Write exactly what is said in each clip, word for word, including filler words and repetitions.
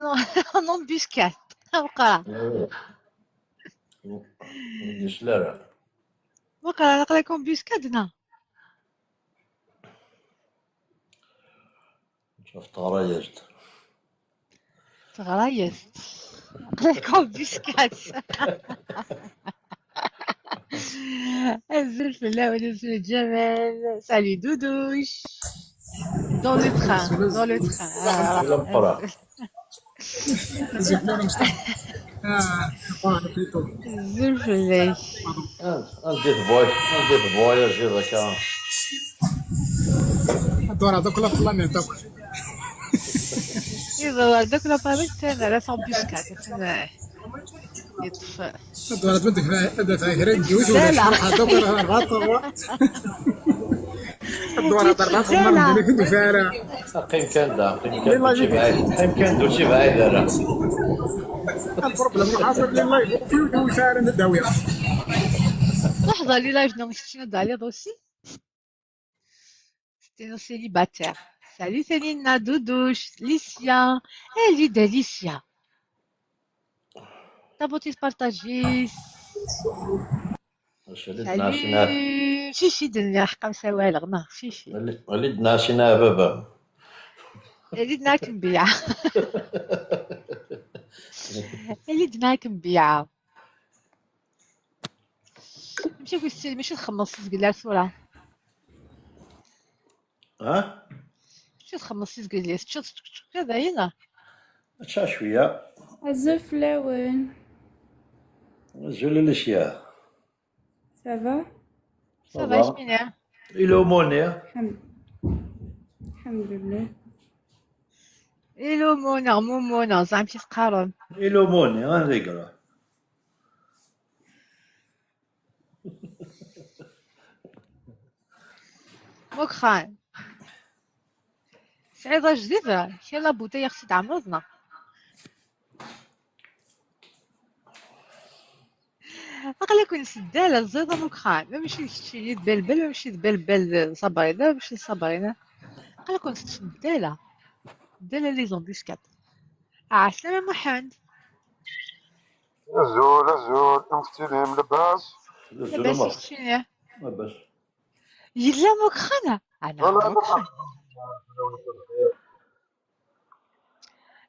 En embuscade. Meqqar. Ur d-yesli ara. Meqqar, aql-ak en embuscade, neɣ? Teɣra-yas-d. Teɣra-yas-d. Aql-ak en embuscade. Azul fell-awen, azul Ǧamal. Salut, Doudouche. Dans le train, dans le train. Ah, azul fell-ak. Anda i tvoy-, anda i tvoyajiḍ akka? Ad d-wreɣ akk la planète akk. Iḍewwer-d akk la planète, atan rrant en embuscade, atan, eh, yeṭṭef. Ad d-wreɣ, ad d-, ad d-, kra n yiwet wala craḥ, ad d-wreɣ arbaɛa. Ad d-wreɣ arbaɛa, ur d-ufan ara. Qqim kan da, qqim kan d učibɛid. Qqim kan d učibɛid ara. Problème, ur d-ufan ara ad d-awiɣ. Laḥẓa, les lives-nneɣ, kečč ad d-tɛelliḍ aussi. C'était nos célibataires. Salut Céline, Doudouche, Licia. Eh, Lida, Licia. Tabutit partager. Salut. Chichi, d-nniɣ ḥqa msawaleɣ, neɣ Chichi. Lid nɛac ina baba. Lid nɛac mbiya. Lid nɛac mbiya. Amek i wis-, amek i txemmeḍ s zgelli ar tura? Ha? Amek i txemmeḍ s zgelli? Teččiḍ, teččiḍ, teččiḍ, dayen? Ačča cwiya. Azul fell-awen. Azul Alicia. Ça va? Ça va, ça va. Isem-im? Ilumuni. Lḥem-, lḥemdullah. Ilumuni, mumuni, ẓer amek i s-qqaren. Ilumuni, ah, d igran. Mukran. Tesɛiḍ ajdid? Kra n la bouteille i ɣ-tt-id-tɛemmreḍ, neɣ? Aql-aken s ddala, ẓid am ukxam. Ma mačči d keččini d Belbel, ma mačči d Belbel d Sabrina, ma mačči d Sabrina. Aql-aken s ddala. Ddala les embuscades. Ɛeslama Muḥend. Azul, azul, amek tettilim, labas? Labas, i keččini? Labas. Yella Mukran? Ana Mukran.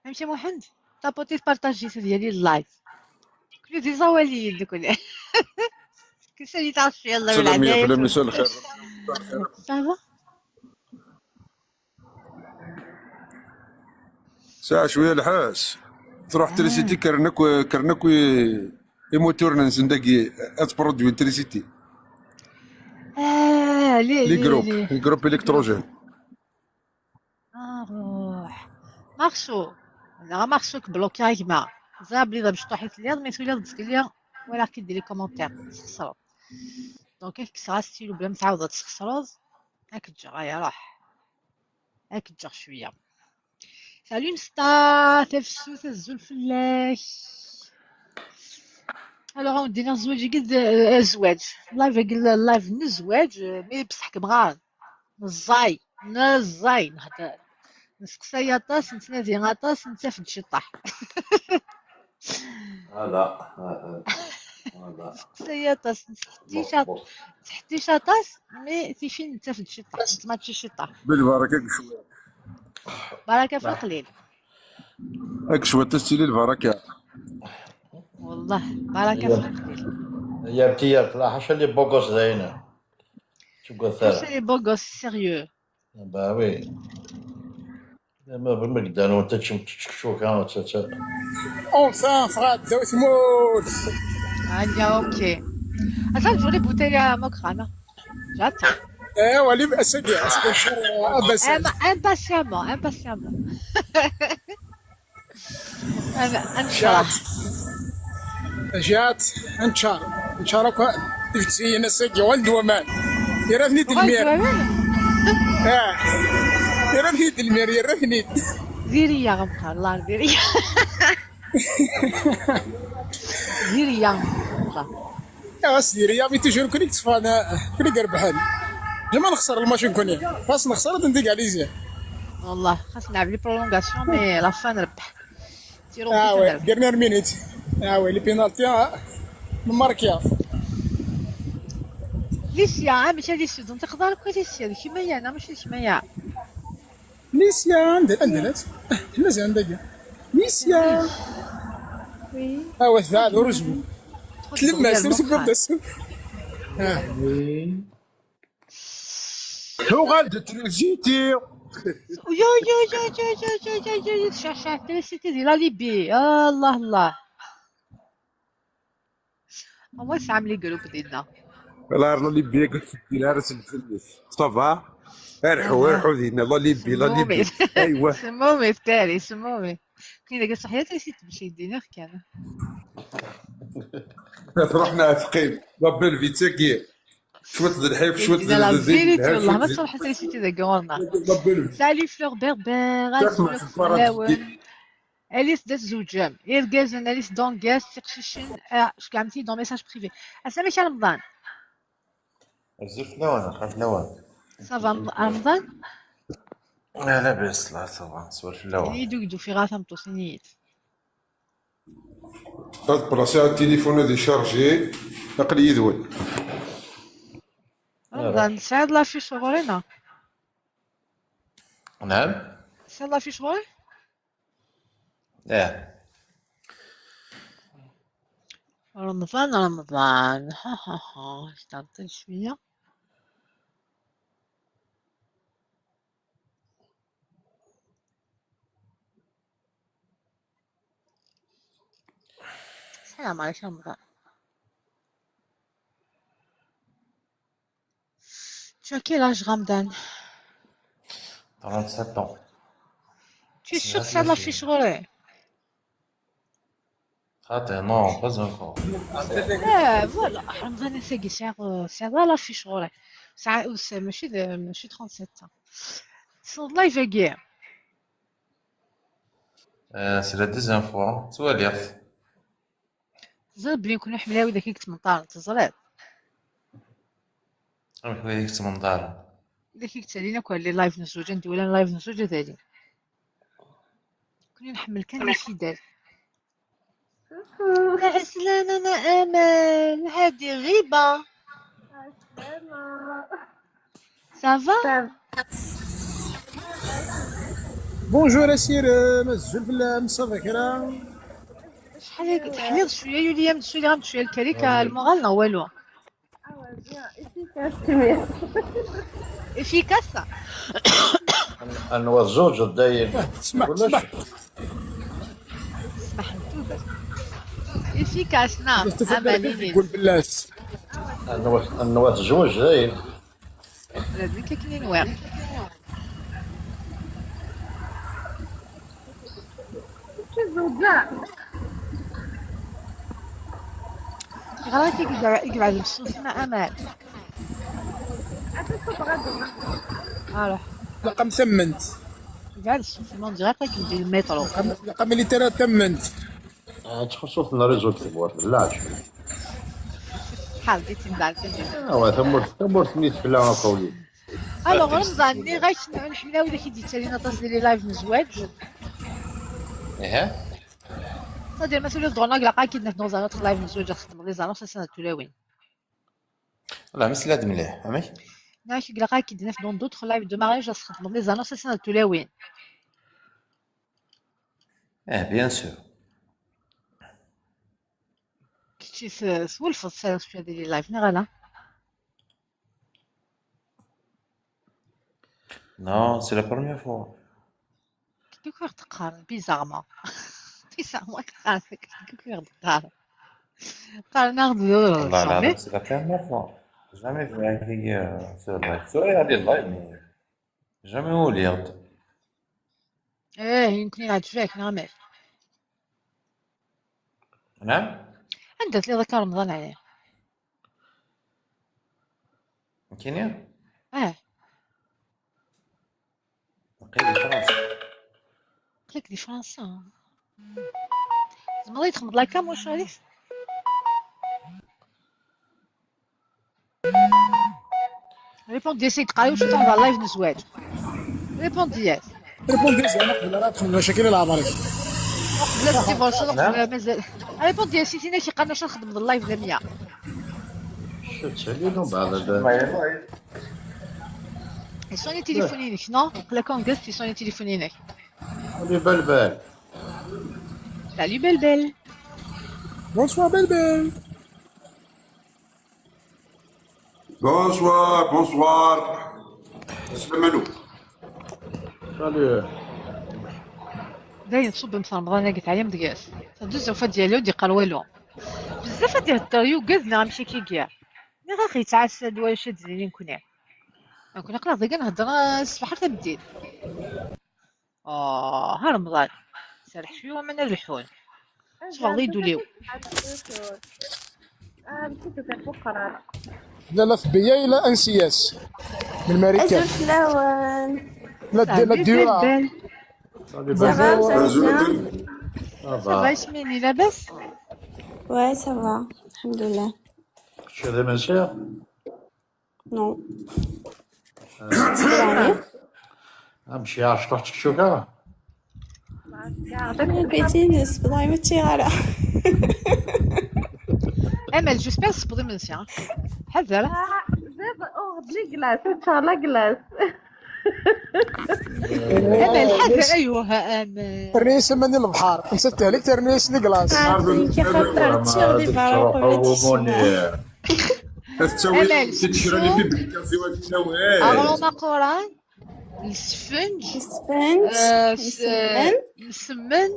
Amek a Muḥend? Taputit partajit diyali live. Nekni d iẓawaliyen nekni. Kisa di tɛeṣfi, Allah. Salam ya flam, مساء الخير. Ça va? ساعة شوية الحاس. تروح تريسيتي، كرنك و-، كرنك و-، يموتورنا نسن داكي. اتبرودوي تريسيتي. آه، لي، لي لي، جروب، لي. لي جروب الكتروجين. آه، روح. مارشو. لا، مارشو كبلوكي يا جماعة. زاب لي ضرب شطوحي في اليوم، مي تولي ضد كل يوم. ولا كي ديري كومونتير، تخسرو. دونك، كي سرا ستيلو بلا ما تعاود تخسرو. هاك تجي، هيا روح. هاك تجي شوية. Salut Msta, tafsut, azul fell-ak. Alors, on dit الزواج قد، آه، الزواج. Live قل-، live n الزواج، آه، mais بصح كمغار. نزاي، نزاي نهدر. نسقسي aṭas، نتنادي aṭas، نتافد شي طاح. هذا، هذا. نسقسي aṭas، نتحتي شاط-، نتحتي شاطاس، mais تيفين نتافد شي طاح، نتماتشي شي طاح. بالبركة شوية. بركة في القليل. هاك شوية تستيلي البركة. والله، بركة في القليل. يا بتي، يا بتي، حاشا لي بوغوس زينة. شو قلت لها؟ حاشا لي بوغوس سيريو. Bah oui. ما بمقدار وانت تشم تشكشوكة، تا، تا. Enfin, فغاد، داو ثمود. هانيا، اوكي. اصلا تولي بوتيليا مكرانة. جات. ايه، ولي بأسدي، أسدي، أبسد. Im-، impatiemment, impatiemment. أنا، أنا جات. جات. انشار. انشار اكو. تفتي نسج ولد ومان. يرثني ولد تلمير. ومان؟ اه. يرثني تلمير، يرثني. زيريا غمخة، الله زيريا. زيريا غمخة. يا سيدي، رياضي توجور كونيكت فانا كونيك ربحان. لما نخسر الماتش نكوني. خاص نخسر تندق على زين. والله خاص نلعب les prolongations، mais la fin نربح. Ah ouais, dernière minute. Ah ouais, les pénaltys, ah, marqué. Licia, ah, mačči Licia, d nteqḍar akk Licia, d kemm aya, neɣ mačči d kemm aya? Licia, anda, anda llant? Ah, mazal anda-agi. Licia. Oui. Ah ouais, tebɛed, ur uzbu. Tlemmas, ur tewwiḍ d asu. Ah. Oui. Tuɣal-d trisiti. Yo, yo, yo, yo, yo, yo, yo, yo, yo, tecceɛceɛ trisiti di la Libye. Allah, Allah. Awa tesɛam les groupes dinna. Wala, la Libye, قلت لك دير هذا سجل. Ça va؟ ارحوا، ارحوا دينا، la Libye، la Libye. ايوا. سمومي في باريس، سمومي. كاين داك الصحيات اللي تمشي يدينا كان. تروحنا ثقيل. La Bellevue تاكي. شويه د الحيف، شويه د لا فيريتي، والله ما تصلح تريسيتي ذاك غورنا. La Bellevue. Salut Fleur Berbère. تسمع في الفرج. Alice de Zoujem, Irgazen, Alice Dongas, Tiqcicin, ah, je suis dans message privé. Assalam alaikum Ramadan. Azul fell-awen, xas lawan. Ça va, Ramadan? Ah, labas, la, ça va, swal fell-awen. Ini-d ur d-ufiɣ ara tameṭṭut, ini-d. Ad plaṣiɣ téléphone ad icharger, aql-i yid-wen. Ramadan, tesɛiḍ la fiche ɣur-i, neɣ? Naɛam? Tesɛiḍ la fiche ɣur-i? Ih. Remḍan, Remḍan. Ha, ha, ha. Yeṭṭerṭil cwiya. Salam alaikum, Remḍan. Tu as quel âge, Ramdan? Trente-sept ans. Tu es sûr que c'est la fiche ɣur-i? Attends, non, pas encore. Ah, voilà. Ramdan, c'est que c'est, euh, c'est la fiche ɣur-i. Ça, c'est, ماشي de, ماشي trente-sept ans. C'est live again. Euh, c'est la deuxième fois. Tu vois, teẓriḍ belli nekni ḥemmleɣ widak i yettmenṭaren, teẓriḍ? Amek widak i yettmenṭaren? Widak i yettalin akk ar les live n zzwaǧ, anda walan live n zzwaǧ ad alin. Nekni nḥemmel kan les fidèles. Coucou. Ɛeslama, Amal, hadi ɣiba. Ɛeslama. Ça va? Ça va. Bonjour a Sirem, azul fell-am, ça va kra? Acḥal agi teḥliḍ cwiya, yuli-yam-d, suli-yam-d cwiya lkarika, lmuɣal neɣ walu? Ah ouais, bien, efficace, كبير. Efficace. Anwa zzujed dayen? Smaḥ, smaḥ. Smaḥ, efficace, naam. Amalini. Anwa, anwa tzewǧ dayen? Ula d nekk akken i nwiɣ. Ɣer-ak i yebɛed usentel n Amal. Ruḥ. Laqam tamment. Yebɛed usentel, on dirait akken di lmiṭru. Laqam, laqam militaire tamment. Ah, ttxuṣṣut n réseau deg tmurt, d leɛǧeb. Ḥal di timdal. Awa, tamurt, tamurt-nni tefla akk a wlidi. Alors, Remḍan, nniɣ-ak, nḥemmel widak i d-yettalin aṭas di les live n zzwaǧ. Ihi. C'est-à-dire, ma tuliḍ ɣur-neɣ, ilaq ad k-id-naf dans un autre live n zzwaǧ, ad txedmeḍ les annonces, ass-a d tulawin. Voilà, mmeslay-d mliḥ, amek? Nniɣ-ak, ilaq ad k-id-naf dans d'autres lives de mariage, ad txedmeḍ les annonces, ass-a d tulawin. Eh, bien sûr. Kečči s-, twulfeḍ s-, s-, di les live, neɣ ala? Non, c'est la première fois. Kif i ɣ-d-qqaren, bizarrement. Bizarrement i ɣ-d-qqaren, kif i ɣ-d-qqaren. Qqaren-aɣ-d d, والله العظيم, c'est la première fois. Jamais vu هذه, euh, sur live. Tura ɣer live, mais jamais وليت. Eh, يمكن يعجبك, neɣ amek? نعم؟ Anda telliḍ akka Remḍan ɛni? Nekkini? Eh. Aql-i di Fransa. Aql-ik di Fransa. Tzemreḍ ad yi-txedmeḍ la cam, wacu rif? Répondez-as, yeqqar-iyi wacu teɛḍa live n zzwaǧ. Répondez-as. Répondez-as, ana qbel ara txedmeḍ acakil i leɛmer-ik. Qbel ad tdivorseḍ, uqbel mazal. Répond-as i tin-ik iqqaren acu nxeddem d live d amya. Tettali-d umbeɛd. Yesoni tilifun-inek, non? Aql-ak en guest, yesoni tilifun-inek. Salut Belbel. Salut Belbel. Bonsoir Belbel. Bonsoir, bonsoir. Slamanu. Salut. Dayen tṣubbem s Remḍan-agi, teɛyam deg-s. Teddu Zuffa deg-s, ur d-yeqqar walu. Bezzaf ad ihedder yugad neɣ amek akka i iga. Nniɣ-ak yettɛassa-d walac ad d-nini nekni. Nekni aql-aɣ dagi nhedder, ah, ṣṣbeḥ ar tameddit. Ah, ha Remḍan. Serreḥ cwiya waman ad lḥun. Ṣbeɣ di ddul-iw. لا لا في بيا لا انسياس من الماريكان. لا دي لا ديورا. Ça va, Yasmine, لاباس؟ Ouais, ça va, الحمد لله. شو هذا من شيء؟ Non. امشي عرفت رحت تشوكا. بيتينس والله ما تشي غير. امل، j'espère تصبري من ساعه. حذر. زيد اوه بلي كلاس ان شاء الله كلاس. امل حذر، ايوه امل. الرئيس من البحر نسيت عليك الرئيس دي كلاس. عارفين كي خاطر تشير دي فاروق ولا تشير. تسوي تشري لي بيبي كافي ولا شنو؟ اغلوما قران. السفنج. السفنج. آه، س- مسمن.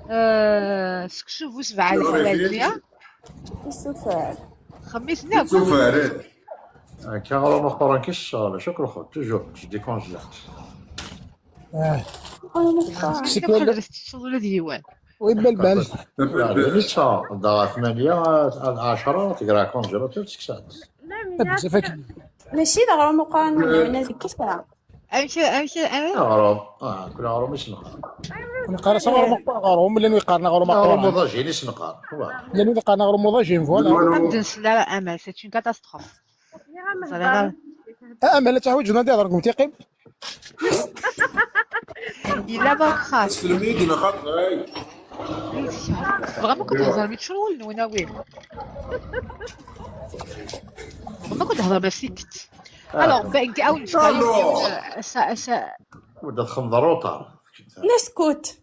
آه، سكسو بو سبعة الحوال فيها. السفر. خميس ناكل. سفر. كي غرو مقرن كي الشغل شكرا خو توجور جدي كونجلات. اه كيف خرجت الشغل ولا ديوان؟ ويبلبل. ليتشا دار ثمانية عشرة تقرا كونجلات تسكسات. بزاف. ماشي دغرا مقارنة هنا ديك كثرة. امشي امشي انا. غروم اه كل غروم ايش نقرا؟ نقرا صغار مقارن غروم اللي يقارن غروم غروم مقارن. مضاجين ايش نقرا؟ اللي يقارن غروم مضاجين فوالا. ندنس لا امل، c'est une catastrophe. امل تعوج نادي هضركم تيقيم. الا ما خاص. سلميدي لخاطر هاي. بغا ما كنت تهضر ميت شنو ولو انا وين؟ ما كنت تهضر بس سكت. الوغ بانك او نشكا. ودا تخمض روطا. نسكت.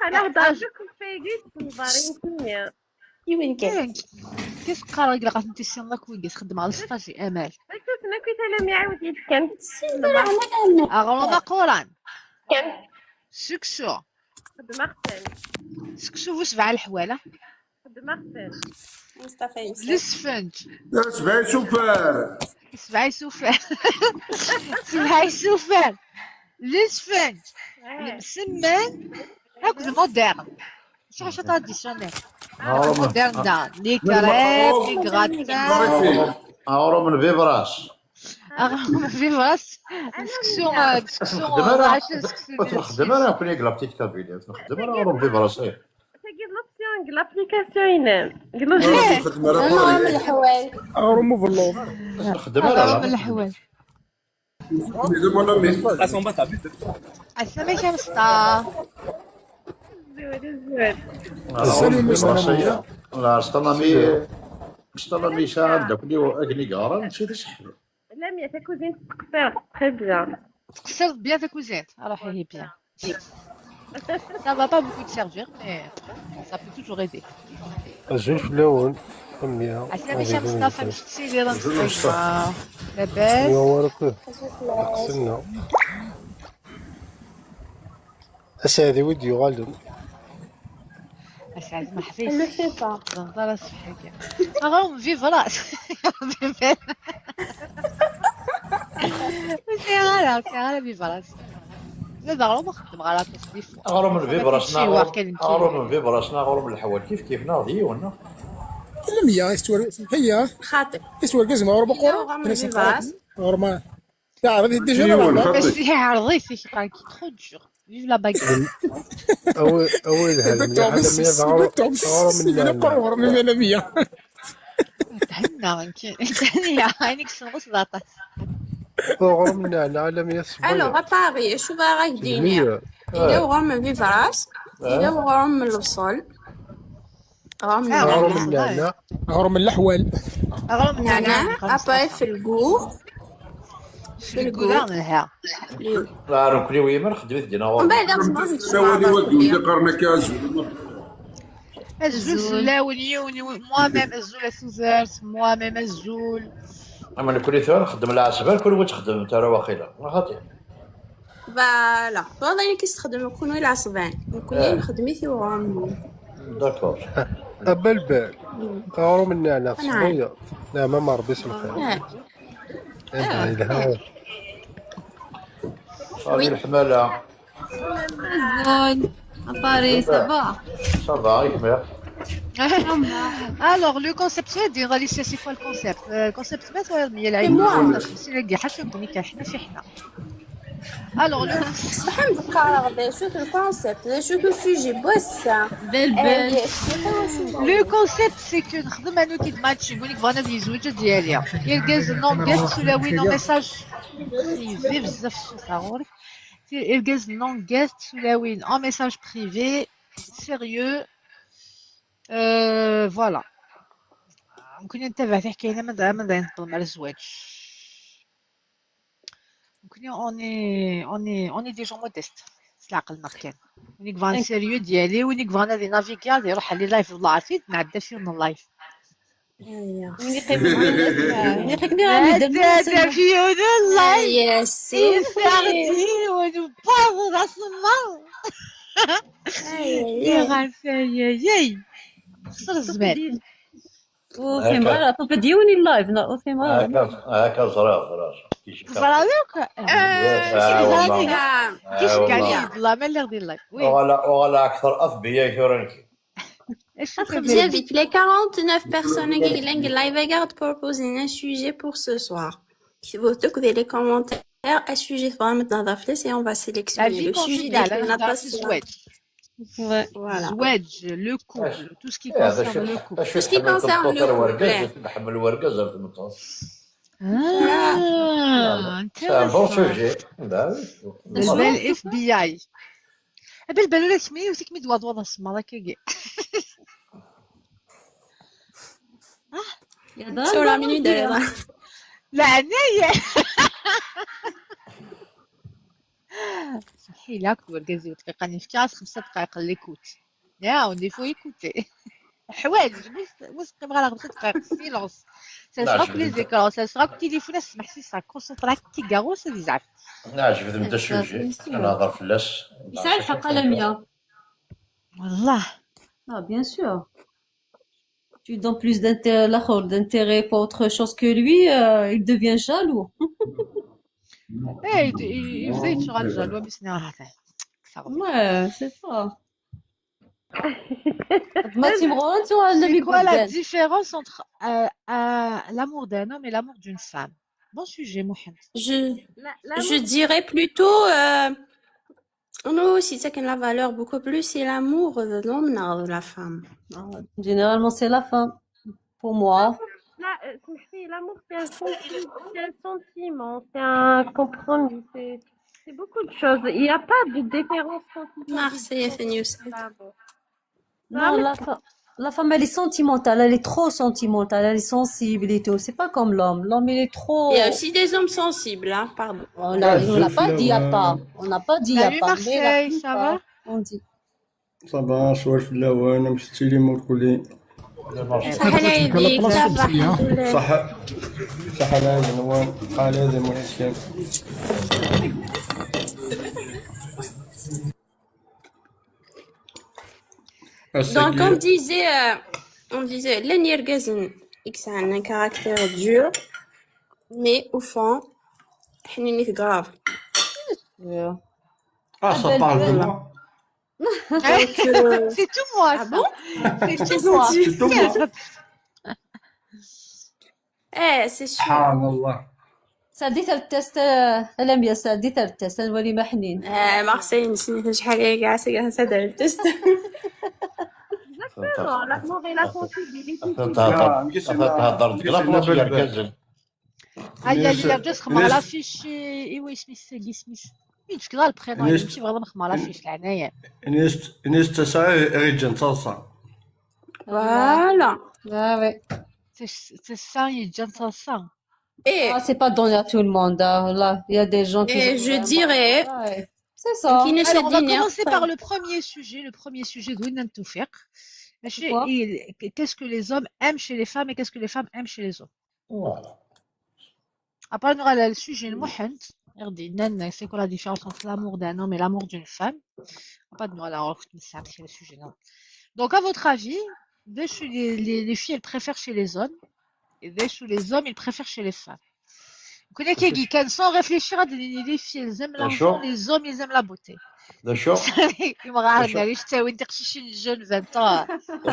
انا هضرت لكم فايقين في البارين كيميا. ايوا كان. كيف قرا قلقات انت السين لاك ويقيس خدم على السطاج امال. كنت انا كنت انا ميعاود يتكلم. اغلوما قران. كان سكسو. خدمة اختي. سكسو وسبعة الحواله. خدمة اختي. مصطفى يوسف. السفنج. سبعي سوبر. سبعي سوفر. سبعي سوفر. السفنج. المسمن. هاك المودرن. شو شو تراديسيونيل؟ المودرن دا لي كريب لي غراتان. اورو من فيفراس. اغلوما فيفراس. سكسو سكسو. خدم انا كون يقلب تيك تابيلي. خدم انا اورو من فيفراس. تجي لوبسيون لابليكاسيون ينام. قلو اغلوما الحوال. غروم مفلوض. خدم انا من الحوال. دي مون امي. السلام يا مصطفى. زوين زوين. السلام عليكم. لا استنى مي استنى مي ساعه داك اللي اكني قارن نسيت صح. لا مي تاكوزين تقصر تخي بيان. تقصر بيان تاكوزين. روحي هي بيان. Ça va pas beaucoup te servir, mais ça peut toujours aider. أزول فلاون. أمية. عسلامة يا مصطفى، مشتي لي راه مصطفى. لاباس؟ يا ورك. قسنا. أسعدي ودي يغالدن. اسعد ما اللي حفيش. فيفا. زنزارة سحرية. اغلوما فيفراس. سي غالا سي غالا فيفراس. لا دغلوما خدم غالا تصديف. اغلوما فيفراس. اغلوما فيفراس اغلوما الحوال كيف كيف ناض يونا. لم يا استوار هي خاطر. استوار كزما غروم غروم مقارن. غروم. تعرف ديجا ايوا بس خاطر. هي عرضيتي كي تخرج. فيف لا باغ. أول أول هذا اللي هذا مية غرو غرو من لا لا. قرور من لا مية. تهنى انت. تهنى عينك شنو غسل عطاس. غرو من لا لا مية الصبايا. الو غا باغي شو باغا يديني؟ مية. الا هو ما في فراس. Yella uɣrum n lebṣel. Aɣrum n Ah, Aɣrum nneɛneɛ. n nneɛneɛ. Aɣrum n leḥwal. Aɣrum n Nneɛneɛ, nneɛneɛ. après في الgoût. في في الgoût. الكولا نلها. Les- La nekkni wi ma nexdem-it dina Sawali wagi ur d-iqqaren akka azul. Azul fell-awen yiwen, yiwen, moi-même, azul a tudert, moi-même, azul. Ama nekkni tura nxeddem lɛesban, kenwi ur txeddmem ara waqila. Neɣ xaṭi? Voilà. Tura ayen i s-txedmem kenwi lɛesban. Nekkni Eh. nxeddem-it i uɣrum. D'accord. Abalbal. Aɣrum n nneɛneɛ Anɛam. tesɛuḍ. Neɛma ma Ṛebbi s lxir. Eh. Anda yelha. Hadi leḥmala. Azul. À Paris, ça va? Ça va, i kemmiɣ? Alors, le concept, c'est-à-dire, Alicia, c'est quoi le concept? Euh, le concept, c'est quoi? C'est moi. C'est le gars, حتى نكون كاين حنا في حنا. Alors, le صح نذكر غدا شوف le concept، شوف le sujet بوسع. Belle, belle. Le concept, c'est que نخدم انا كي match يقول لك بغينا في زوجة ديالي. يرقز non guest سلاوي non message privé بزاف الصوت غورك. يرقز non guest سلاوي en message privé sérieux. Euh, voilà. ممكن نتبع حتى كاينه من من نطلب على الزواج. ممكن on est on est on est des gens modestes. العقل ما كان. On est grand sérieux ديالي، on est grand des navigables يروح على live والله عارفين نعدى فيه من live. اييه. وين يقيم وين يقيم هذا فيه live. يا سيدي. يساعدني ونباض راس النار. يا غالفة يا ياي. خسر الزمان. وفي مرة طفت ديوني اللايف، لا، وفي مرة. هكا هكا زرا زرا. زرا دوك. آه، والله. هكا. كيش آه، كاع والله. يد الله ما اللي غادي اللايف. وي. وغلا وغلا اكثر اف بي اي ثورنكي. ايش Après, déjà, avec les quarante-neuf personnes qui ont live, regarde, proposer un sujet pour ce soir. Si vous trouvez les commentaires, un sujet vraiment dans la flèche et on va sélectionner La vie le sujet conjugale, de hein, la dans le passion. زواج. Ouais. Voilà. الزواج, le couple, tout ce qui إيه، هذا concerne شو le تح- couple. شو Tout ce qui تحمل concerne تنطر le الورقه couple. زدت نحمل الورقه زرت المطاس. Ah, C'est un bon intéressant. Sujet. Ben oui. بالبال اف بي اي. بالبال ولا كمي وتكمي دوا دوا السمارة كي. يا دار Sur la دار minute دير. دايرة. لا عناية. صحي لا كنت ورقازي دقيقة نفكاس خمسة دقائق اللي كوت. لا on est faut écouter. حوايج مش مش قيم غير خمسة دقائق silence. Ça لا، sera je que les vais- écrans, ça sera que téléphone اسمح سي سا كونسونطرا كي كاروس ديزعف. لا، عجبتني انت السوجي. انا هضر فلاس. يسعى الحق لمية. والله. Ah, bien sûr. Tu donnes plus d'intérêt, l'autre, d'intérêt pour autre chose que lui, euh, il devient jaloux. ايه يبدا يتشغل جالو بس نعرف. Ouais, c'est ça. ما تيبغوا انتو النبي C'est quoi la قدام. différence entre euh, euh, l'amour d'un homme et l'amour d'une femme? Bon sujet, Mohamed. Je, je dirais plutôt, euh, nous aussi, c'est que la valeur beaucoup plus, c'est l'amour de l'homme ou de la femme. Ah, généralement, c'est la femme. Pour moi. لا، اسمحي، l'amour c'est un senti- c'est un sentiment, c'est un compromis, c'est c'est beaucoup de choses. Il n'y a pas de différence quand il s'agit Marseille, c'est news. de l'amour. Non, la, fa- la femme, elle est sentimentale, elle est trop sentimentale, elle est sensible et tout. C'est pas comme l'homme. L'homme, il est trop. Il y a aussi des hommes sensibles, hein, pardon. On l'a on l'a pas dit à part. On n'a pas dit à Salut part. Mais la Marseille, ça plupart, va? On dit. صافا شوال في اللوان مشتي لي موركولي. صحة ليديك، صافا الحمد لله. صح. صح لا نوان قال هذا مهم. Donc, on disait, euh, on disait, لان يرقزن يكسعن un caractère dur, mais au fond, حنينيت grave. Ah, ça parle de moi. Donc, euh, C'est tout moi ah ça. Bon? C'est tout moi. C'est tout moi. Eh, c'est sûr. سبحان الله. Ça dit le test, euh, elle aime bien ça dit le test, elle voit les mahnines. Eh, Marseille, نسيت شحال هي كاع ساعة ساعة دار التست. L'amour et la sensibilité. تهضر تهضر ديك لابلاص ديال كازن. هيا Mais اللي c'est- جات خمر على mais- فيشي. ايوا اسمي الساقي اسمي. Une, tu vois, le prénom, il est petit, vraiment, la fiche, la naïe. Une, une, ça, ça, et Jean, ça, ça. Voilà. Ah ouais. C'est ça, il Jean, ça, ça. Et ah, c'est pas donné à tout le monde. Hein. Là, il y a des gens qui. Et je dirais. Ouais. C'est ça. Alors, on va commencer par le premier sujet. Le premier sujet, d'où Toufik. Qu'est-ce que les hommes aiment chez les femmes et qu'est-ce que les femmes aiment chez les hommes. Voilà. Après, on aura le sujet, le mohand. C'est quoi la différence entre l'amour d'un homme et l'amour d'une femme. Après, nous, alors, c'est le sujet. Donc, à votre avis, les, les, les filles, elles préfèrent chez les hommes et les hommes, ils préfèrent chez les femmes. Vous connaissez qui, qui, sans réfléchir, à des les filles, elles aiment l'argent, les hommes, ils aiment la beauté. D'accord. يمرأة علاش تا وين تقشيشين جون فانتا.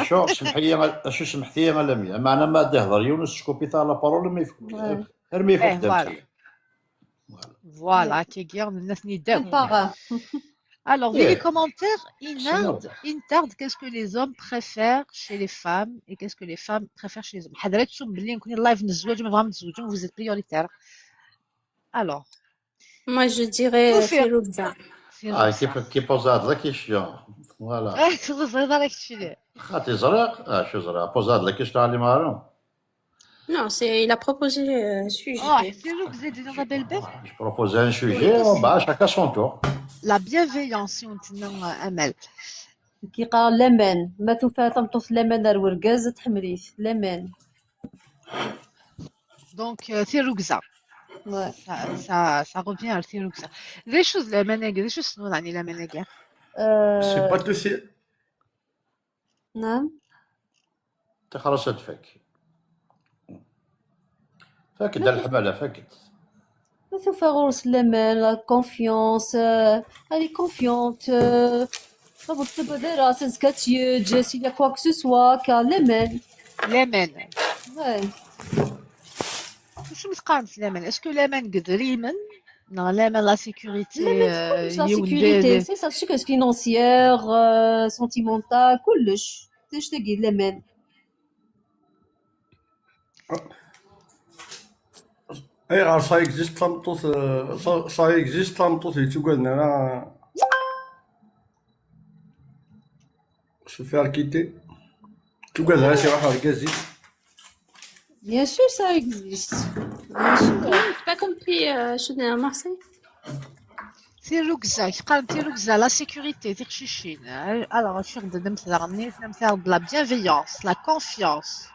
شو سمحي لي، شو سمحتي لي، لميا؟ معنا ما دهضر يونس شكوبي تاع لا بارول ما يفك. غير ما يفك. Voilà, كي غير الناس نيداو. Alors, dans les commentaires, il tarde, qu'est-ce que les hommes préfèrent chez les femmes et qu'est-ce que les femmes préfèrent chez les hommes. حضرت شو بلي نكون لايف نزوج ما بغا نتزوج، vous êtes prioritaire. Alors, moi je dirais Firoukza. Ah, qui, qui pose la question. Voilà. Qui pose la question. خاطي زرق، اه شو زرق، pose la question على مارون. Non, c'est il a proposé un sujet. Ah, c'est vous, vous êtes dans la belle bête. Je propose un sujet, on va chacun son tour. La bienveillance, si on tient à Amel. كي قال لامان، ما توفى تمطوط لامان دار ورقاز تحمليت لامان. Donc, euh, Firoukza. Ouais. Ça, ça, ça revient à Firoukza. D acu d laman-agi, d acu tessneḍ ɛni laman-agi? Euh... C'est pas tout. نعم. تخرج تفك. فاكد الحمالة، فاكد. ما توفى غورس لامان، la confiance, euh, elle est confiante, euh, ما بغيت تبدا راسها زكاتيج، s'il y a quoi que ce soit, كا لامان. لامان. Ouais. واش متقارن في لامان؟ Est-ce que لامان قد ريمن؟ Non, لامان la sécurité. لامان تقول la sécurité, c'est ça, sécurité financière, euh, sentimentale, كلش. تشتاقي لامان. ايغار ça existe تمطوط، ça existe تمطوط يتوقعنا. شوفي راكي تي. تقول لها شي واحد كازي. Bien sûr, ça existe. Bien sûr. Pas compris, euh, je suis à Marseille. Firoukza, كيقال Firoukza, la sécurité, تيخشيشين. Alors, شي غدا نمثل غنيت، نمثل la bienveillance, la confiance.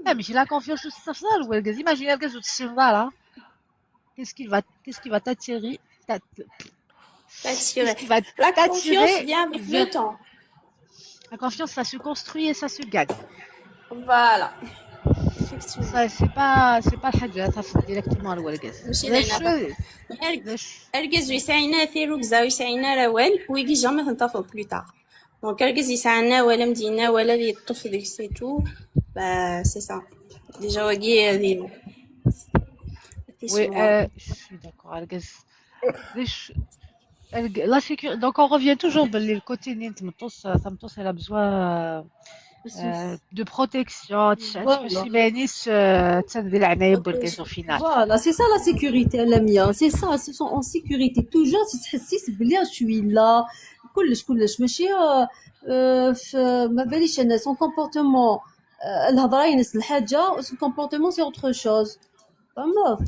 لا ماشي la confiance، واش تستفسر ولا imagine الكاز وتسير دارا. Qu'est-ce qui va, qu'est-ce qui va t'attirer, T'attirer. La confiance vient avec le temps. La confiance, ça se construit et ça se gagne. Voilà. Ça, c'est pas, c'est pas حاجة تفهم directement الورقة. ماشي لعينة. Argaz ur yesɛin ara tirrugza, ur yesɛin ara awal, wigi jamais تنطفوا plus tard. Donc argaz yesɛan awal, am d-yenna awal ad yeṭṭef deg-s et tout, bah c'est ça. Déjà wagi ad. Oui, euh, je suis d'accord. Argaz La sécurité. Donc on revient toujours le côté نين تمطوس، تمطوس elle a besoin de protection, au final. Voilà, c'est ça la sécurité, Lamia. C'est ça, se sont en sécurité. Toujours, c'est بلي je suis là. كلش كلش ماشي ما باليش انا son comportement. الهضره ينس الحاجه، son comportement c'est autre chose. Un homme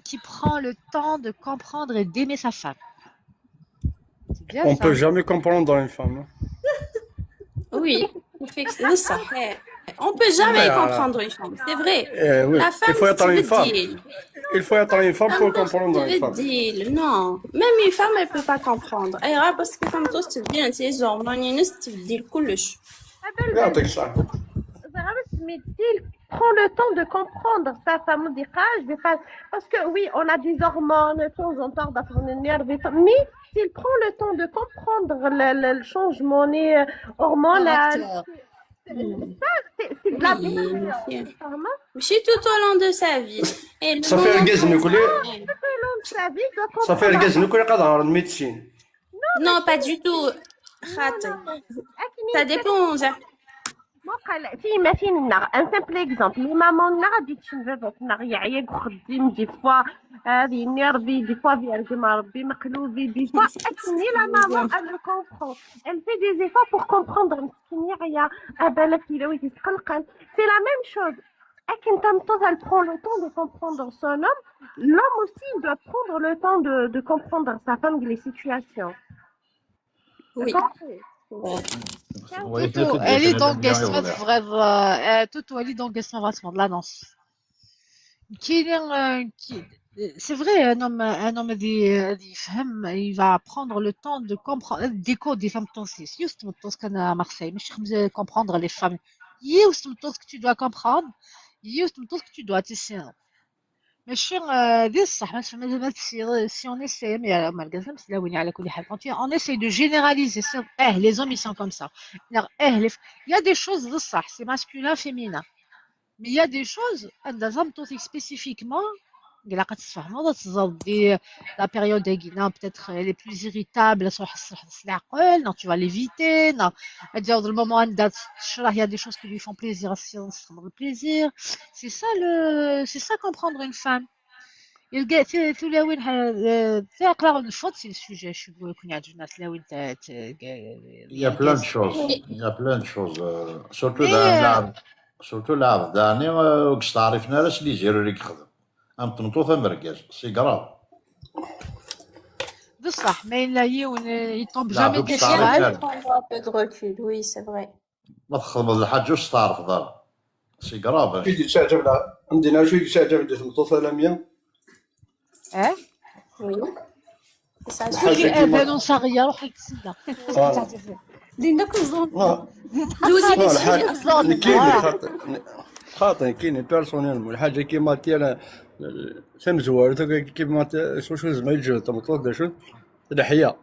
qui prend le temps de comprendre et d'aimer sa femme. On peut jamais comprendre une femme. Oui, c'est ça. On peut jamais comprendre une femme, c'est vrai. La femme, il faut être une femme. Il faut être une femme pour comprendre une femme. Non, même une femme, elle peut pas comprendre. Parce que femme, tout c'est bien, c'est les hormones, c'est le كلش. يعطيك الصحة. Mais s'il prend le temps de comprendre sa femme, parce que oui, on a des hormones, de temps en temps, mais s'il prend le temps de comprendre le, le changement hormonal, ça, c'est de la bienveillance. ماشي tout au long de sa vie. صافي ركز نقول. Tout au long de sa vie, il doit comprendre. صافي ركز نقول قاعد غير médecine. Non, pas du tout. خاطي. Ça dépend. وقال في ما فين نغ un simple exemple les mamans نغ دي تشم بابا نغ يعيا خدي des fois هذه نيرفي des fois في رقم ربي مقلوبي des fois أكني la maman elle le comprend elle fait des efforts pour comprendre مسكين يعيا أبالك إلا ويدي تقلقن c'est la même chose أكن تمطوط elle prend le temps de comprendre son homme l'homme aussi il doit prendre le temps de, de comprendre sa femme les situations Oui. Tutu, elle est dans question تبغيض Tutu, elle est dans question vraiment de l'annonce كاين كي c'est vrai un homme un homme هذه يفهم il va prendre le temps de comprendre des codes des femmes aussi يوست مطوس كان مارسي ماشي خمسة comprendre les femmes يوست مطوس que tu dois comprendre يوست مطوس que tu dois تسير ماشي هذه الصح ما تفهم ما تسير si on essaie mais malgré ça مسلاوين على كل حال quand on essaie de généraliser c'est eh les hommes ils sont comme ça il y a des choses بصح c'est masculin féminin mais il y a des choses عندها زعما spécifiquement الا كتفهموا تزادي la période هنا peut-être elle est plus irritable صح صح العقل non tu vas l'éviter non هذا le moment عندها تشرح il y a des choses qui lui font plaisir c'est le plaisir c'est ça le c'est ça comprendre une femme يلقى تلاوين تقرا الفوت c'est le sujet شو يقول لك يعجبنا تلاوين تاع Il y a plein de choses. Il y a plein de choses. Euh, surtout la, la, surtout la dernière, euh, que je t'arrive là, je les ai récupérés. Un peu tout fait merguez. C'est grave. بصح ما إلا يون يطوب jamais des fois. Un peu de recul, oui, c'est vrai. ما تخدم الحاجة واش تعرف دار. C'est grave. شو يدي تعجب لها؟ عندنا شو يدي تعجب دي تمطوط لامية؟ اه Oui. شوفي اذان صغير روحي تسنى. لينا كنظن لا كاين خاطر كاين personnellement الحاجه كيما تي انا تم زوارت كيما شو شو زعما يجي تمطوط شو الحياه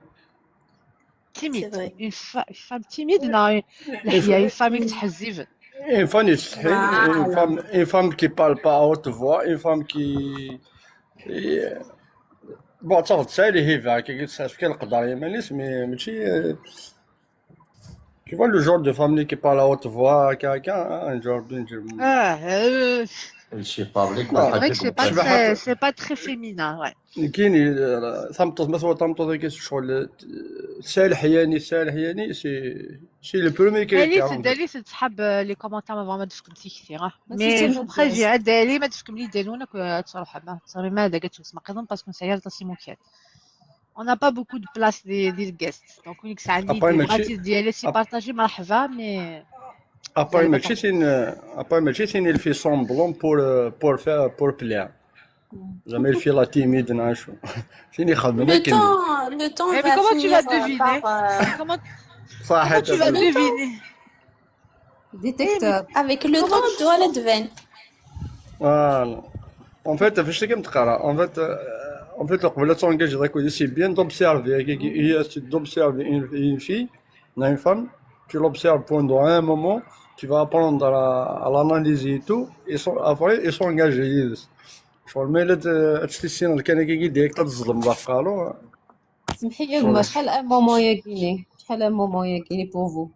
timide une femme timide non الحياه une femme تحزبن une femme يستحي une femme une femme qui parle pas à haute voix une femme qui bon تاخذ سالي هيفا كي قلت ساعه كاين القدر يا مانيس mais ماشي Tu vois le genre de femme qui parle à haute voix, quelqu'un, hein, un genre de... Ah, euh, Elle sait parler c'est vrai que c'est pas, très, c'est pas très féminin, ouais. كاين تمطوط مثلا تمطوط كاين شغل سالح يعني سالح يعني c'est c'est le premier qui دالي دالي تسحب les commentaires ما ما تفكمتي كثير mais je préviens دالي ما تفكم لي دالونا كتروح ما صافي ما هذا قالت ما قيظن parce que سعير تاسي موكيات on n'a pas beaucoup de place des, des guests donc وين ساعدني Après, mais ديالي سي بارطاجي مرحبا mais après ماشي c'est une après ماشي c'est une elle fait semblant pour pour faire pour plaire زعما elle fait la timide نعشو شنو يخدم Le temps, le temps mais va comment tu vas finir deviner par, euh, comment صح comment tu vas deviner Avec le temps, tu vois la devine. Voilà. En fait, فاش كنت تقرا en fait euh, en fait قبل تونجاج داك c'est bien d'observer هي c'est d'observer une, une fille une femme tu l'observes pendant un moment tu vas apprendre à, à l'analyser et tout et après et s'engager شغل ما الا تستيسينا كان كي ديريكت تظلم بقالو سمحي لي ما شحال un moment يا كيني شحال un moment يا كيني pour vous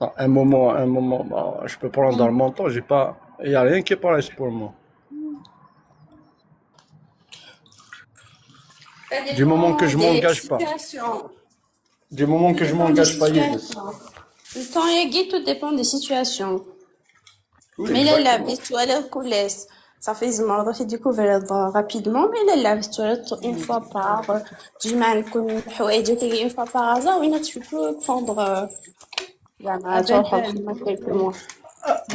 Un moment, un moment, bah, je peux prendre mon temps, j'ai pas, il n'y a rien qui presse pour moi. Du moment que je m'engage pas. Du moment que je m'engage pas, Le temps ياكي tout dépend des situations. Mais là, la victoire, la coulisse. Ça fait زعما راكي découvrir rapidement, mais là, la victoire, une fois par جمعة نكون حوايجك une fois par hasard, وين tu peux prendre زعما تروح quelques mois.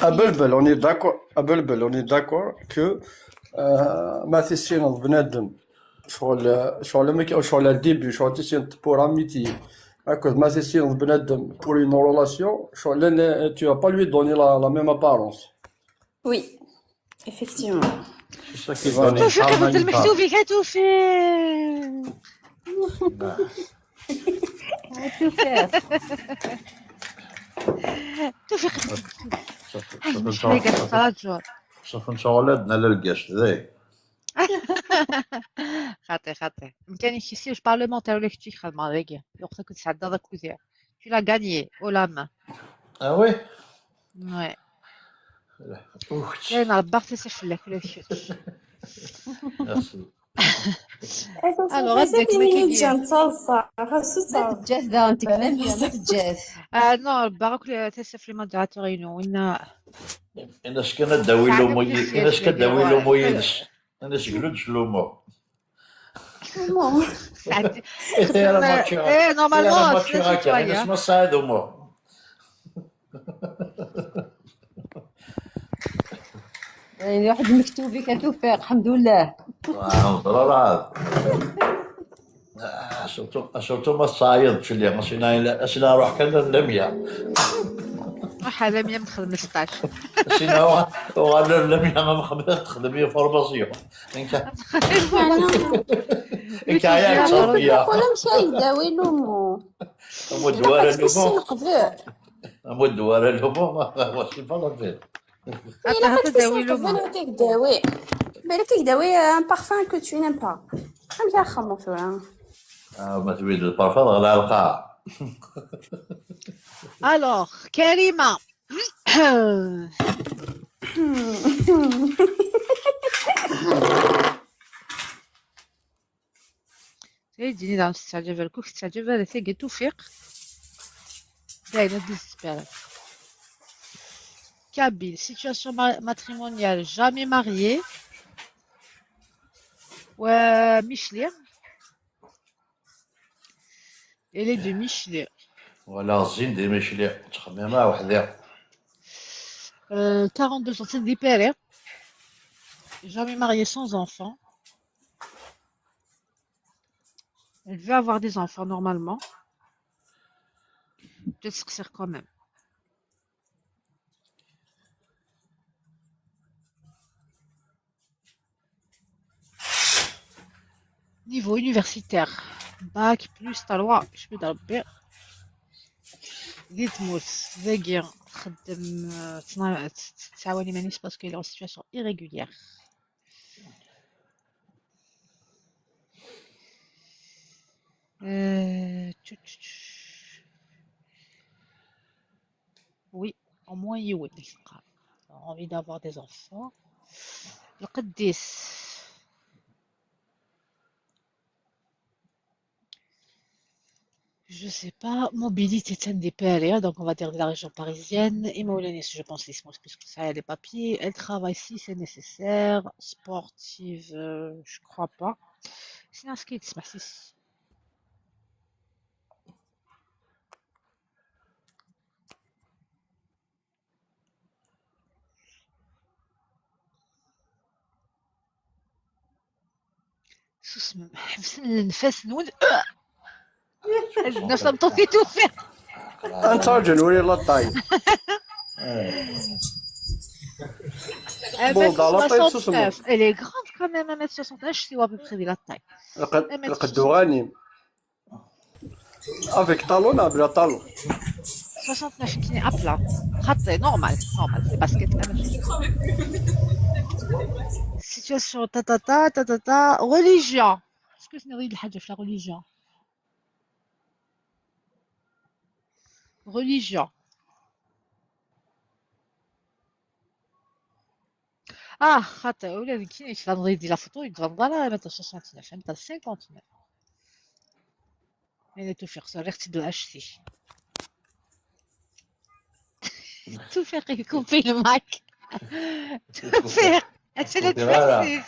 À Belbel, on est d'accord. À Belbel, on est d'accord que euh, ما تسينض بنادم شغل شغل ما شغل le début شغل تسينض pour amitié هكذا ما تسينض بنادم pour une relation شغل tu vas pas lui donner la, la même apparence. Oui, effectivement. C'est ça qui va donner توفيق harmonie. المكتوبي كتوفيق توفيق شوف شوف شوف شوف شغل عندنا للقاش ذي. خاطي خاطي كان شي سيج parlementaire ولا كنتي خدمه هذيك الوقت كنت سعدا داك كوزير tu l'as gagné haut la main. Ah oui. Ouais. Uxt. Dayen, rebbaɣ tasa fell-ak, ula d kečč. Merci. Alors, ad d-akken akka. Ǧǧan d taḍsa, xas ur Ma teǧǧa-t daɣen, tegla-t, ma teǧǧa-t. Ah non, rebbaɣ akk tasa f les modérateurs-inu. Winna Inas kan ad d-awi lumu yid-s. Inas kan ad d-awi lumu yid-s. Inas glu-d s lumu. Sɛeddi. Eh, normalement, c'est Inas ma tesɛiḍ umu. Waḥed mektub-ik a Tufiq, lḥemdullah. Ẓra. Surtout, surtout ma tesɛiḍ fell-i, asina ruḥ kan ar Lamya. Ruḥ ar Lamya, ma txedmeḍ stage. Asina uɣal ar Lamya, ma txedmeḍ, txedmeḍ formation. Nekk ɛyiɣ ttṛebbiya. Ulamek ay yeddawi lumu. Amuddu ara lumu. Neqbel. Amuddu ara lumu, ma voici pas la peine. Ilaq ad tdawi lumu. Balak ad tdawi un parfum que tu n'aimes pas. Amek ara xedmeɣ tura? Ah, ma tewwid lparfum ɣer lqaɛa. Alors, Karima. Tayedini daɣen tettaɛǧab-ak, ur tettaɛǧab ara tagi Tufiq. Dayen ad d-izesper. Kabyle, situation ma- matrimoniale, jamais marié. Wa Michli. Elle est de Michli. Voilà, zzin di Michli, ttxemmimeɣ weḥdi. Euh, quarante-deux ans, c'est des pères. Jamais marié, sans enfant. Elle veut avoir des enfants normalement. Je te quand même. Niveau universitaire, bac plus trois, je peux dire. Dites-moi, dagi txeddem, euh, tettɛawan iman-is parce qu'elle est en situation irrégulière. Euh, tchou, tchou, tchou. Oui, au moins yiwen. J'ai envie d'avoir des enfants. Le Qaddis. Je sais pas, mobilité des pères, donc on va dire de la région parisienne. Et Maulanis, je pense, les puisque ça a les papiers. Elle travaille si c'est nécessaire. Sportive, euh, je crois pas. Sinon, ce qui est Susmem, ḥebsem nnfas-nwen. Ad d-naf tameṭṭut i tufiḍ. Ad nettṛaǧu ad nwali la taille. Elle est grande quand même, un mètre soixante et un, je suis à peu près de la taille. Lqed uɣanim. Avec talon neɣ bla talon? Soixante-neuf, nekkini à plat. Xaṭi, normal, normal, c'est basket. Situation, ta ta ta, ta ta ta, religion. Est-ce que c'est une religion? Religion. Ah, xaṭi, ula d nekkini yettban-d di la photo, ur d-tbaneḍ ara, un mètre soixante-neuf, un mètre cinquante-neuf. Ayen tufiɣ, rriɣ-tt-id lɛecti. Tufiɣ ikupi lmak. Tufiɣ. Atan ad tfexsif.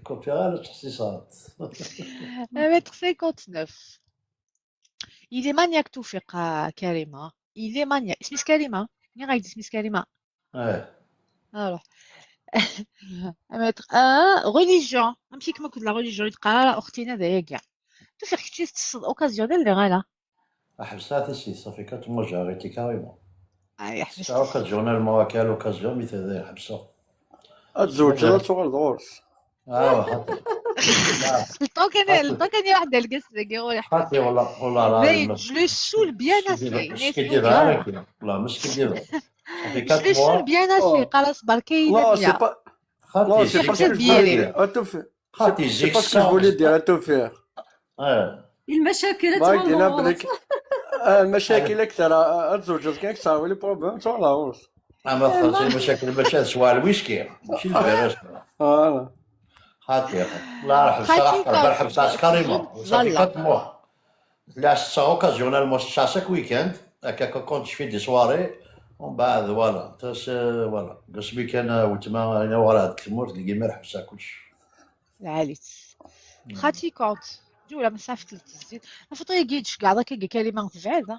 Kupiɣ ara ttḥessiseɣ. Un mètre cinquante-neuf. Il est maniaque, Toufiq, euh, Karima. Il est maniaque. Isem-is Karima. Nniɣ-ak-d isem-is Karima. Eh. Alors. Un mètre un, religion. Amek i kem-akked la religion i d-qqar ara uxtina d ayagi. Tufiq kečč i tettesseḍ occasionnel neɣ ala? Ḥebseɣ tissit, ça fait quatre mois j'ai arrêté carrément. Ay, ḥbes. Tesɛa occasionnellement akka l'occasion mi tebda ḥebseɣ. Ad tzewǧeḍ ad tuɣaleḍ ɣur-s. Ah, xaṭi. Le temps kan, le temps kan iruḥ d argaz dagi ur iḥbes. Xaṭi, والله، والله العظيم. Je le saoule bien assez. Skiddibeɣ ara kra. والله ما skiddibeɣ. Ça fait Je quatre le saoule mois. Bien assez. Qalas barka. Non, c'est pas, non, c'est pas ce que je voulais dire. Attends, c'est pas ce que je voulais dire, attends. Ah. المشاكل تولى المشاكل اكثر. تزوجت كان صار لي problème، تولى غور. Ama txelṣ-iyi mecakil, mačči ad sweɣ lwiski, mačči d lbirra. Voilà. Xaṭi, xaṭi. La, ḥebseɣ, xaṭi, ḥebseɣ, ḥebseɣ, ḥebseɣ carrément. Ça fait quatre mois. La, ḥebseɣ occasionnellement, ḥebseɣ chaque week-end. Akka, quand je fais des soirées, umbeɛd, voilà. Tas, euh, voilà. Deg usmi kan, euh, weltma, ayen uɣaleɣ deg tmurt, deg imir ḥebseɣ kullec. Lɛali-tt. Xaṭi, quand. Ǧula, ma sɛaft-, tezzi. Lfuṭu-yagi, tceggeɛ akka, Karima, tebɛed, ha?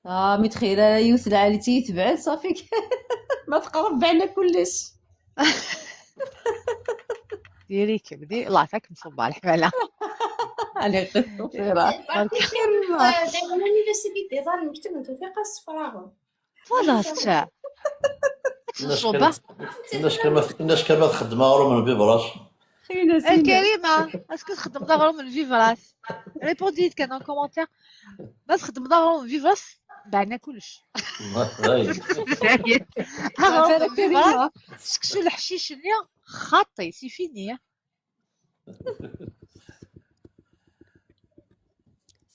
Ah, mi txil ara yiwet lɛali-tt-iyi tebɛed, ṣafi. Ma tqerreb, beɛna kullec. Diri-kem, di-, الله يعطيك مصبة الحمالة. Allez, reste au fur. Barka. Dayma, dayma, mi d as-igi d-iḍal, nekk d Tewfiqa ssefraɣen. Voilà, c'est ça. Nnas kan, nnas kan ma, nnas kan ma txeddem aɣrum n Vivras. Xila, eh, Karima, est-ce que txeddmeḍ aɣrum n Vivras? Répondez-y kan en commentaire. Ma txeddmeḍ aɣrum n Vivras, beɛna kullec. Aɣrum n Vivras, seksu leḥcic-nni, xaṭi, c'est fini.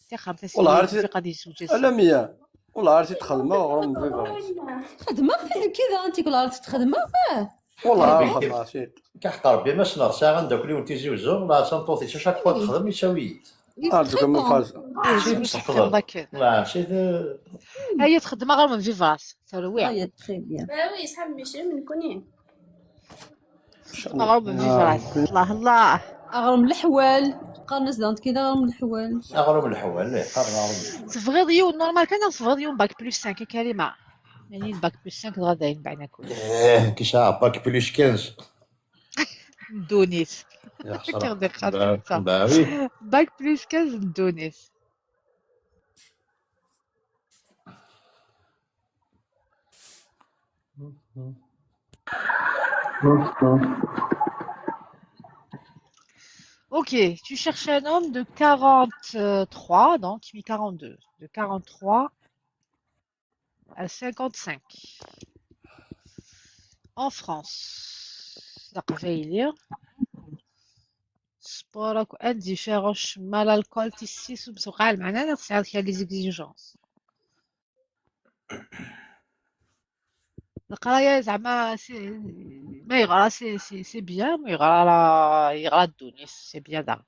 Tixxamt, والله عرفتي، قد يزوج. Ala mia. والله عرفتي تخدمه غير من بيبرس. خدمه في كذا، انت كل عرفتي تخدمه. اه. والله عرفتي. كحق ربي ما سنغ ساعة ندوك لي ونتي زوزو، لا سنطوطي شا شاك بوا تخدم يساويت. اه، دوك من فاز. شي بصح تخدم. لا، شي ذا. هي تخدم غير من بيبرس، ترويع. هي très bien. Bah oui, صحاب ماشي من كونين. أغرب من فراس. الله، الله. أغرب من الحوال. قال الناس داون كذا أغرب من الحوال. أغرب من الحوال، إيه، قال أغرب من الحوال. تبغيض يوم normal كان، تبغيض يوم باك بلس خمسة كلمة. يعني الباك بلس خمسة غدا ينبعنا كل. إيه، كي ساعة باك بلس خمسة. ندونيس. يا حسرة. كيف دير خاطر؟ Bah oui. باك بلس خمسة ندونيس. Ok, tu cherches un homme de quarante-trois, donc, mi quarante-deux, de quarante-trois à cinquante-cinq. En France, la Sport, indifférent, mal, alcool, tissis, ou بسوق على المعنى، خصها هذيك les exigences. القراية زعما c'est، ما يغرى c'est، c'est، c'est bien، ما يغرى لا، يغرى الدونيس، c'est bien دار.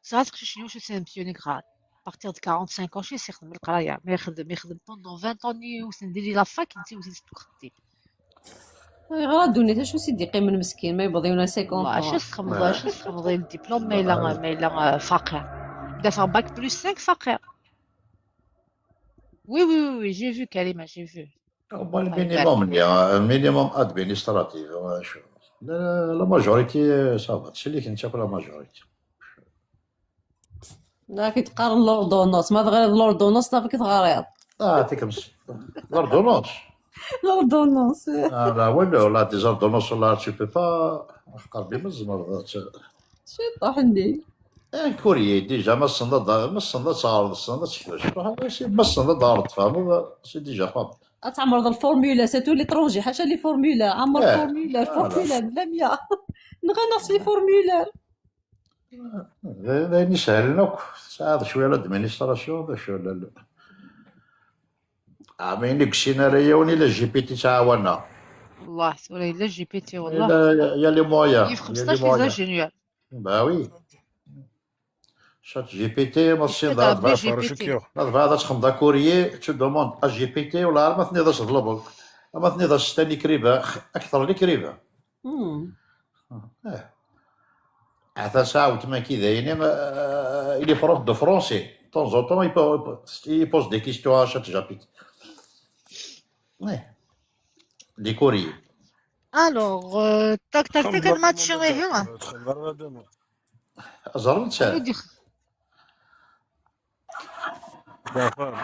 صافي، تقشي شنو، شو c'est un pionnier grade. À partir de quarante-cinq ans، شي يخدم القراية، ما يخدم، يخدم pendant vingt ans، يوسن ديري la fac، انت وزيد تخدي. غير الدنيا، تا شو سيدي يقيم المسكين، ما يبغي ولا cinquante ans. اش تخمض، اش تخمض الدبلوم، ما إلا، ما إلا فقير. دافع باك بلس خمسة فقير. Oui, oui, oui, oui, j'ai vu, Karima, j'ai vu. هو المينيموم، يا المينيموم ادمينستراتيف، شو؟ لا، لا، la majorité ça va، تسليك انت la majorité. لا، كي تقارن l'ordonnance، ما تغير l'ordonnance، صافي كتغريض. اه، تيكمس. L'ordonnance. L'ordonnance. اه، لا، ولا، لا، des ordonnances، ولا، tu peux pas. حق ربي ما تزمر. شي طاح عندي. ان كوريي، déjà، ما تصنت، ما تصنت تعرض، تصنت تكتب. شي طاح عندي، سي ما تصنت تعرض، تفهم، c'est déjà pas. تعمر الفورمولا، c'est tous les étrangers، حاشا les formulaires، عمر فورمولا، فورمولا، بلا مية. نغنى les formulaires. D ayen isehlen akk. Tesɛiḍ cwiya l'administration, d acu, la, la. Ah, ma yenna deg السيناريو وني la G P T تعاونا. والله، ثورة إلا G P T، والله. Il y a les moyens. Il y a les moyens. Bah oui. Chat G P T، ما تصير ضرب. لا، هذا تخمض كوريي، tu demandes à G P T ولا ما تنيض تطلب. ما تنيض تستني كريبة، أكثر لي كريبة. Hmm. Eh. Ata saɛa weltma-k i d ayen, euh, il est prof de français. De temps en temps, il po-, il pose des questions à chat G P T. Eh. Des courriers. Alors, euh, tac, tac, tac, ad matchiɣ ihi. Ẓer netta. جعفر،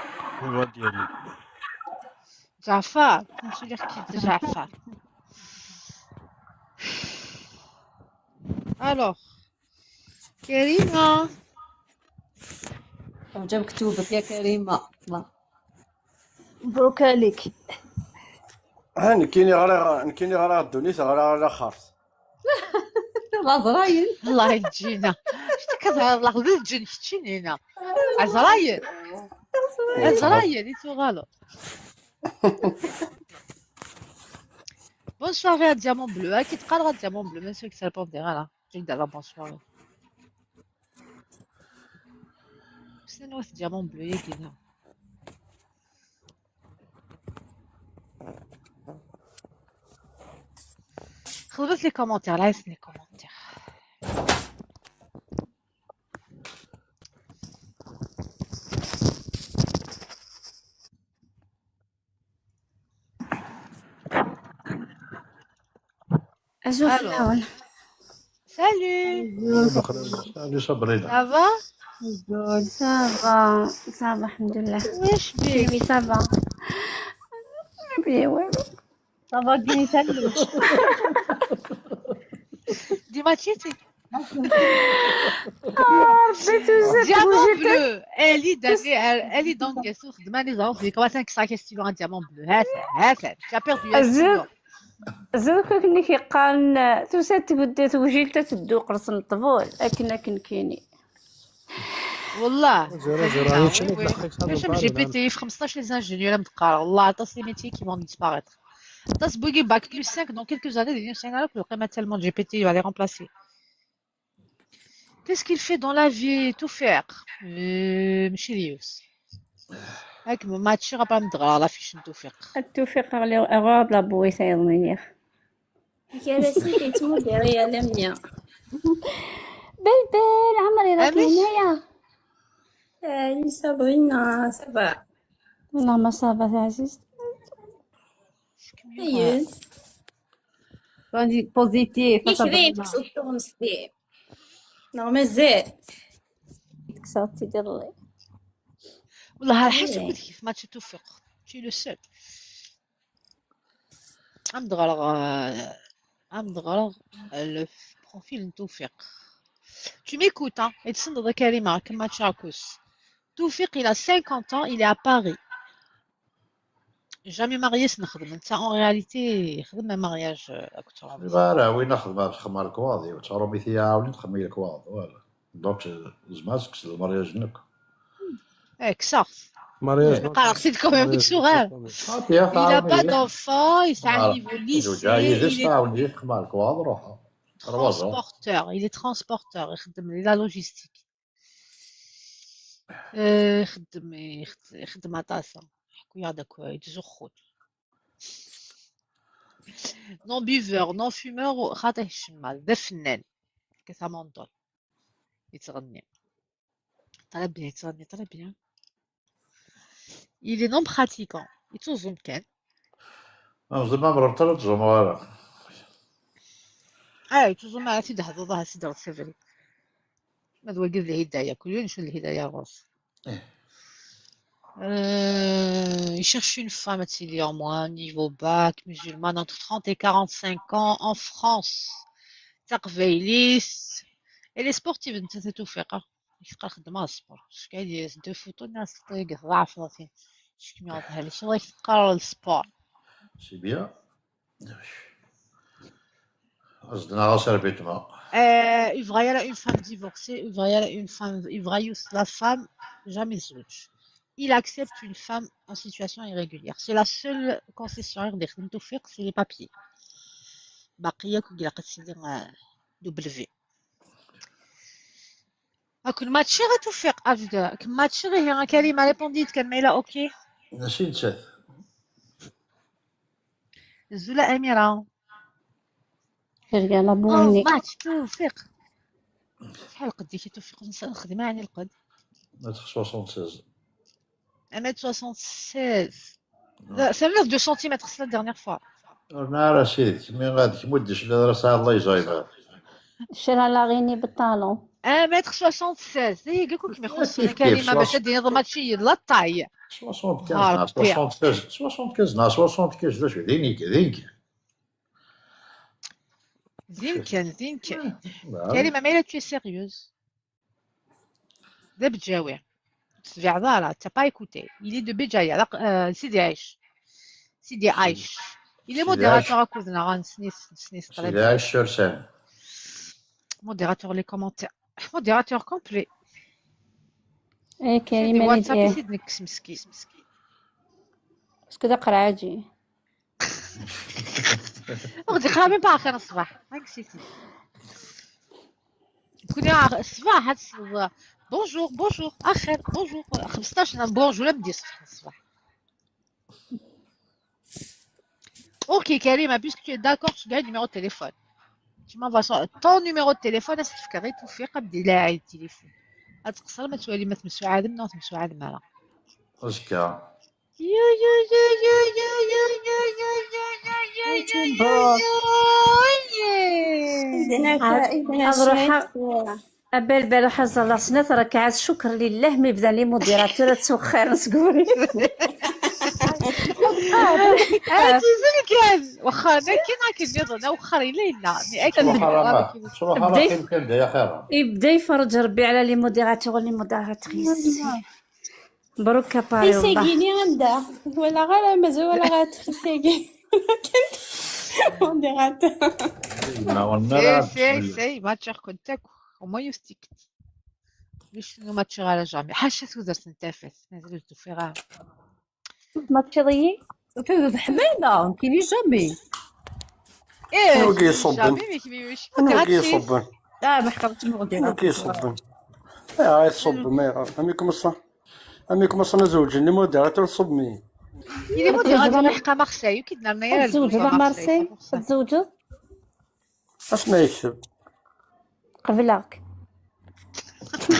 هو ديالي. جعفر، نمشي لك كيف جعفر. Alors، كريمة. جا مكتوبك يا كريمة. الله. مبروك عليك. ها، نكيني غير، نكيني غير الدنيا، غير على خارت. العزرايل. الله يجينا. شتي كتهضر، الله غير تجي نحكي هنا. عزرايل. Ẓra yid-i tuɣaleḍ. Bonsoir à Diamant Bleu. Akken teqqareḍ a Diamant Bleu, ma seg telpon diɣ ara. Ǧǧiɣ-d ala bonsoir. Ssnen wat Diamant Bleu yagi da. Xedmet les commentaires, laissez les commentaires. Azul Alors. Fell-awen. Salut. Salut Sabrina. Ça va? Azul, ça va, ça va, الحمد لله. واش بيك؟ Oui, ça va. Oui, oui. Ça va bien, salut. ديما تشيتي. آه، ربي توزع Diamant توزيتك. Bleu. Elle est dans les, elle est dans le gassou. خدمة les enfants. Comment ça, ça, qu'est-ce que tu veux un diamant bleu? هات، هات. Tu as perdu un الزر. stylo. زر كني كيقال توسات تبدي توجيل تتدو قرص الطبول. أكن أكن كيني. والله. زيرو زيرو، آه، هي oui, تشري oui. دقيقة باش هذا جي بي البارد. تي في خمسطاش les ingénieurs متقارا. والله عطاس les métiers qui vont disparaître. عطاس بوغي باك plus cinq dans quelques années, دير سنة لك القيمة tellement G P T va les remplacer. Qu'est-ce qu'il fait dans la vie, توفيق؟ آه، ماشي ريوس. هاك ما تشي غابا مدغرا لا فيش توفيق. التوفيق غلي أغاض لا بويسة يضمينيخ. كراسي كيتمو ديري يا لميا. بلبل، عمري راكي أمس؟ هنايا؟ اي صابرينا، صافا؟ والله ما صافا عزيز. ايوه. راني بوزيتيف. كيف بين تسوقتو مسدي؟ نو مازال. كسرتي دير الله. والله على حسب كنت كيف ما تشي توفيق. Tu es le seul. عم دغرغ، عم دغرغ le profil توفيق. Tu m'écoutes, hein? يتصنت كريمة كما تشاكوس. توفيق il a cinquante ans, il est à Paris. Jamais marié سنخدم. انت en réalité خدم mariage اكثر. لا، راه وين نخدم في خمار الكواضي وتعرفي فيا عاوني تخمي الكواض ولا. دونك زعما سكس المارياج نك. ايه كساغ. مارياج قرا سيدكم ميك صغار. صافي يا Il a pas تعاوني. d'enfant, il s'est un Voilà. niveau lycée, زوج عايدة il est تعاوني في خمار الكواض روحها. Trois ans. Transporteur, il est transporteur, يخدم la logistique. آه، يخدم يخد- يخدم عطاسة. حكو يا داك يدزو خول. Non buveur, non fumeur, خاطيه الشمال، ذا فنان. كيف منظر. يتغني. Très bien, يتغني très bien. Il est non pratiquant. يتوزم كان. زعما مرة ثلاث زمارة. اه، يتوزم على سيدي حظوظها سيدي راسي فري. ما دوا قد الهداية، كل يوم شو الهداية غوص. إيه. Euh, il cherche une femme, il est en moins niveau bac, musulmane, entre trente et quarante-cinq ans, en France. تقبايليس. Elle est sportive, انت توفيقة. يفقى خدمة سبور. شكون هادي دو فوتو ناس طيق ضعف راسي. شكون يعطيها لي؟ شنو راك تقرا السبور؟ C'est bien. زدنا غا سيرفيتمون. Euh, يبغى يرى une femme divorcée, يبغى يرى une femme, يبغى يوصل la femme jamais زوج. Il accepte une femme en situation irrégulière. C'est la seule concession اللي خدمتو فيق, c'est les papiers. باقي ياك وكي لقيت سيدي دبل في. هاكو الماتشي غا توفيق افدا كما تشغي هي كريمه ريبونديت كان ميلا اوكي. نسيت سات. الزوله اميره. ترجع لا او بويني. ماتش توفيق. شحال قديتي توفيق نخدم يعني القد؟ متر soixante-seize. un mètre soixante-seize. لا، cinq mètres deux centimètres, c'est la dernière fois. نهار سيدي، مين غادي تمدش لراسها الله يزايدها. شرا لا غيني بالطالون. un mètre soixante-seize. اي قال لك ما يخص كيف كريمه كيف، باش دير ماتشي لا طاي. soixante-quinze نهار نهار ربي. soixante-seize، soixante-quinze نهار soixante-quinze لا شويه دينيك دينك. زين كان زين كان. Voilà. كريمه ميلا tu es sérieuse. ذا بجاوي. تبع ضارة, t'as pas écouté. Il est de Béjaïa, لا, آه, سيدي عيش. سيدي عيش. Il est سيدي عيش. modérateur اكودنا, غنسنيس, نسنيس سيدي عيش سورسان. Modérateur les commentaires. Modérateur complet. ايه، كريمه اللي واتساب دير. يسيد نكس مسكين. باسكو دا قرعاجي. اختي خامي باخر الصباح، هاك سيتي. تكوني الصباح هاد الصباح. بونجور، بونجور، اخر بونجور. خمسطاش، بونجور، لا بدي الصباح، الصباح. اوكي كريمه، بيسك تو داكور، شو كاع نيميرو تليفون؟ تما فاصون طون نيميرو تليفون، اسفك غير توفيق، بدي لاعي التليفون. اتقصر ما توالي ما تمسو عالم، نو تمسو عالم على. اشكا. يا، يا، يا، يا، يا، يا، يا، يا، يا، يا، يا، يا، يا، يا، يا، يا. إذن هكا، إذن هكا. أبلبل حظ الله سنة ركعات، شكر لله، مي بدان لي موديراتور تسوخر نسقوري. هاتي زين كان. واخا أنا كي راكي نيض، أنا وخر إلا إلا. مي أكيد شو حرام؟ شو حرام؟ بديت كيف كان دايا خيرها؟ يبدا يفرج ربي على لي موديراتور ولي موديراتريس. مبروك كاباري والله. سيقيني غندا. ولا غير مازال ولا غير سيقي. موديراتور. سي سي سي ماتشر كنتك. وما يستكت. ليش شنو ماتشر على جامي؟ حاشا سوزر سنتافس. مازال توفي غير. ماتشي ضيي؟ كيف حميلة؟ كيني جامي. ايه، شنو كيصبن؟ جامي، مي كيمي مش شنو كيصبن؟ لا، ما حقرتش المغدي. شنو كيصبن؟ ايه، غير تصب، ما يعرف. أمي كمصة. أمي كمصة أنا زوجني موديراتور تصبني. إلي موديراتور تزوج لحقة مارسيل، كي درنا يا تزوج مارسيل، تزوج. اش ما يكتب؟ قبلك.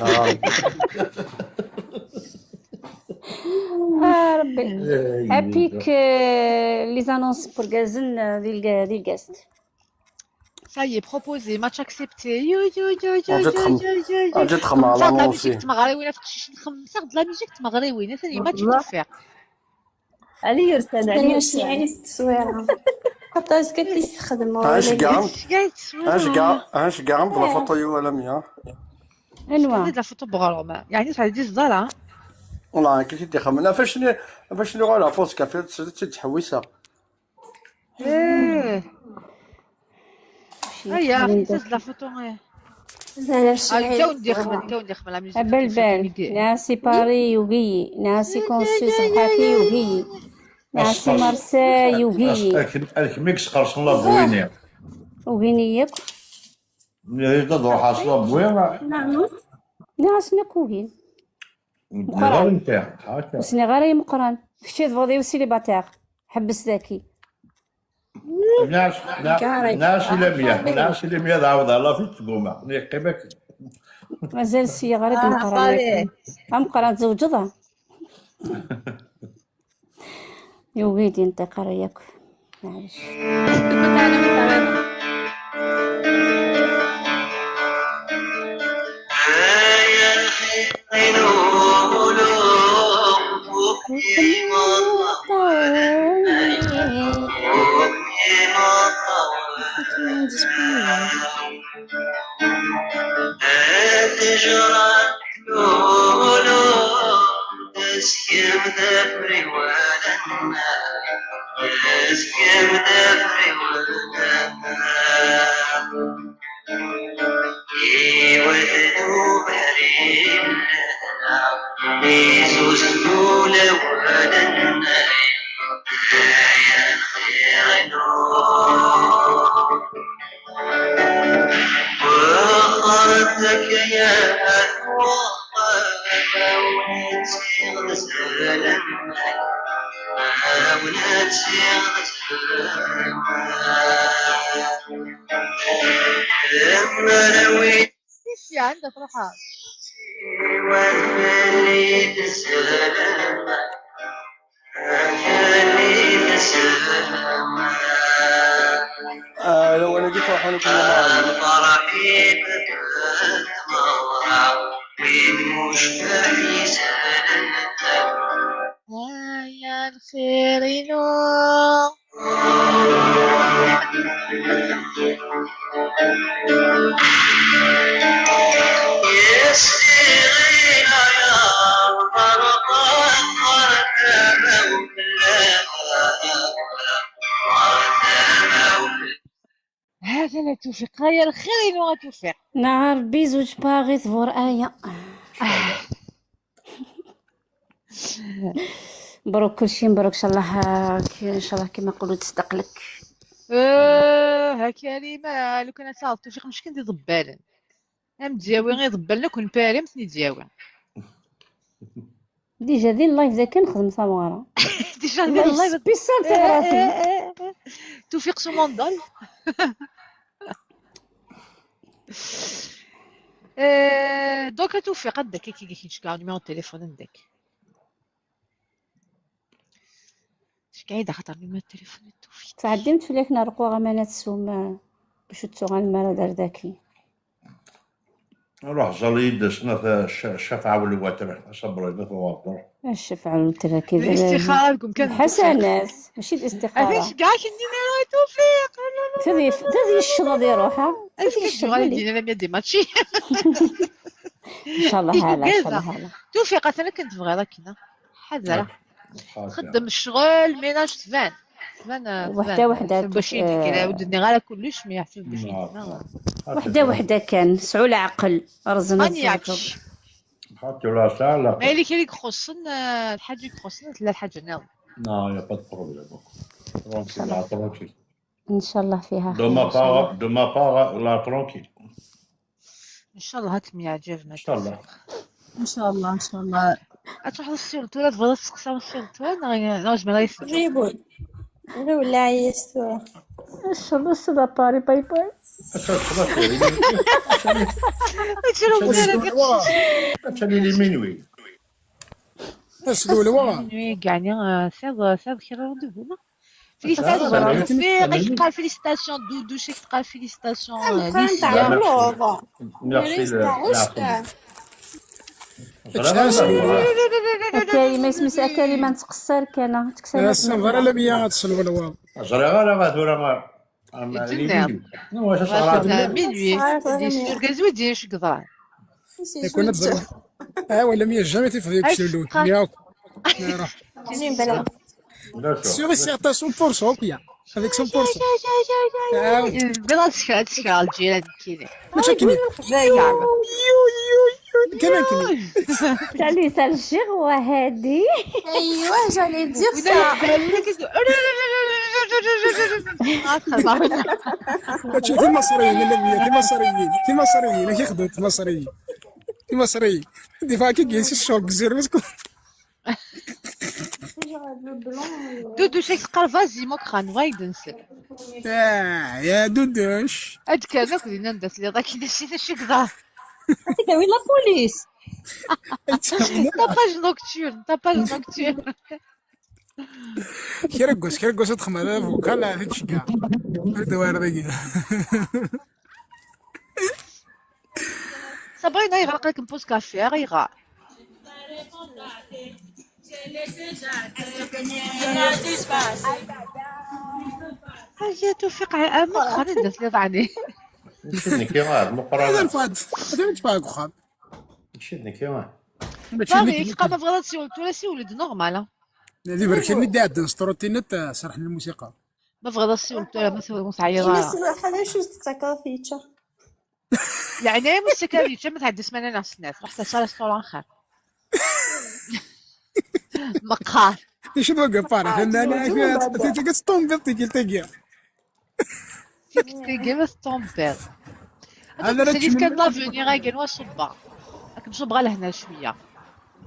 آه. آه، ربي. إيه، ابيك، آه، لي زانونس بور كازن، آه، دي الكا-، دي الكاست. سايي بروبوزي، ماتش اكسبتي. يو يو يو يو. اجي تخم، اجي تخم على نونسي. تمغري وين في التشيش نخمسه د لا ميوزيك تمغري وين ثاني ماتش توفيق. علي يرسل، علي يرسل. التصويره. حتى اش كتستخدموا؟ اش كاع؟ اش كاع؟ اش كاع؟ بلا فوطو ولا مية. انوا. لا فوطو بغرام. يعني صافي دي الزرع. والله كي تدي خمنا فاش ني، فاش ني غير فوز كافي تحويسه. ايه. ايا، حساس لا فوطو، ايه. زعما شي هاكا عيب. وندي خمل، هاكا وندي خمل، لا ميوزيك. بلبل، ناسي باري يوغي، ناسي كونسيس غاتي يوغي، ناسي مارسيل يوغي. الكميكس قرصن لا بويني. وغيني ياك. هي تضرب حاصله بوينه. نعم. ناسي كوغين. غير انت هاكا. وسني غير يا مقران. كشي تفضي وسيلي باتاغ. حبس ذاكي. ناس، نا-، كاري. ناس إلا مية، ناس إلا مية تعاود على في التقومة. يقيمك. مازال السيا غير آه، كنقرا. طالع. أم قرا تزوجضها. يا وليدي انت قرا ياك. معليش. ايش عندك روحها؟ آه، لو أنا قلت راح نكون معاهم. آه، يا الخير ينور. هذا لا توفيق، هيا الخير ينو توفيق. نهار بيزوج باغي ثبور آية. آه. مبروك كلشي، مبروك. ان شاء الله، آه، ك- ان شاء الله كيما نقولوا تصدق لك. اه، ها كريمه، لو كان تعرف توفيق مشكل دي ضبالن. ام دياوي غير ضبالنا كون باري متني دياوي. ديجا دي اللايف ذا كان خدم ثمارة. ديجا دي اللايف سبيسال تاع راسي. توفيق سو موندال. آه، دوكا توفيق عندك كي كي كي كاع نيميرو التليفون عندك. اش قاعد خاطر نيميرو التليفون توفيق. تعدمت في ليك نرقوا غمانات سوما باش تسوغ المرة دار ذاكي. روح زال يدس ناث الشفعة والوتر، صبر ناث واتر. الشفعة والوتر كذا. الاستخارة لكم كان الحسنات، ماشي الاستخارة. علاش كاع كني ما توفيق؟ تذي، تذي الشرط دي روحها. تذي الشرط غادي دي. دينا لم يدي ماتشي. ان شاء الله هلا، ان شاء الله هلا. توفيق، انا كنت بغير لك هنا. حذرة. خدم الشغل، ميناج تبان. تبان، وحدة تبان. وحدة باش كيف- يديك، لا، ودني غير كلش، ما يحسب باش يدينا. وحدة وحدة كان، سعوا العقل، رزنا راني الزوج. يعكش. حتى لا سهلة. ما اللي كان يخصن، آه، الحاجة يخصن، لا الحاجة ناض. لا، يا با دو بروبليم. ترونكيل، لا، ترونكيل. ان شاء الله فيها خير، دو ما إن شاء الله. بار، دو ما بار، لا، ترونكيل. ان شاء الله هاكم يعجبنا. ان شاء الله. ان شاء الله، ان شاء الله. تروح للسيرتو، لا تبغى تسقسى السيرتو، انا انا جمال يسقسى. جيبوا. غير ولا عيستوا. ان شاء الله السيد اباري، باي باي. تشرو مزال. تشرو لي مينوي. اش الولوى؟ مينوي كاع، آه، سير سير كي رونديفو. فيليسيتاسيون توفيق، كيف قال فيليسيتاسيون دودو، شيك قال فيليسيتاسيون، آه، ليسيا. ميرسي. كريمة، اسمي سي كريمة، نتقصر كان، تكسر. السنغرة لا بيا غتسلم الوضع. زريغة لا غادورة ما. يتجنن. واش صرا؟ مينوي. دي سور كازوي دي شك ضرا. كنا تزرع. اه، ولا مية جامي تفضي بسلوت. ياك. Sûr et certain, cent pour cent, bien. Avec cent pour cent. بلا تشكال، تشكال الجيران كيني. ماشي كيني. لا يا عم. يو، يو، يو، كان كيني. سالي سالشيغ وهادي. ايوا، j'allais dire ça. هادشي تي مصريين، لا، لا، تي مصريين، تي مصريين، كي يخدموا تي مصريين. تي مصريين. ديفا كي جلس الشوك، زير مسكون. دودو شيك قال فازي مكران وايد نسل. آه، يا دودوش. هاد كان ناكل لنا ندس لي راكي دشي شي كذا. هذيك وين la police؟ Tapage nocturne, tapage nocturne. كيرقص، كيرقص تخمر هذا فوكال هذا تشقى. هذا وين راكي؟ صابرينا يغلق لك بوز كافي، غير يغار. هيا توفيق، آه، مقرن درت لي ضعني. نشدني كي غاد مقرن. هذا الفاد. هذا مش باك خاب. نشدني كي غاد. باغي يقام بغا تسول، تو سي ولد نورمال. هذه برك اللي داد نسطروتينت، آه، سرح الموسيقى. ما بغا تسول، تو ما تسول، متعيرة. حنا شو تتكافيتشا. يعني مستكافيتشا ما تعدي سمانة ناس الناس، رحت صار ستور آخر. مقهار. ايش بقى بارك؟ انا انا تيجي تطوم بيض تيجي تيجي. تيجي تيجي بس طوم بيض. انا راه سيدي كان لافوني غا قال واش صبا. راك مصبغه لهنا شويه.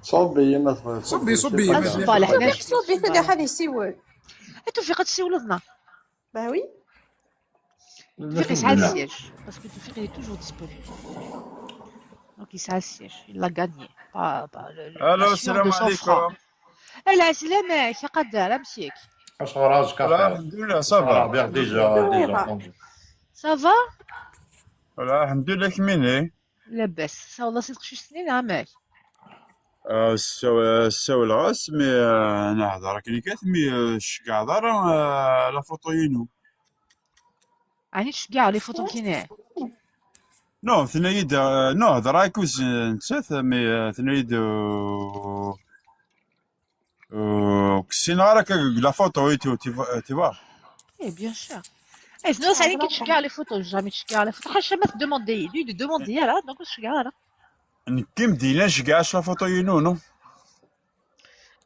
صوبي يما صوبي، صوبي يما. صبا لهنا شويه. صوبي ثاني حد يسيول. انتو في قد تسيولوا لنا؟ Bah oui. توفيق يسعى السياج، parce que توفيق est toujours disponible. Donc يسعى السياج، il a gagné. Pas, pas le, le, الو، السياج السلام de son عليكم. العسلامة، شا قدر، امسيك. اش راسك؟ الحمد لله، صافا. بيان ديجا، ديجا. صافا؟ الحمد لله، كميني؟ لاباس، صافا، والله سي تخشي سنين، عامك؟ آه، السو-، السو الغاس، مي، آه، انا هضره كني كات، مي، آه، الشكاع دار، آه، لا فوتو ينو. يعني تشجع لي فوتو كيني؟ نو، ثنايد، آه، نو، هضره كوز نتسات، مي، آه، ثنايد، آه، آه، كسينا راك لا فوتو، وي، تو، تي فوا، تي فوا. اي بيان سور. اي سنو سالي كي تشجع لي فوتو، جامي تشجع لي فوتو، حاشا ما تدوموندي، لي دو دوموندي، لا، دونك تشجع، لا. نكي مدينة شجع لا فوتو ينو، نو.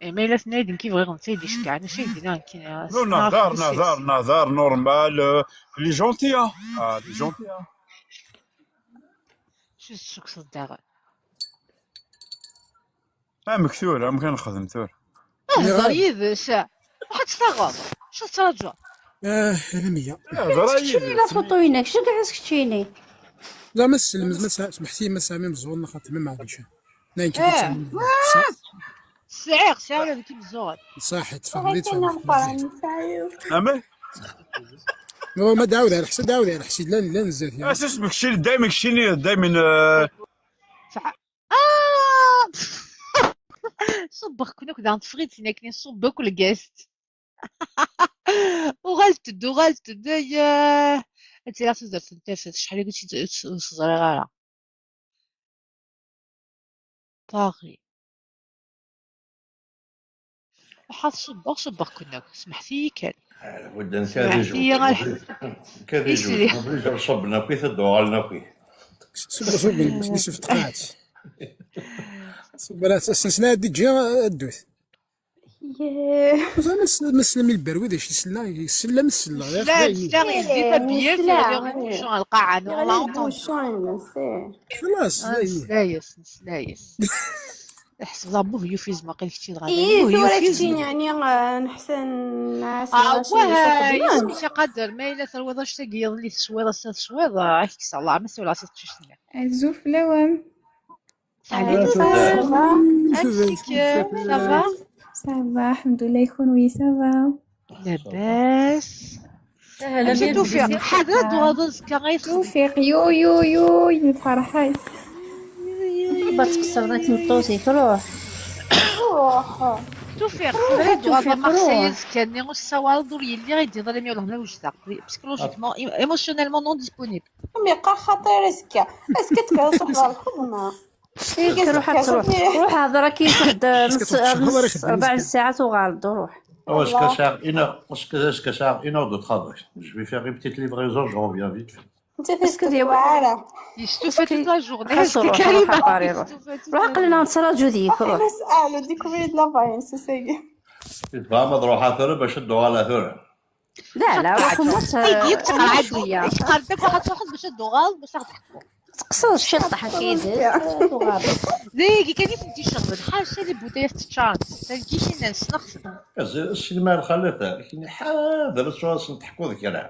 Eh, ma yella tenna-yi-d nekk i bɣiɣ netta i d-iceggɛen, acu i d-nniɣ nekk? Non, nehder, nehder, nehder normal. Euh, elle est gentille, hein. Ah, elle est gentille, hein. Acu tessukkseḍ daɣen? Amek tura, amek ad nexdem tura? Hder yid-s. Ruḥ ad tt-taɣeḍ. Acu tettṛaǧuḍ? Ah, alameyya. Hder Keččini la yid-s. Photo-inek, ceggeɛ-as keččini. La ma tsellemt, ma sɛa-, smeḥti, ma sɛa mi meẓẓuɣ neɣ xaṭi ma maɛdic. Nayen Eh. kif. Sɛiɣ, sɛiɣ ula d nekk imeẓẓuɣen. Ṣaḥit, tfehmeḍ-iyi, tfehmeḍ. Amek? Ma d ɛawed ar ḥsa, d ɛawed ar ḥsa, llan, llan zdat. Asas mekcin, dayma kecini, dayma, euh, Sɛa-, ah! Ṣubbeɣ-ken akk daɣen teffeɣ-id sin akken iṣubb akk lgast. Uɣalet-d, uɣalet-d, ay, ah! Ad tt-iliɣ tudert n tafat, acḥal ur tt-ẓriɣ ara. Paris. Ruḥ ad ṣubbeɣ, ṣubbeɣ-ken akk, smeḥt-iyi kan. Budden kadijo. Smeḥt-iyi a lḥ-, Kadijo. Isli. Oblige ad ṣubben akk i ad uɣalen akk. Ṣubbeɣ, ṣubbeɣ, isef tqaɛet. Ṣubbeɣ, ass-, ass-, ass-, ad d-ǧǧi, ad ddut. Yee. Ẓer ma s-, ma slam i lberwi d acu isella, isella ma sella. Nesla, nesla, il dit pas bien, Nesla, il y a un bouchon à lqaɛa, on l'a entendu. Bouchon, c'est. Xlaṣ, Ah, dayen. nesla-yas, nesla-yas. Iḥseb abbuh yufizem aqil kečči dɣa. Ihi Abbuh tura yufizem. Keččini, yeɛni, ah, neḥsen ɛas Ah, lɣaci wah, yessexdamen. Yesɛa qader, ma yella terwiḍ annect-agi iḍelli teswiḍ, ass-a teswiḍ, ah, ad k-kkseɣ Allah, ma teswiḍ ɛas teqcict-nni. Azul fell-awen. Salut, ça va? Amek-ikem? Ça va? Ça va, alḥemdulilah, i kunwi, ça va? Labas. Amek Tufiq? Ḥader ad d-tuɣaleḍ azekka, ay Tufiq. Tufiq, yuy, yuy, yuy, nferḥ-ak. Ma tqeṣṣreḍ a tmeṭṭut-ik, ruḥ. Ruḥ. Tufiq, Ruḥ, ad d-tuɣaleḍ a Tufiq, Marseille ruḥ. Azekka-nni, ur tessawaleḍ, ur yelli, ad d-iḍal imi ur lehna wejdeɣ. Psychologiquement, émotionnellement non disponible. Mi yeqqar xaṭi ara azekka. Azekka ad tebɛed truḥ ɣer lxedma. Ruḥ ad truḥ. Ruḥ hder akka i tḥed rebɛa n ssaɛat uɣaleḍ, ruḥ. Azekka sɛiɣ une heure, azekka, azekka sɛiɣ une heure de travail. Je vais faire une petite livraison, je reviens vite fait. Netta ur yestufa ara. Yestufa toute la journée. Xas ruḥ, ruḥ a Paris, ruḥ. Ruḥ aql-aneɣ nettraǧu deg-k, ruḥ. As'al, découvrir de la vaillance, c'est ça. Tebɣam ad ruḥeɣ tura bac ad d-uɣaleɣ tura? لا لا، روح وما Tigi teqreḥ-d. شوية. Teqreḥ-d akk, ad truḥeḍ bac ad d-tuɣaleḍ, bac ad teḥkuḍ. تقصر الشطح كيدز. Dagi kan i tent-iceɣben, ḥaca les bouteilles teččarent. Tagi kina nesneɣ-ten. Sinima lxalat, kini ḥader ad tt-wasen teḥkuḍ kra.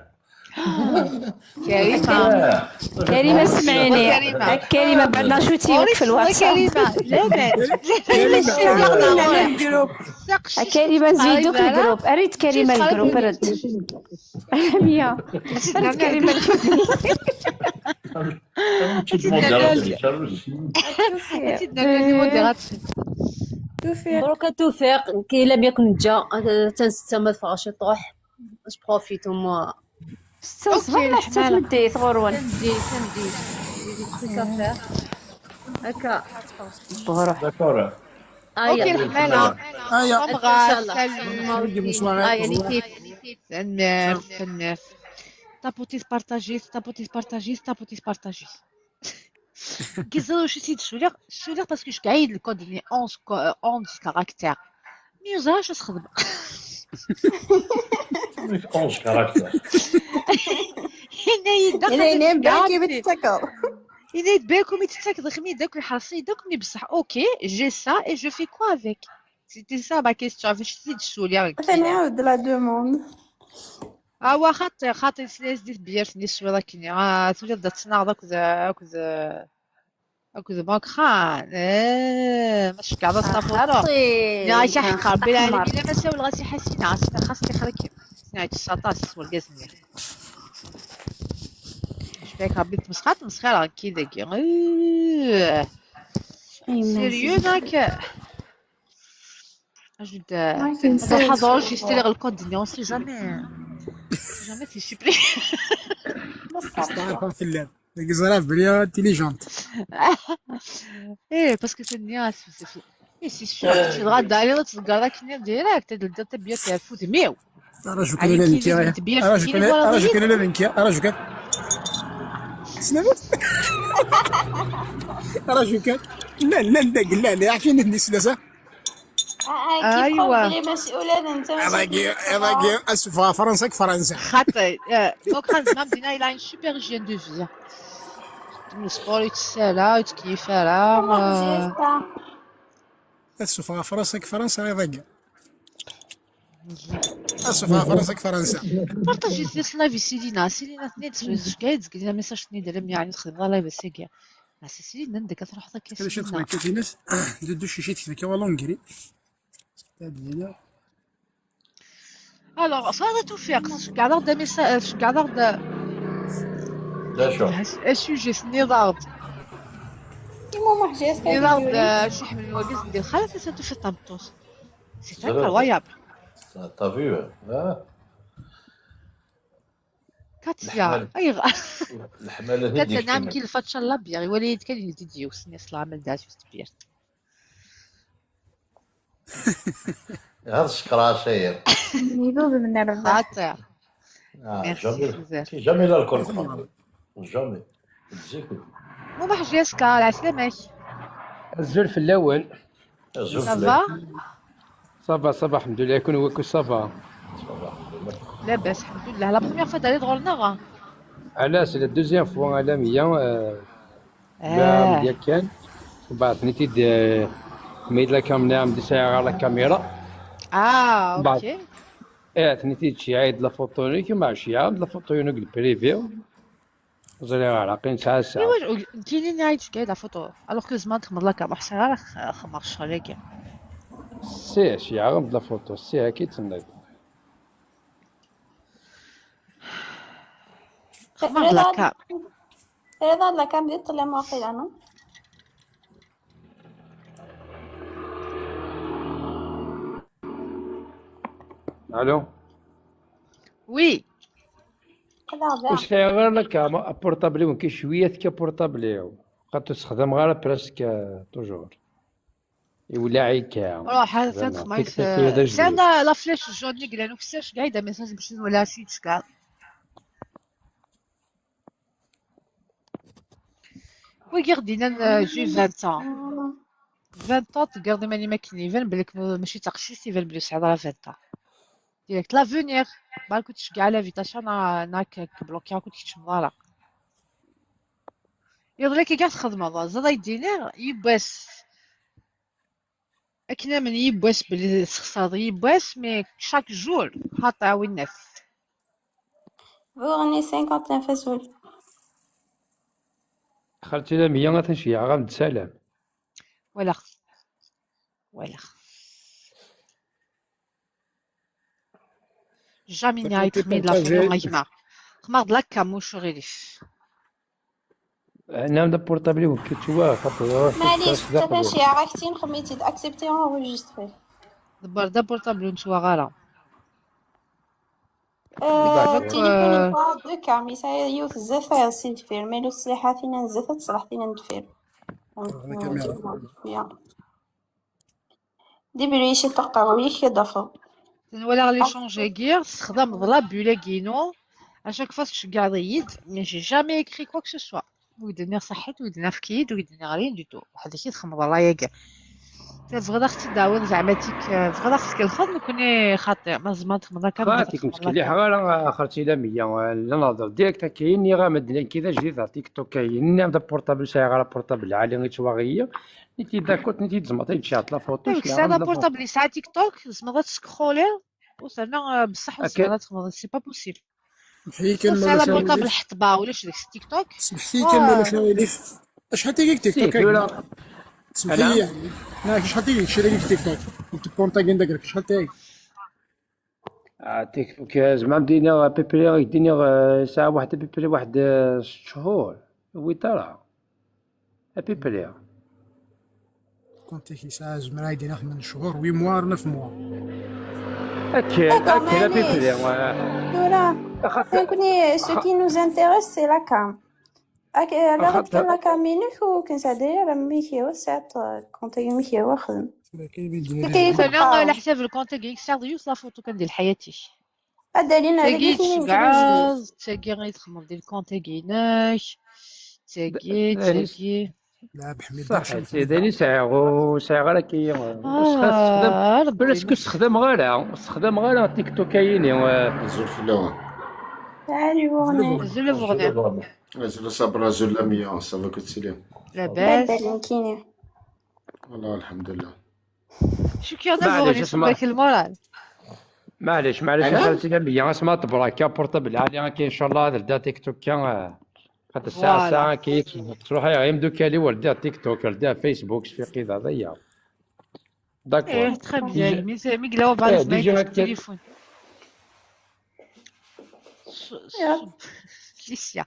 Karima. كريمة سمعيني. كريمة. كريمة بعد نشوتي في الواتساب. Karima, laman. Karima. Llan الجروب. كريمة نزيدوك الجروب، أريد كريمة الجروب، رد. مية. رد كريمة الجروب. Ad tt-id-nernu di modératrice. Tufiq. دروكا توفيق كي لم يكن جا تنسى ما دفعش يطوح. Je profite au moins. ستة صفر، حتى تمديت غرون. تمدي تمدي. هكا. بغروح. D'accord. Ok, الحمالة. Aya. Amɣar, salut. Bonsoir. هاي نيكيت. Tanemmirt, tanemmirt. Tapotez, partagez, tapotez, partagez, tapotez, partagez. Gizzero, je suis désolée, désolée parce que je gagne le code de onze, co-, onze caractères. Mais ça, je serais Onze caractères. Yenna-yi-d Yenna-yi-d, "Baki mi tettakeḍ." Yenna-yi-d, "Baki mi tettakeḍ, xmi d akk iḥerṣi d akk mi beṣṣeḥ." Ok, j'ai ça et je fais quoi avec? C'était ça ma question. Acu i d-tessuliɣ? Atan iɛawed la demande. Awa xaṭi, xaṭi, nesla-as di tebyirt-nni teswiḍ akkenni. Ah, tuliḍ da tettnaɣeḍ akked, akked, akked Makran. Eh, ma tcekkɛeḍ ad tafeḍ. Nniɣ-ak aḥeqq Rebbi lɛalamin, ama sawleɣ-as i Ḥasina, xas tixer-ikem. Ḥasina yettess aṭas wergaz-nni. Cfiɣ-ak Rebbi tmesxer, tmesxireɣ-k dagi. Eh. Sérieux, donc? Ajoute, euh, Maïkensel. Attends, je vais enregistrer le code, on sait jamais. On sait jamais si je suis prêt. Teɛref fell-am. Deg ẓraf bli intelligente. Eh, parce que c'est bien, c'est, c'est, et c'est sûr, tu seras d'aller dans ce gars-là qui vient direct, et de, de, de bien faire foutre, mais Ara ju kan ala nekki. Ara ju kan, ara ju kan ala nekki. Ara ju kan. Ara ju kan. Llan, llan dagi, llan. Yeɛjibni-ten islasa. Aïwa. Problème, c'est au lait, donc ça, c'est iḍ-agi, iḍ-agi, ad ssufɣeɣ Fransa deg Fransa. Xaṭi, euh, donc, Fransa, Madina, il a une super hygiène de vie. Sport, yettess ara, yettkeyyif ara, euh. Ad ssufɣeɣ Fransa deg Fransa iḍ-agi. Ad ssufɣeɣ Fransa deg Fransa. Partager s live i Silina. Silina tenna-d, tezgel-d la message-nni d alammi, yeɛni txedmeḍ live ass-agi. Ah, c'est Silina, anda akka truḥeḍ akka, Silina? Acu txedmeḍ akka, Silina? Duddu cici tekfek wa l'Hongrie. Alors, Faḍma Tewfiq, tceggɛeḍ-aɣ-d amisa-, tceggɛeḍ-aɣ-d d acu? As-, asujet, tenniḍ-aɣ-d. Tenniḍ-aɣ-d, euh, acu iḥemmel wagi, teddi lxalat, ass-a tufiḍ tameṭṭut. C'est incroyable. T'as vu, hein? Katia, leḥmala, ayɣer? Leḥmala Katia, nɛam, ki lfačča n la bière, iwala-yi-d kan, yeldi-d yiwes-nni s lɛamal d ɛziz tebyirt. هذا الشكراش هي. يذوب من الرباح. خاطر. آه، merci, jamais, بزاف. Jamais l'alcool. Jamais. Mumaḥ J S K, العسلامة. Azul fell-awen. Azul fell-awen. Ça va? Ça va, ça va, الحمد لله. كون وكو ça va. لاباس، الحمد لله. La première fois تريد غورنا؟ لا، c'est la deuxième fois, la mienne, euh, لا، مليا كان. ومن بعد نيتي د-، ميد لا كاميرا، مدي ساعة على الكاميرا. اه، بعد، اوكي. ايه، ثنيتي تشي عيد لا فوتو نيك، ما عشيا، لا فوتو نيك البريفي. زري على قين ساعة ساعة. ايوا، كاينين عيد شكاي لا فوتو. الوغ كو زمان تخمر لا كام، حسن راه خ-، خمر الشهر كاع. سي، شي عرب لا فوتو، سي هاكي تنيت. خمر لا كام. رضا، لا كام ديال الطليان واقيلا، نو؟ الو. وي. واش كاين غير لك بورطابلي، وين كاين شويه تكا بورطابلي، بقات تستخدم غير بريسك توجور. يولي عيكا. روح، هذا زعما فات خميس، تيك توك هذا جديد. سانا لا فليش الجون اللي قلنا نفساش قاعده، ما يسالش باش نولي عشيت كاع. وي غدينا ن-، جي عشرين. عشرين، تقدر ديما لي ما كاين يبان بلي ك-، ماشي تقشيس، يبان بلي سعيد راه عشرين. ديريكت لافونيغ. بالك كنت تشجع على فيتاش، انا، انا ك-، كبلوكيها كنت كتشمضارة. يضلك كاع تخدم هذا، زاد يديني يباس. اكنا من يباس بلي تخسر يباس، مي شاك جور هاطا وين الناس. بغني خمسين فاصول. خالتي لمية، غتنشيع غا من سلام. ولا خ-، ولا خ-، جامي نهاية خميد لا فيديو ما يجمع. خمار دلاك كاموشو غيريف. نعم، دا بورطابلي وكيتشوا خاطر معليش، حتى تنشيع غا كتين خميتي داكسبتي اونغوجيستري. دبر دا بورطابلي نتوا غارة. آه، donc, تيليفون آه، يبقى دو كام، يسعي يوث الزفاير سي دفير، ميلو السلاحة فينا نزفت، صلاح فينا ندفير. ديبلي شي طاقة ويش يضافو. نولي غا لي شونجي كير، استخدام لا بولا كينو. اشاك فوا تشجع ضيد، مي جي جامي اكري كوا كو سو سوا. ويدنا صحيت، ويدنا فكيد، ويدنا غرين دي تو. واحد كي تخمض الله ياك. تبغى داك تداول زعما تيك، تبغى داك تكلخض نكوني خاطئ، ما زمان تخمض هكا. خاطيك مشكل لي حغا اخرتي لا مية، لا نهضر ديريكت كاين ني غا مدلين كذا جديد على تيك توك كاين ني عندها بورطابل ساعه غا بورطابل عالي غير تواغيه. نيتي داكوت، نيتي تزمط، نيتي تشعط لا فوتو، تيك شي ساعه عندها لا بورطابل ساعه تيك توك، زعما غتسكرولي وصلنا، آه، بصح أكيد. وصلنا تخمض، سي با بوسيبل. سمحي كان ساعه لا مالا بورطابل شغالي. حطبه ولا شي داك تيك توك. سمحتي كان مالا آه. شغالي. اش حطيتي تيك توك؟ سمحي لي يعني. لا، اش حطيتي شي داك تيك توك؟ كنت بونطا كاين داك، اش حطيتي؟ آه، تيك توك زعما مدينا بيبري، يديني، آه، ساعة واحدة بيبري واحد، آه، ست شهور. وي ترى. بيبري. كنت كي ساعة زمرا يدينا ثمان شهور، وي موا، نوف موا. اكيد، اكيد، بيبري. دورا. كوني، سو كي نوز انتيريس، سي لا كام. اك، لا غتكون لا كام مينوك وكنسى داير ميكي وسعت، كونتي ميكي واخد. كيف انا على حساب الكونتي كيك سعد يوصل فوتو كندير حياتي. الدليل على تاكي كيف يمكن تشجع، تاكي غير تخمر ديال الكونتي كيناك. تاكي، تاكي. Lɛeb Ḥmida. Ṣaḥ, sidi, ni sɛiɣ, ur sɛiɣ ara ki. Ah, Ur sexdameɣ ara, ur sexdameɣ ara TikTok-ayini. Azul fell-awen. Salut, Bournet. Azul a Bournet. Azul a Sabra, azul a Lamia, ça va, كي تسلم؟ لاباس؟ لاباس، nekkini. والله الحمد لله. شكرا. معليش، اسمع. المورال. معليش، معليش، خالتي لمية، اسمع، تبارك يا portable عالي، هاكي إن شاء الله هذا الدا تيك توك كان، آه، هذا الساعة، voilà. ساعة كي تروح يا يمدوك لي ولدا تيك توك، ولدا فيسبوك، شفيقي ذا ضيا. داكور. ايه، تخي بيان، مي سي، مي قلاو بالانس ما يديش التليفون. ليسيا.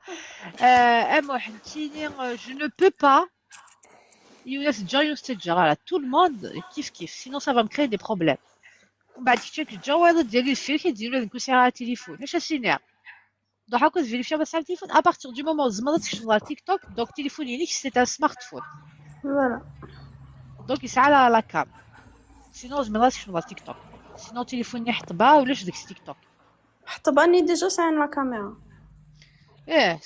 آه، أمو حنتيني، آه، je ne peux pas. يونس جا، يونس تجا، voilà. Tout le monde, كيف كيف. Sinon, ça va me créer des problèmes. ومن بعد كي تشيك الجوال ديالي الفير كيديروا لك كلشي على التليفون. اش اسيني؟ ضحى كنت فيريفيا بس على التليفون. À partir du moment تزمر تكشف على تيك توك، donc التليفون ينيك c'est un smartphone. Voilà. Donc يسعى على la cam. Sinon تزمر تكشف على تيك توك. Sinon تليفوني حطبه ولاش ديك تيك توك. حطباني déjà ساعة la caméra. ايه،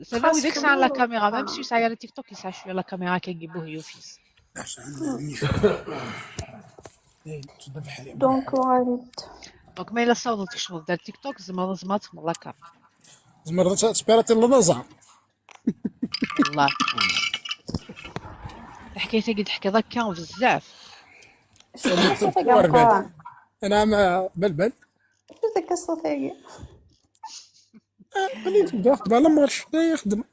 سلام خاص وديك ساعة la caméra، même si ساعة على تيك توك يسعى شوية la caméra كيجيبوه يوفيس. Donc غادي. Donc ما إلا صوتك شغل دار تيك توك، زعما، زعما تخمر la cam. زعما تسبيراتي اللازار. والله. الحكاية تاعي تحكي ضكا بزاف. شنو صوتك يا مقران؟ أنا ما بلبل. شنو داك الصوت هاكي؟ آه، خليه يتبدا واحد على مارش، لا يخدم.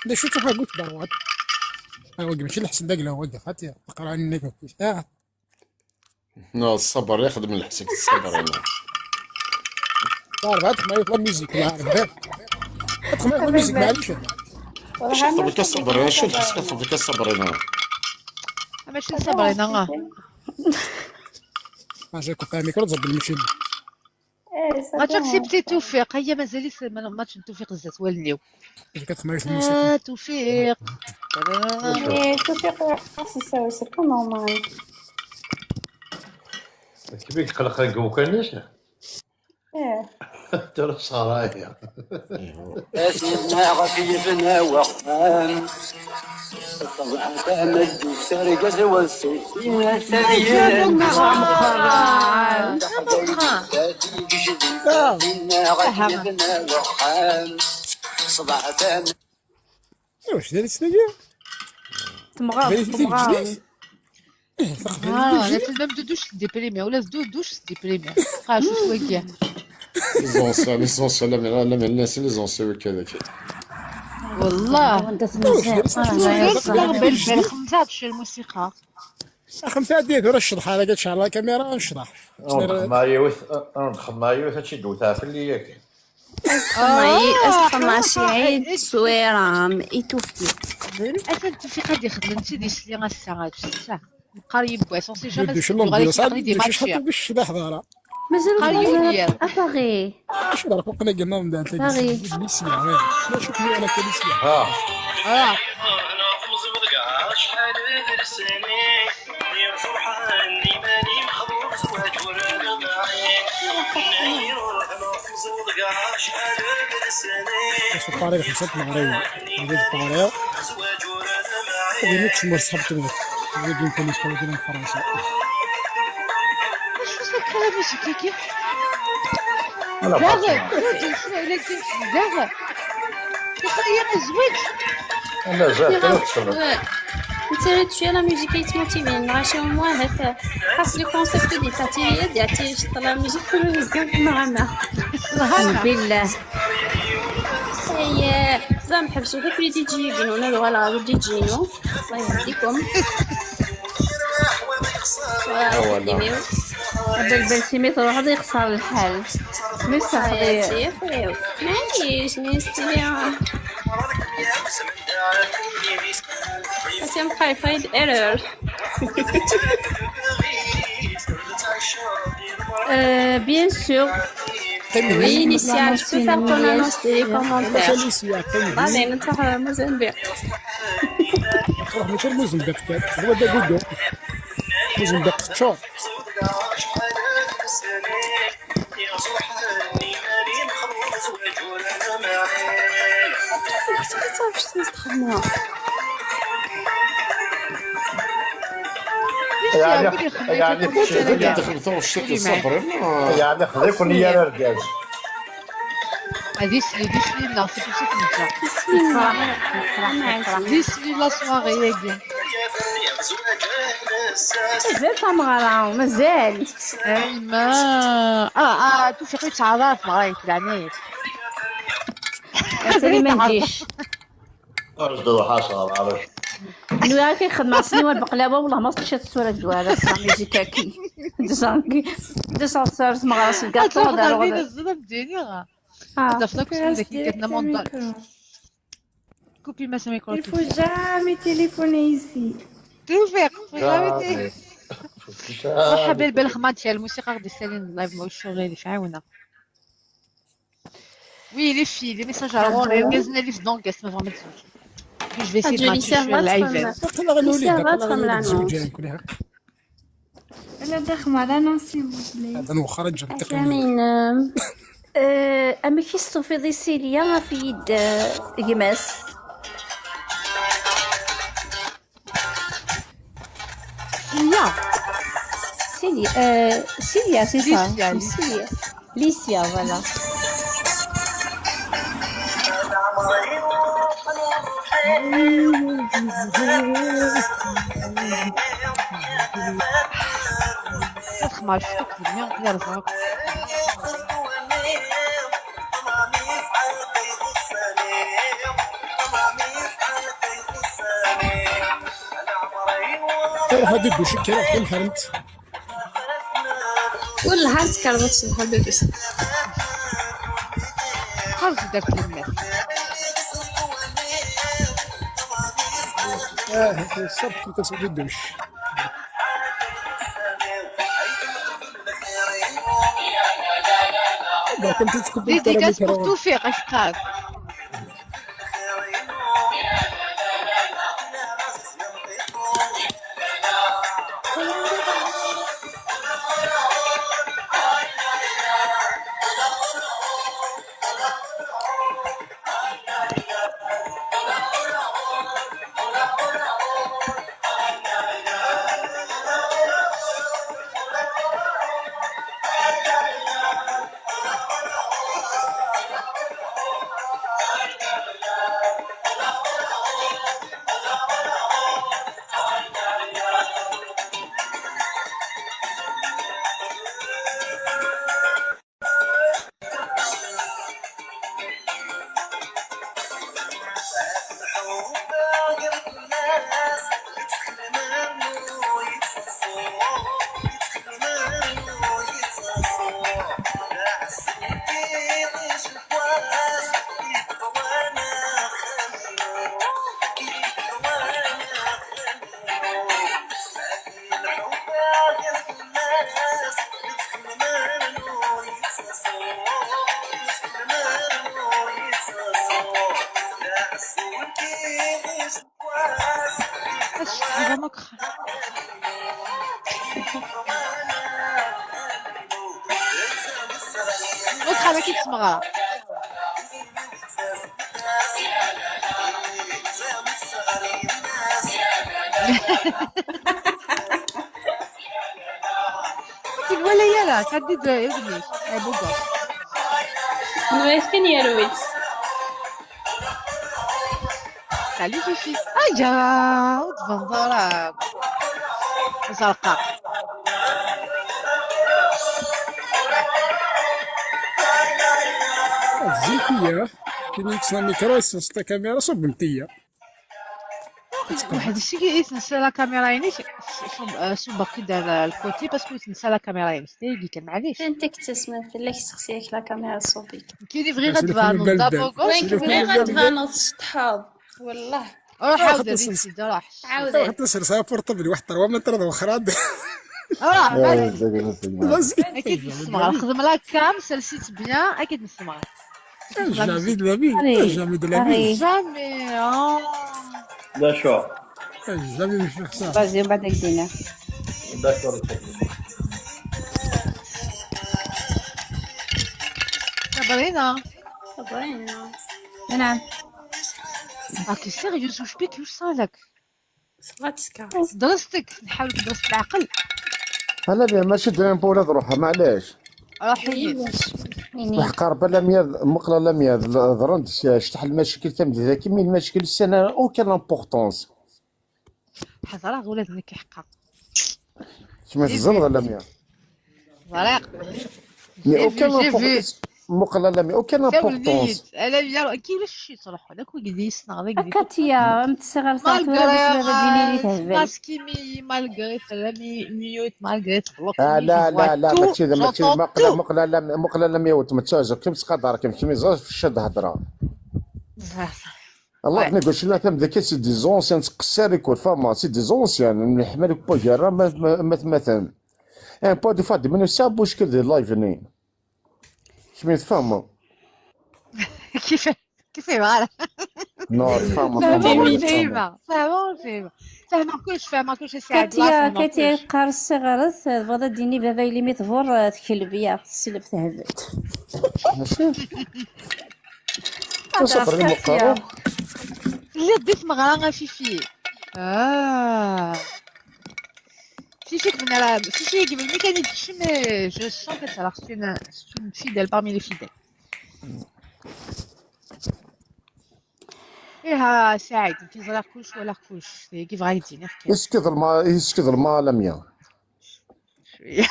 لا، شو تروح قلت دار واحد. آه، وقف، ماشي الحسن داك اللي هو وقف، هاتي، تقرا عن النيك وكيف. آه. لا، الصبر يخدم الحسن، الصبر هنا. لا، لا، تخمم يطلب ميوزيك، لا، لا. تخمم يطلب ميوزيك، معليش. شو تخمم كتصبر، شو تخمم كتصبر هنا؟ ماشي الصبر هنا، آه. ما جاكو فاهم، يكرز بالمشين. ايه، ما صافي. تاكسبتي توفيق، هيا مازال يس-، ما، ماتش توفيق زات والنيو. كتخمر في الموسيقى. آه، توفيق. ايه، توفيق خاص يساوي، c'est pas normal. كيف يقلق هكا وكانش؟ ايه. ترى صراحة. أسمع غفيفنا وخام. طبعا تعمل سرقة والسكينة ثانية. صباح تعمل. واش دارت تناقي؟ تمغاض، تمغاض. آه، لا تنام دو دوش ديبريمي، ولا دو دوش ديبريمي. قاع شو شوية. ليزونسي، ليزونسي، لا، لا، لا، الناس ليزونسي وكذا كذا. والله. وانت تنسى. شوف، بال، بال، خمسة هادشي الموسيقى. خمسة ديال راه الشطح، على قد شعر الكاميرا نشطح. نخمايوث، نخمايوث، هادشي دوتها في اللي ياك. أستخماي-، آه، أستخماشي عيد سويرام، إتوفي. قبل. أثر توفيق هادي خدمتي دي سلي غا الساعة ستة. نقار يبوا، سونسي جامي دوش اللون غادي بيوصال، تقري دي دوش ماتشي. شحال دوش شبه حضارة. مازال قال مازال يوليا. أباغي. شو ضرب وقنا قلنا من دانت باغي. ليسيا، غير. لا، شوف لي أنا كليسيا. آه. آه. شوف الطريق، مشات المغرب. هذيك الطريق. هذه مش مر صحبتهم. هذه يمكن يدخلوا من فرنسا. شو سكر هذا شكيكي؟ أنا دابا، بعرف. دابا، دابا. يا خويا، أنا زوج. أنا زوج، يا أنا رب. تسمع. نتا راه تشوي لا ميوزيك يتموتيفين، راه شي موا هكا. خاص لي كونسيبت دي تاتي، دي تاتي، شط لا ميوزيك كله يزقف معنا. بالله. اييه، زعما حبسوا غير في لي دي جي يقولوا لنا دابا راه دي جي نو. الله يهديكم. آه، والله. هذا البنت سميتو راه غادي يخسر الحال. مي صافي. حياتي، يا خويا. معليش، مي ستيلي. اسم خايفة ايرور. Euh, bien sûr. Oui, Nissia, je peux faire ton annonce des commentaires. Bah, mais notre, euh, Mozambique. روح ماشي الموزمبيق كان، هو دا قدو. موزمبيق تشور. يعني، يعني تشد-، تدخل ثوب الشتي الصبر، ما يعني خذيكم يا رجال. هذه سلي، دي سلي، لا، c'est pour ça que نرجع. دي سلي la soirée ياكي. مازال تمغرة، مازال. ايما. اه، اه، توفيق يتعرف معايا، كلانيت. تاني ما نجيش. رجل وحاشا، معلش. نو، يا كي خدمة سنيوة البقلاوة، والله ما صدقت الصورة جوارة، صافي، جي كاكي. ديسونكي. ديسونكي، صارت مغرس الكاطو، هذا الغدا. الظلم ديالي، غا. آه. هذا فلاك، هذا كي كتنام. كوبي ما سميكو. Il faut jamais téléphoner ici. توفيق، faut jamais télé-. مرحبا بالبلخمة ديال الموسيقى، غادي سالين اللايف، ما هوش شغل اللي في عاونا. Oui, les filles, les messages à l'oral, les gaz, les donc, guest, mais vraiment, je vais essayer de m'attirer sur la live. لا، داخل على نانسي، s'il vous plaît. هذا نوخر نجيب التقنية. أمين. آه، أما كي استوفيض يسيليا في يد، آه، جماس. Célia. Célia, euh, Célia, c'est ça. Lucia, Lucia. Célia. Lucia, voilà. تخمر شفتك في اليوم كي رزقك. روح هذيك وشك، روح فين حرمت؟ والله حرمت كرمت سبحان الله بس. خرج داك الناس. اه، الصبح كنت تسوي الدوش. دونك انت تكون ديديكاس بور توفيق، اش قال؟ اش حاجة مكخ. مكخ على كيف تسمغها. كاين ولا يلا، كديد يغني. اي بوكا. نويت كان يا رويت. خلي شي شي. ايا، وتبان ضرب. زرقاء. الزيتية. كي نيكس لا ميكرو، يسنس لا كاميرا، صوب نتية. واحد الشيء كي يتنسى لا كاميرا، يعني، ش-، ش-، شو، آه، شو باقي دار الكوتي، باسكو يتنسى لا كاميرا، يعني، شتي يجي كان، معليش. انت كتسمى في الله يسقسيك لا كاميرا صوبيك. كي يبغي غتبان دابا. وين كي بغي غتبان تحاض، والله. روح عاود هذه السيده، روح. عاود. روح تسرسها بورطابل واحد تروا من ترى وخرا. راه اكيد نسمع، خدم لا كام، سلسيت بيان، اكيد نسمع. Jamais de la vie. Jamais de la vie. Jamais, oh. D'accord. Jamais de faire ça. Vas-y, on va décliner. D'accord. Sabrina. Sabrina. نعم. راكي sérieuse؟ واش بيك؟ واش صالك؟ Tebɣa ad tesker. Tedrest-ik, nḥawel tedrest leɛqel. Ala bien, mačči d l'impôt ad ruḥeɣ, maɛlac. Ruḥ-iyi. Ini. Leḥqar, bala mya, muqla la mya, ḍran-d ctaḥ lmacakil tamdidaki, mi lmacakil ssana aucune importance. Ḥeḍreɣ ula d nekk ḥeqqa. Kemm teẓẓleḍ la mya. Ẓriɣ. Mais J'ai aucune vu, j'ai vu. importance. Muqla la mya, aucune importance. Sawlen-iyi-d. Ala mya, kila cci sṛuḥ. D akk i yessneɣ, d akk i Akka tiya, am tesɣert tura d acu ara d-yini di tehbal. Maskimi, malgré tella mi-, mute, malgré tbloquer. Ah, la, la, la, mačči d, mačči d, J'entends muqla, tout. muqla la mya, muqla la mya, weltma ttɛuzzuɣ, kemm ttqadareɣ-kem, kemm ẓriɣ f cci ad d-hedreɣ. Allah Ouais. négocier la femme de qui c'est des anciens, tqessar i kul fama, c'est des anciens, nḥemmel akk gar ma, ma, ma tmaten. Un point de fois, de minus sa bouche que de live ni. Kemm tfehmeḍ? Kif, kif yebɣa. Non, tfehmeḍ, Fehmeɣ tfehmeḍ, ur tfehmeḍ. fhimeɣ. Fehmeɣ ur fhimeɣ. Fehmeɣ kullec, fehmeɣ kullec, a Saɛid, Katia, fehmeɣ Katia kullec. yeqqar ssiɣret, tebɣiḍ ad d-tini baba yelli mi tebur, eh, tkelb ya, tesleb tehbel. Mačči? Ur ṣafar i muqqareḍ? Telliḍ di tmeɣra a Fifi. Ah. Fifi kemmel ara, Fifi melmi kan i d-tekcem, eh, je sens que c'est une, c'est une fidèle parmi les fidèles. Iha Saɛid, nekk ẓriɣ kullec, walaɣ kullec, tagi bɣa yi-d-iniɣ kan. Est-ce que ḍelmeɣ, est-ce que ḍelmeɣ la mya? Cwiya.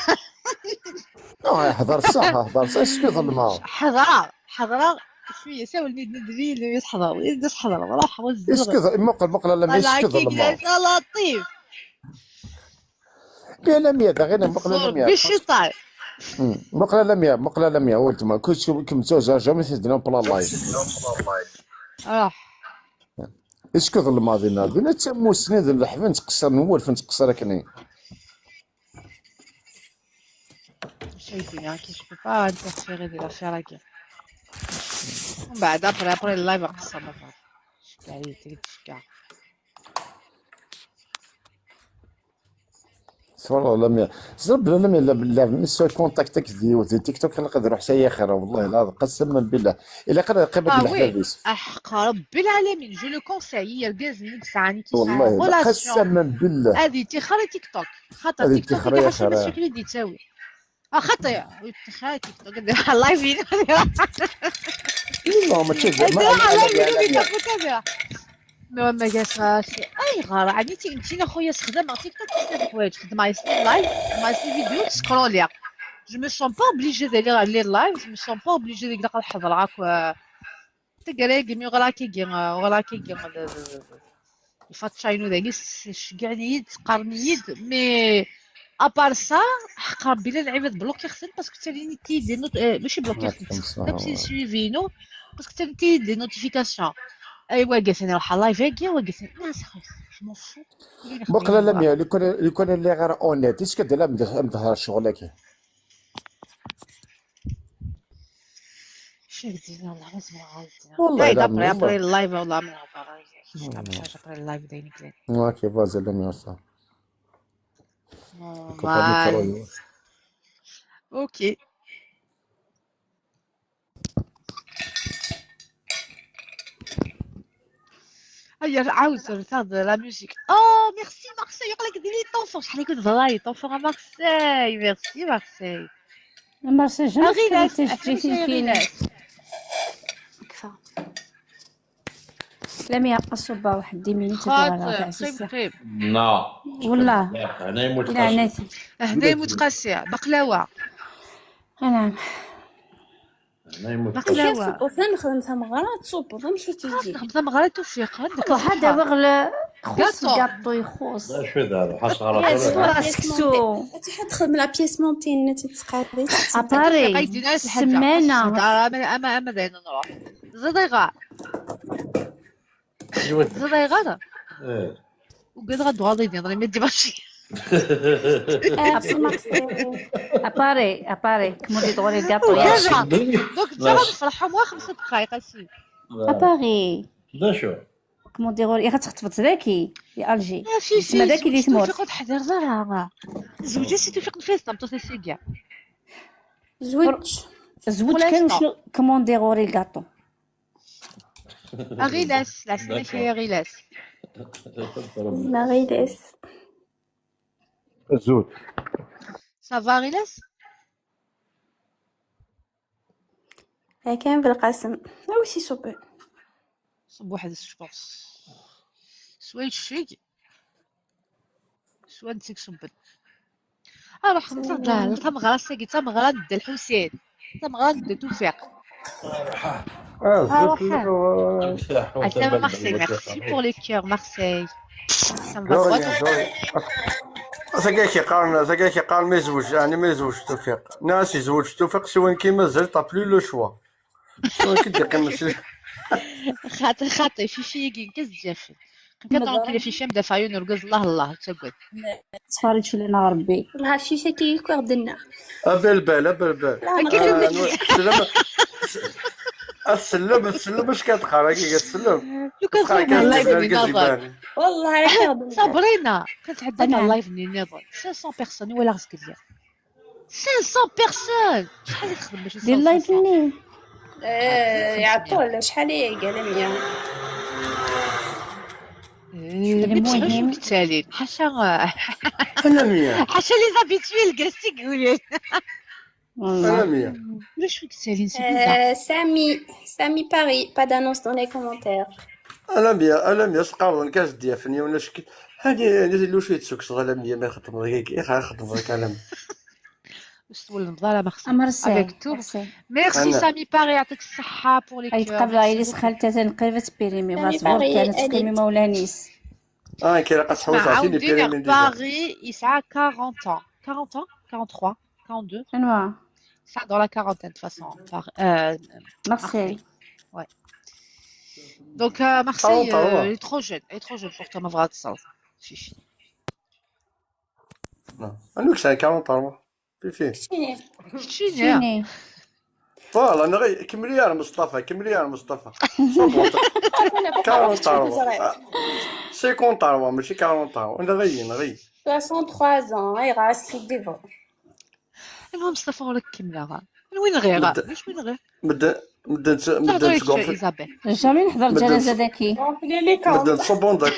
Non, hḍer ṣṣeḥ, hḍer ṣṣeḥ, est-ce que ḍelmeɣ? Ḥeḍreɣ, ḥeḍreɣ, cwiya, sawlen-iyi-d nedri, imi tḥeḍreḍ, imi tḥeḍreḍ, ruḥ, Est-ce que ḍ-, muqel, muqel la mya, est-ce que ḍelmeɣ? Latif. Bien la mya, da ɣina muqel la mya. Biciṭay. Hmm. Muqel la mya, muqel la mya, weltma. Kullec kemm ttawzeɣ, jamais tedna pla live. Ruḥ. Est-ce que ḍelmeɣ dinna? Dinna d tamusni d leḥba nettqeṣṣer, nwulef nettqeṣṣer akken. Mačči d-iniɣ-ak, je peux pas interférer di l'affaire-agi. Mbeɛd après, après live nqeṣṣer ma tebɣiḍ. Cekkaɛi, tili tcekkaɛ. Tfalleḍ la mya. Ẓer bla la mya, la, la, mi swa contact ak di, di TikTok, ilaq ad ruḥ s ay axir, wallahi la, qasam billah. Ilaq ad qqim ak Ah oui, leḥbab-is. aḥeqq Rebbi lɛalamin, je le conseille, i yergazen i yesɛan, i Wallahi, yesɛan la, relation. Qasam billah. Ad yettixer i TikTok. Xaṭer Ad TikTok yettixer i i ɣac axir, mecakil i d-yettawi. Axaṭer, ur yettixer i TikTok, ad live-in. Non, mačči d, Ad ma, live-in, la, ur la, la. yettafut ara. Non, ma gars, c'est, ayɣer? Ɛni ti-, netta xuyya sexdameɣ TikTok, xedmeɣ ḥwayeǧ, xedmeɣ yes-, live, xedmeɣ yes-, vidéo, scroller. Je me sens pas obligée d'aller, aller live, je me sens pas obligée d'aller ḥeḍreɣ akk. Taggara-agi mi uɣraɣ-agi, uɣraɣ-agi, le, le, le, le Fatshino dagi, s-, ceggɛen-iyi-d, qqaren-iyi-d, mais à part ça, ḥeqq Rebbi la lɛibad blokiɣ-ten parce que ttalin-iyi-d des not-, euh, mačči blokiɣ-ten, ttexdam si suivi-inu, parce que ttalin-iyi-d des notifications. Aywa, wagi atan iruḥ live-agi, wagi atan, ah, c'est vrai, je m'en fous. Muqel la mya, li kun, li kun lliɣ ara honnête, est-ce que d la mdehar ccɣel-agi? Cci d-zzin, Allah, ma zemreɣ ad zzin. Wallahi, Ay, la d'après, mya, après wallahi. Live, Allah, ma zemreɣ. Après, après live, d ayen kan. Ok, vas-y, la mya, ça. Oh, Coupe le micro, my. yo. Ok. Aïe, عاود زرتها de la musique. Oh, merci Marseille, يقول لك ديري طونفون، شحال يكون ضراي طونفون à Marseille. Merci Marseille. Marseille jamais أغيلاس، تكري تشجي أحسن شيء تيكين. أغيلاس. كفا. لا مي أصوبة واحد دي مينوت خاطر تبغى قيم تعسيسة. قيم. لا. والله. انا يموت لا قاسي. ناسي. هنا يموت قاسية، بقلاوة. أنا. انا يموت بقلاوة. وفين نخدم ثمغرة تصوب، ماشي تيجي. خاص نخدم غير توفيق، عندك روح هذا الصحة. بغل خص قاطو. قاطو يخص. لا، شو هذا؟ حاس يا سمرة سكسو. حتى حد خدم لا بيس مونتين، انت تتقالي. أباري. قايدين على الحاجة. سمانة. أما، أما، أما داين نروح. زديغة. شو ذا؟ زديغة. ايه. وقد غدوة غادي يدير، ما دير ماشي. أباري، أباري. كمودي تغوري القاطو. وكذا. شدني. دوك جا غنفرحهم واحد خمس دقايق، أسي. أباري. لا، شو؟ كمودي غوري. يا غتخطفت ذاكي. يا ألجي. آه، في، اسمها في، ذاكي اللي زوجتي تموت. تاخد حذر زهرة. زوجتي توفيق نفيس، طمطوسة سيكا. زوج. زوج كان وشنو كوموندي غوري القاطو. Aɣilas, lɛeslama-k ay aɣilas. Aɣilas. Azul. Ça va, aɣilas? Akan Belqasem. Awi-t iṣubben. Ṣubb weḥd-s, je pense. Swa yecceg, swa netta i iṣubben. Aruḥ, nteɣ d tameɣra-agi, d tameɣra n Dda Lḥusin, d tameɣra n Dda Tufiq. Ah, Aruḥ. Attends, Marseille, merci pour les cœurs, Marseille. Ça me va droit au cœur. Tagi i k-yeqqaren, tagi i k-yeqqaren ma yezweǧ, yeɛni ma yezweǧ Tufiq. Neɣ as yezweǧ Tufiq, siwa nekk mazal, t'as plus le choix. Siwa nekk i d-yeqqimen s- Xaṭi, xaṭi, Fifi-agi nekk ad s-d-yafen. Qim kan tranquille, Fifi am d afayun urgaz, Allah, Allah, ur ttagad. Ttfaṛiǧ fell-aneɣ Ṛebbi. Lha, Fifi-agi akk i ɣ-d-tenna. Abelbal, abelbal. Akka Ah, nu-, tsellem, tsellem, tsellem acu kan teqqar, akka, tsellem. Lukan Tqar txedmeḍ kan live tsellem, nniḍen. argaz iban. Wallah, akka i ɣ-d-tenna. Sabrina, كنت عندنا أنا. Live nniḍen. Cinq cents personnes i walaɣ zgelli. Cinq cents personnes! شحال تخدم باش دير لايف مني. Eh, yeɛṭel, acḥal i iga Lamia? المهم كتالين حاشا. Lamia. حاشا les habitués الكاستيك يقولين. والله. Lamia. ولا شوي كتالين c'est bizarre. Euh, Samy, Samy Paris, pas d'annonce dans les commentaires. Lamia, Lamia, sqarḍen-k ad d-yafen yiwen acekk. Hani, hani, luci d-tessukkseḍ Lamia, ma txeddmeḍ dagi, i xeddmeḍ dagi Lamia. واش تولد مضارة مخصوص أمر الساعة. Avec tout. Merci أنا. Samy Paris، يعطيك الصحة pour les أي cœurs. تقابل عائلة خالتها تنقيب تبيريمي Samy بلاص بور Paris، كانت أديك. تقيمي مولانيس. اه، كي راه تحوس اسمع، عاوتاني عاود دير بيريمين ديجا. باغي يسعى quarante ans، quarante ans، quarante-trois، quarante-deux. شنو؟ Ça dans la quarantaine de toute façon. Par, euh, مارسيل. Ouais. Donc euh, Marseille, Quarante ans, euh, ouais. Elle est trop jeune, elle est trop jeune pour toi, ma vraie sœur. Fifi. Non. انا كنت quarante ans. في في. Chine. شيني. Voilà, انا غير كملي يا مصطفى، كملي يا مصطفى. صبر. quarante ans. cinquante ans، ماشي quarante ans. انا غير، غير. Soixante-trois ans, il reste devant. المهم مصطفى ولا كملها. من وين غير؟ مد- واش وين غير؟ مدن مدن تهضري مدن شي ايزابيل؟ جامي نحضر مدن جنازة ص- ذكي. Remplis les مدن comptes. صوبون داك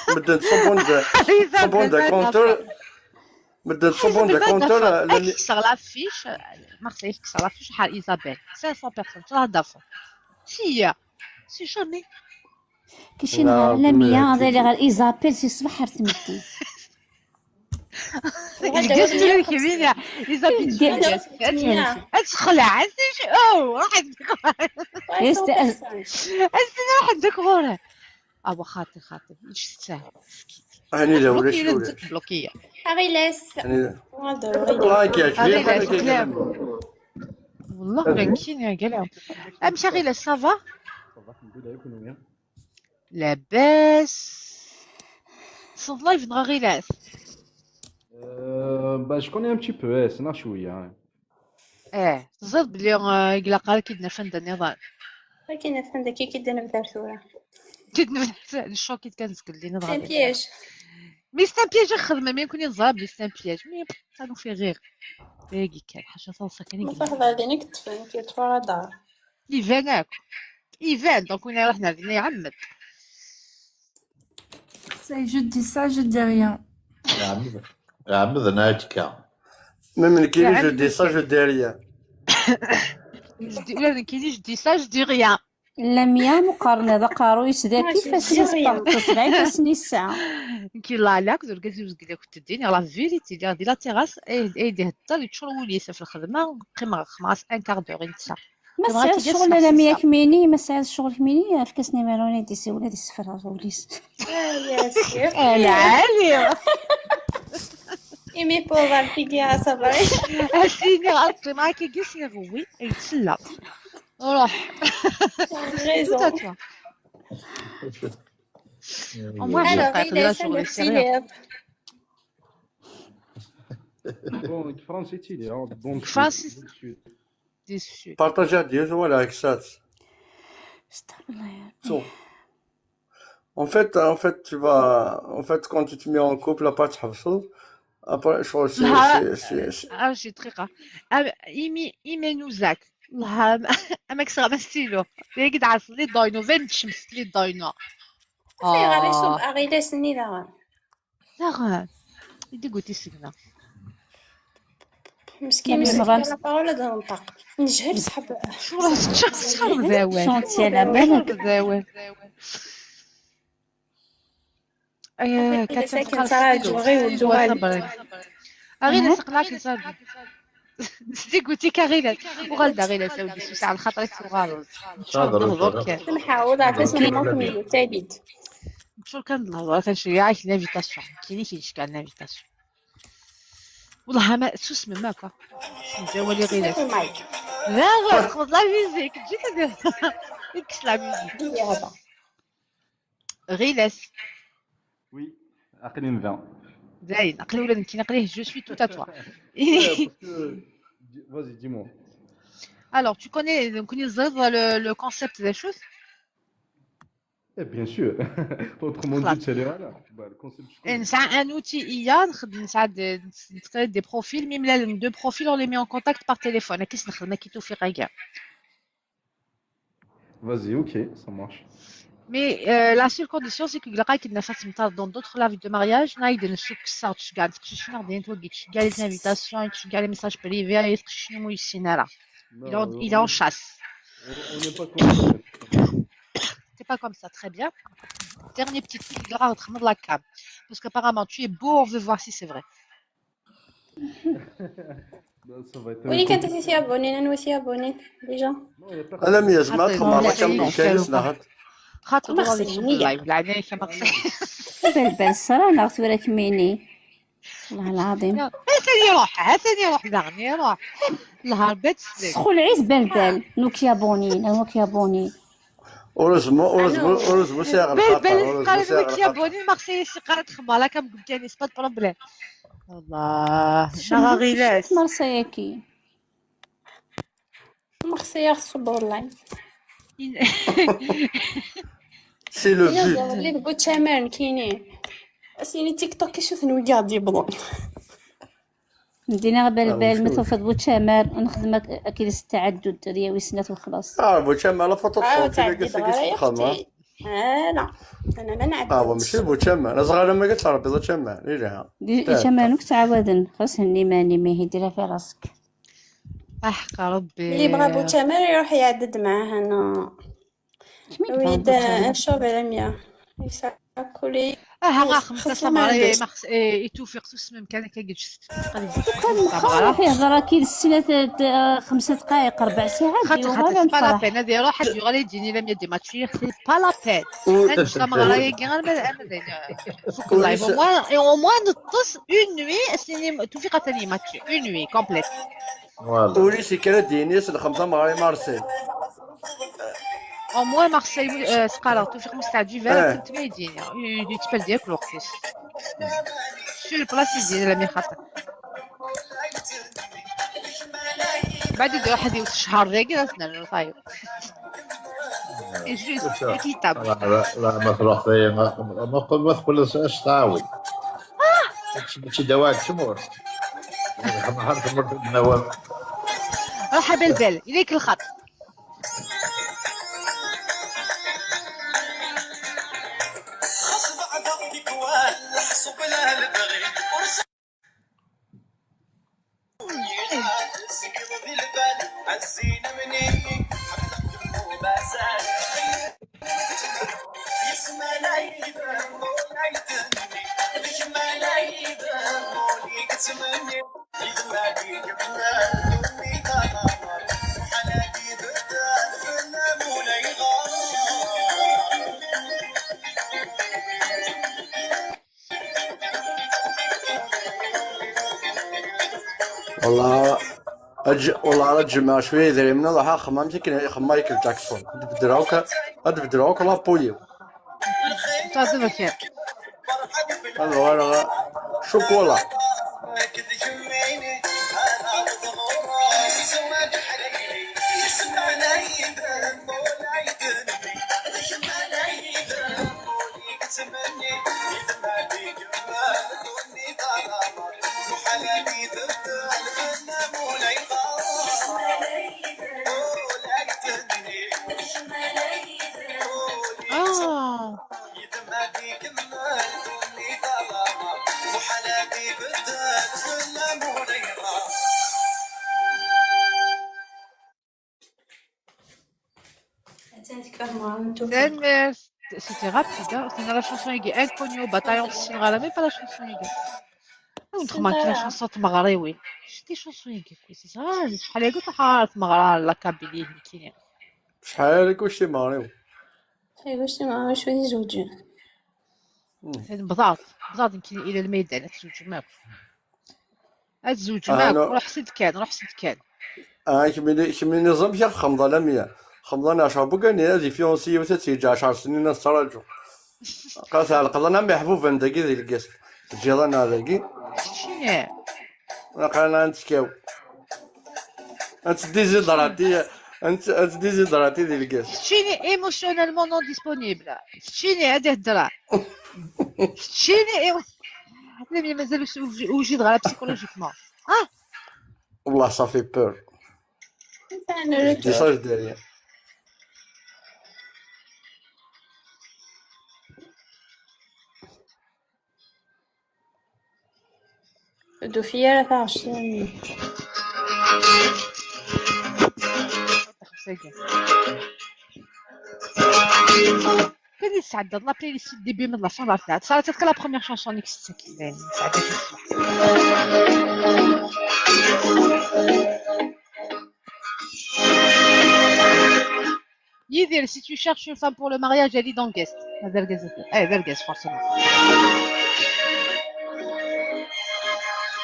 مدن صوبون دا صوبون دا كونتر. مدن صوبون دا كونتر. اكثر لافيش. مارسيل اكثر لافيش شحال ايزابيل؟ cinq cents personnes، ثلاثة دافون. سي سي جامي. كي شي نهار لا مية هذا اللي غير ايزابيل سي الصباح حرت مدي. الجزء الكبير ايزابيل. ادخل عزيز. او واحد. يست- استنى واحد ديك غوره. اه خاطي خاطي مش ساهل. هاني لا ولا بلوكي شي ولا. نزلت بلوكي. هاني Agilas. لايك يا كبير، هاني خليك لا يا كلام. كبير. والله ما كاين يا كلام. امشي غير ça va؟ لاباس. صوت لايف نغا غير. Euh, bah, je connais un petit peu, ouais, c'est شوية. اه تزيد بلي آه، يقلق على كيدنا فند النظام. لكن فندك كي كيدنا نبدا ثورة. كيدنا الشوكيت كنزكل لينا C'est un piège. مي سان بياج خدمه مي يكون ينزل بلي سان بياج مي. قالوا فيه غير. باقي كان حاجه صلصه كان ما تهضر دينك تفهم كي تفرضها. ايفان هاك. ايفان دونك وين رحنا لنا يعمد. Ça y est, je dis ça, je dis rien. عمد عمد هكا. ما من كيلي جو دي سا جو دي ريان. Je dis ولا كيلي جو دي سا جو دي ريان. لا مية مقارنة هذا قارو يسدا كيفاش يسبق تصغير فاش نسعى. كي لا لا كنت كازي وزك لك تديني لا فيريتي ديال دي لا تيغاس اي اي دي هدا اللي تشرو وليس في الخدمه. قيمه خماس ان كار دور انت. ما سعيش الشغل انا مية كميني ما سعيش الشغل كميني في كاس نيميرو ني دي سي ولا دي صفر وليس. يا سير. العالي. ايمي بوفا فيكي يا صبري. اسيني غطي معاك يقيس يغوي يتسلى. روح. Raison. Au moins Alors, je il est suis sérieux. Bon, فرنسي تيلي، ها، bon, فرنسي. du sud. دي السود. بارطاجي هاد ديوز ولا عكسات. استغفر الله يا ربي. So, en fait, en fait, tu vas, en fait, quand tu te mets en couple, après, tu حفصل, après, شغل c'est, نهار- c'est, c'est, c'est- اه شي دقيقه. آه، ايمي ايمي نوزاك. والله ما، ما كسغ ما ستيلو. يا جدع، صلي داينو، فين تشمس لي داينو؟ Ayɣer isubb aɣilas-nni daɣen? Daɣen. يدي قلتي سيدنا. مسكين، مسكين، la parole ad nenṭeq. نجهل صحاب. شو راه تشخص شحال ذاوي. شنو تسالى بالك؟ ذاوي. ايه، إلا ساكن كتبقى تراجع غير ودوغالي. اغير سقلاك صافي. سيدي قلتي كغيلات. وغالدا غيلات، اودي سوسي على خاطرك تغالط. شاطر، شاطر. سمحة، وضع تسمح ممكن يتابد. شو كان الهضره؟ كان شي عايش l'invitation، كاين كيشكى على l'invitation. والله ما سوس من ماكا. جا ولي غيلات. المايك. لا، غير خذ la musique، جيت ندير. يكش la musique. هي هذا. غيلات. Oui, aql-in da. زين، عقلي ولا نكي نقليه، je suis tout à toi. Ouais, parce que, di-, vas-y, dis-moi. Alors, tu connais, donc, نزيد le, le concept des choses. Eh, bien sûr. Autrement خلاص. dit, c'est les malins. Bah, le concept, je connais. نسعى un outil إيا، نخد-، نسعى د-، نس-، نتكري des profils، même là, les deux profils, on les met en contact par téléphone. كيس نخدم كي توفيق هكا. Vas-y, ok, ça marche. Mais euh, la seule condition, c'est que لقاك الناس تمطار dans d'autres lives de mariage، نايد نسوك الساعة تشجع تكشف شنو غادي نتوقيتش كاع les invitations، تشجع les messages privés، تكشف شنو مو يسينا راه. Il est en, il est en chasse. On on n'est pas comme ça. C'est pas comme ça, très bien. Dernier petit truc, il aura retrouvé la cam. Parce qu'apparemment, tu es beau, on veut voir si c'est vrai. Là, ça va être وين كانت تيابونين؟ انا ويابونين déjà. Non, il y a personne. انا مية زعما حطيت تخمر لهم كم شيء كاين يسالوا. سنهار. خاطر ما هو خصني يشوف هي. اللايف، لا عليك ما خصك. بالبال الصرا نغت ولا كميني. والله العظيم. ها ثاني يروح، ها ثاني يروح، داغني يروح. الهربات سليم. سخو العيس بالبال. نوك يا بوني، نوك يا بوني. اوريزمون اوريزمون اوريزمون سي غير بال الخطر، بال اوريزمون قال سي لك غير يا الخطر. بوني مارسيليا سي قالت خمالة كم قلت يعني سبات بروبليم. والله ما غيلاش. مارسيكي. مخصية خصو والله. سي لو بوت. اللي بوتشامرن كاينين. اسيني تيك توك كيشوف نوي قاعد يبلون. مدينة غير بالبال شوف. ما توفض بوتشامر، نخدمك اكيد التعدد رياوي سنات وخلاص. اه بوتشامر لا فوتو اه تشوف كيما تعدي قلت لك دغيا يا الخدمه. اختي. اه لا، انا ما نعدي. اه هو ماشي بوتشامر، انا صغير ما قلت ربي بوتشامر اللي لها. دي تعال. تشامرنك تعاودن خاص هني ماني مي هي ديرها في راسك. احق ربي. اللي بغى بوتشامر يروح يعدد معاه انا. كمين ويدا تبغى نشوف على مية. يساكولي. اه ها خمسة خصنا سمارة ما إيه، عندوش. مخ ايه يتوفيق تسمم كان كي قلت. كان مخرج يهضر كي السنة ت-، ت-، خمسة دقائق ربع ساعة خاطر ديوغ خاطر ولا c'est pas la نفرح. peine، هذه يروح ديوغ لي ديني لم يدي ماتشي، c'est pas la peine. و- انا نشتا مغرا يا كي غير ما انا زين. فك و- اللايف، au moins et au moins نطس une nuit، اسني توفيق ثاني ماتشي une nuit complète. Voilà. ولي سي كرا دينيس الخمسه مغاري مارسيل. Au moins مارسيل آه، سقارة توفيق مستعجي فيها اه. كنت ما يديني يتبل ديالك الوقت. شو البلاص يديني لا مي خاطر. بعد يدير واحد يوت الشهر ذاك راسنا نطايو. جوست شوف، شوف. اكيتاب. لا لا لا، ما تروح فيا، ما ما تقول، ما تقول اش تعاود. ماشي دواك شمور. ما عرفت مرت النواب. روح بالبال اليك الخط. والله أج... والله على تجمع شويه درهم من الله خمام تيك خمايك جاكسون. هاد بدراوك، هاد بدراوك لا بويو. تعطينا خير. هذا هو، هذا هو. شوكولا. Tanemmirt. C'était rapide, hein. C'est la chanson-agi inconnue au bataillon, c'est même pas la chanson-agi. On trouve que la chanson تمغريوي. شتي chanson-agi. C'est ça, شحال هادي تحار تمغرا la Kabylie كيني. شحال هادي كلشي مغريوي. شحال هادي كلشي مغريوي شويه زوجين. بضاط، بضاط يمكن الى الميدان تزوج معاك. تزوج آه، معاك، روح سد كان، روح سد كان. اه، كميني كميني نظام يا خمضه لا مية. خمضه انا عشر بوكاني هذه فيونسيه وتتيجي عشر سنين نستراجو. قاس على القضاء انا محبوب عندك ذي القيس. تجي انا هذاكي. شنو؟ قال انا نتكاو. انت ديزيدراتي، انت انت ديزيدراتي ذي القيس. شيني émotionnellement non disponible. شيني هذه الهضره. شيني إيمو- لا، mais مازال وجي- وجيد غير psychologiquement. اه. والله صافي بور. دي صاج ديريا. دوفيا راه عشرين. كان يسعد الله بلاي ليست ديبي من لا فان لا فات. صارت هكا لا بروميير شونسون نيك ستة كيلين. سعدت الصباح. يدير si tu cherches une femme pour le mariage, elle est dans guest. هذا الجاز. ايه، هذا الجاز forcément.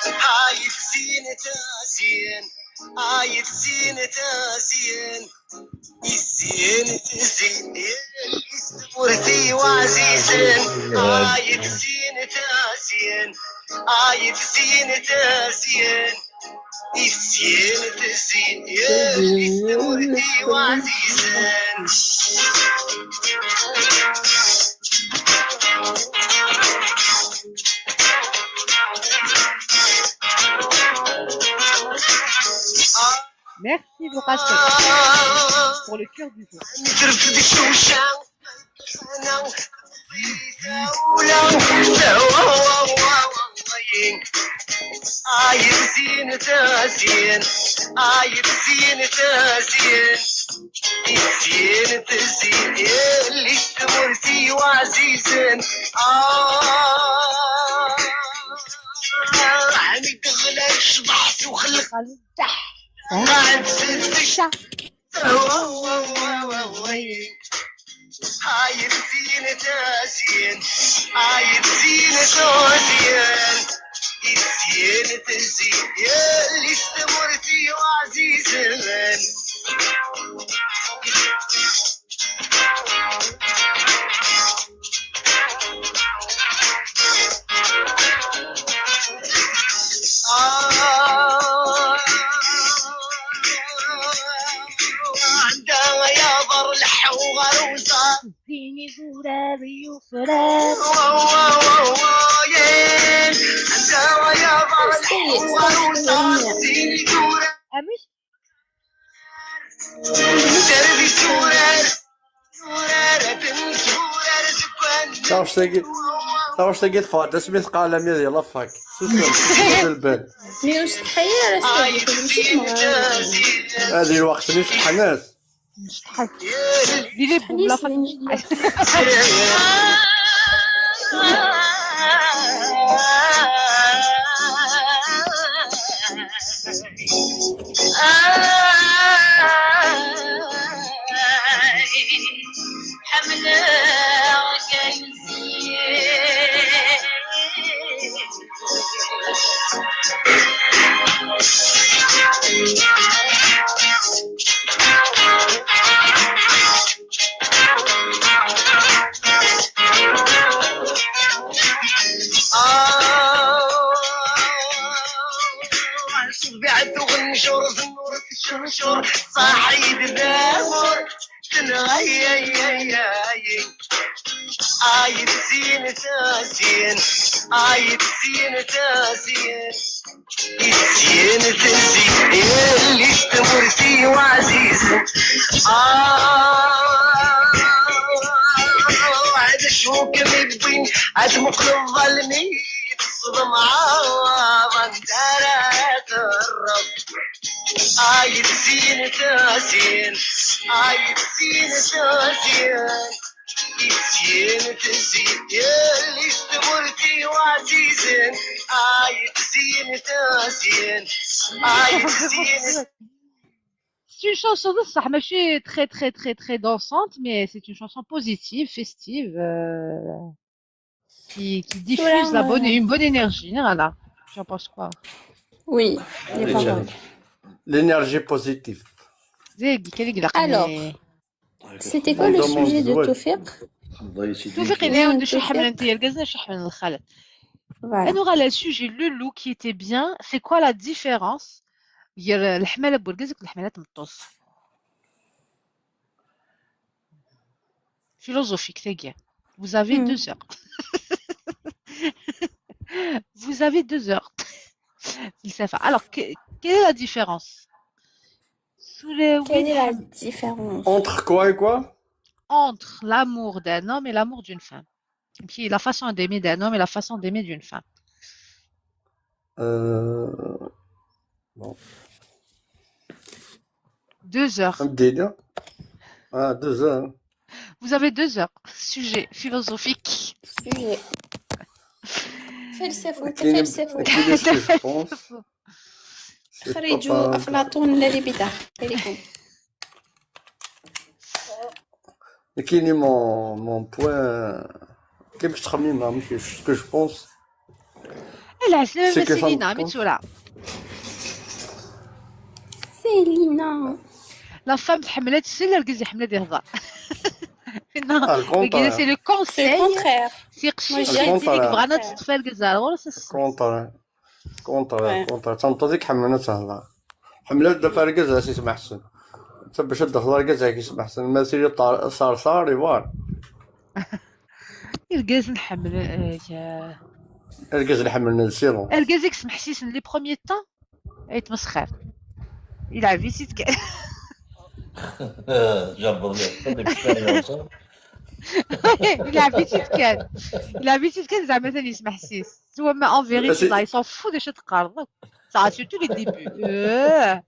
هاي الزينة زين، هاي الزينة زين. الزين تزين يا اللي سمرتي وعزيزين. آية زين تزين، آية زين تزين. الزين تزين يا اللي سمرتي وعزيزين. Merci Lucas pour le cœur du jour. آي الزين تزين، آي الزين تزين، الزين تزين يا اللي تمرتي وعزيزين. آه، عمي دغلك شبعت وخلق. ما عند الزين. هاي الزينة زين، هاي الزينة زين، الزينة زين، يا اللي استمرتي وعزيزين. آه، عندها يا ضر الحوغر وزار. زيني زورار يفرار. تعرفش تلقي، تعرفش تلقي تفرج اسمي ثقال ميديا لافاك. سوسو، سوسو البال. مي واش تحير؟ هذه الوقت مش حناس. شحال؟ ديري بوم لا فاتت. حملة آه، صبعت وغنجر زنورة الشرشر، صاحي دبابور، تنغي، آي، آي، آي. آي، زين، تازين، آي، زين، تازين. الزينة الزين اللي تمرتي وعزيزة. آه، هذا Ur kem-iwwin ad tmuqleḍ almi teṣḍem ɛaḍ anda ara terreḍ. Ay d tin tusin, ay d tin tusin, i d tin tusin, yelli-s tmurt-iw ɛzizen. Ay d tin tusin, ay d tin. C'est une chanson de ça, mais très, très, très, très dansante, mais c'est une chanson positive, festive, euh, qui, qui diffuse la bonne, une bonne énergie. Voilà. Tu en penses quoi? Oui, les paroles. L'énergie positive. زي قال لك Alors, لقني. C'était quoi le sujet de Toufik? توفيق، إذا ودي شو حمل أنت يا القزة، شو حمل الخالد. Voilà. أنا غالة le sujet, le loup qui était bien, c'est quoi la différence؟ يا الحمالة بورقازك والحمالة مطوس. Philosophique, c'est bien. Vous avez Hmm. deux heures. Vous avez deux heures. فلسفة. Alors, que- quelle est la différence? Sous les Quelle est la différence? Entre quoi et quoi? Entre l'amour d'un homme et l'amour d'une femme. Et puis la façon d'aimer d'un homme et la façon d'aimer d'une femme. Euh... Deux heures. Un délire. Ah, deux heures. Vous avez deux heures. Sujet philosophique. Sujet. فلسفة، Quel est, فلسفة. quel est ce que je pense? C'est pas خرجوا pareil. أفلاطون الذي بداخلكم. كاين mon, mon point. كيفاش تخمم ماشي ce que je pense. العسل C'est que سيلينا ça me متسولة. سيلينا. La femme تحملت السلة، القز يحمل يهضر. Ah, le contraire. C'est le C'est le conseil. Contraire. C'est Moi, je قشي dirais تيديك que بغانا c'est تطفى القز على الغرس. Contraire. Contraire. Ouais. Contraire. تنطيك حملنا تهضر. حملات دفع القز سي سمح حسن. انت باش تدخل القز كي سمح حسن. ما سيري صار صار يوار. القز نحمل. آه، يا- القز اللي حملنا السيرو. القز يك سمح سيسن les premiers temps. يتمسخر. يلعب يسيت كان. جرب l'expérience. يلعب يسيت كان. يلعب يسيت كان زعما ثاني يسمح سيس. هو ما en vérité C'est- لا يسون فو ديش تقارض. Ça surtout les débuts. آه.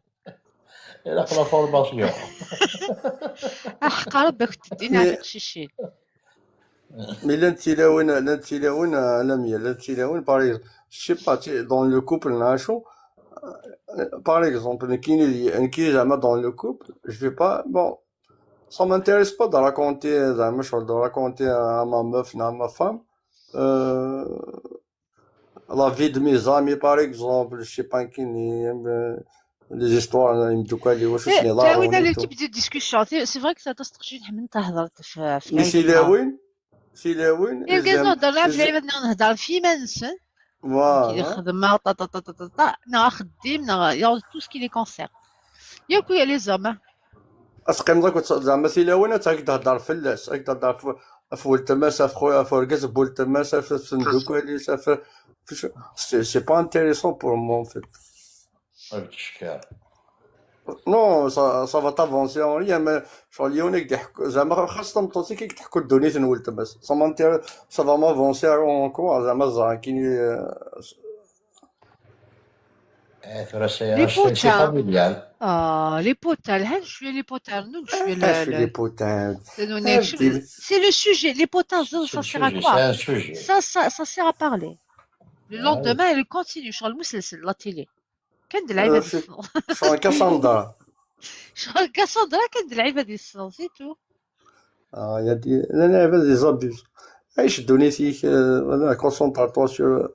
Il a la formation. حق ربك تدينا Mais- هذيك الشيشين. Mais لان تيلاوين لان تيلاوين لام لان تيلاوين par exemple je sais pas tu- dans le couple نعيشو. Par exemple كاين اللي كاين زعما dans le couple je vais pas bon, ça m'intéresse pas de raconter زعما شغل de raconter à ma meuf à ma femme, euh, la vie de mes amis par exemple, je sais pas كاين les histoires يمدوك عليه واش شنو تعاودنا لاروين le type de discussion. C'est c'est vrai que ça تستقشي نحن نهضر في في mais العيد. تيلاوين تيلاوين الكاز نهضر لها في العيد، نهضر في ما نسن. كي voilà. الخدمه طا طا طا طا طا طا، نا خديم نا يا tout ce qui les concerne. ياك يا les hommes. اسقيم داك زعما تيلاوين تاك تهضر في اللاس، تاك تهضر في في ولد تماسه، في خويا، في ورقه، في ولد تماسه، في صندوق كواليس، في في شو c'est c'est pas intéressant pour moi en fait. هذا الشكار. Non, ça, ça va t'avancer en rien, mais شغل يونيك دي حكو زعما خاصة مطوسي كي تحكو الدنيا تنول تماس. Ça m'intéresse, ça va m'avancer en quoi زعما زعما كاين اثر سي Les سي potins. Familial. اه les potins، هل شويه les potins، نو شويه اش لا les potins. C'est le sujet. Les potins, ça, ça sert à quoi? C'est un sujet. Ça, ça, ça sert à parler. Le lendemain, elle continue sur le مسلسل, la télé. كان د العيبه آه، شغل كاساندرا. شغل كاساندرا كان د العيبه ديال الصون c'est tout. اه يا دي لا لا هذا des abus. عيش الدنيا فيك. Concentre-toi sur.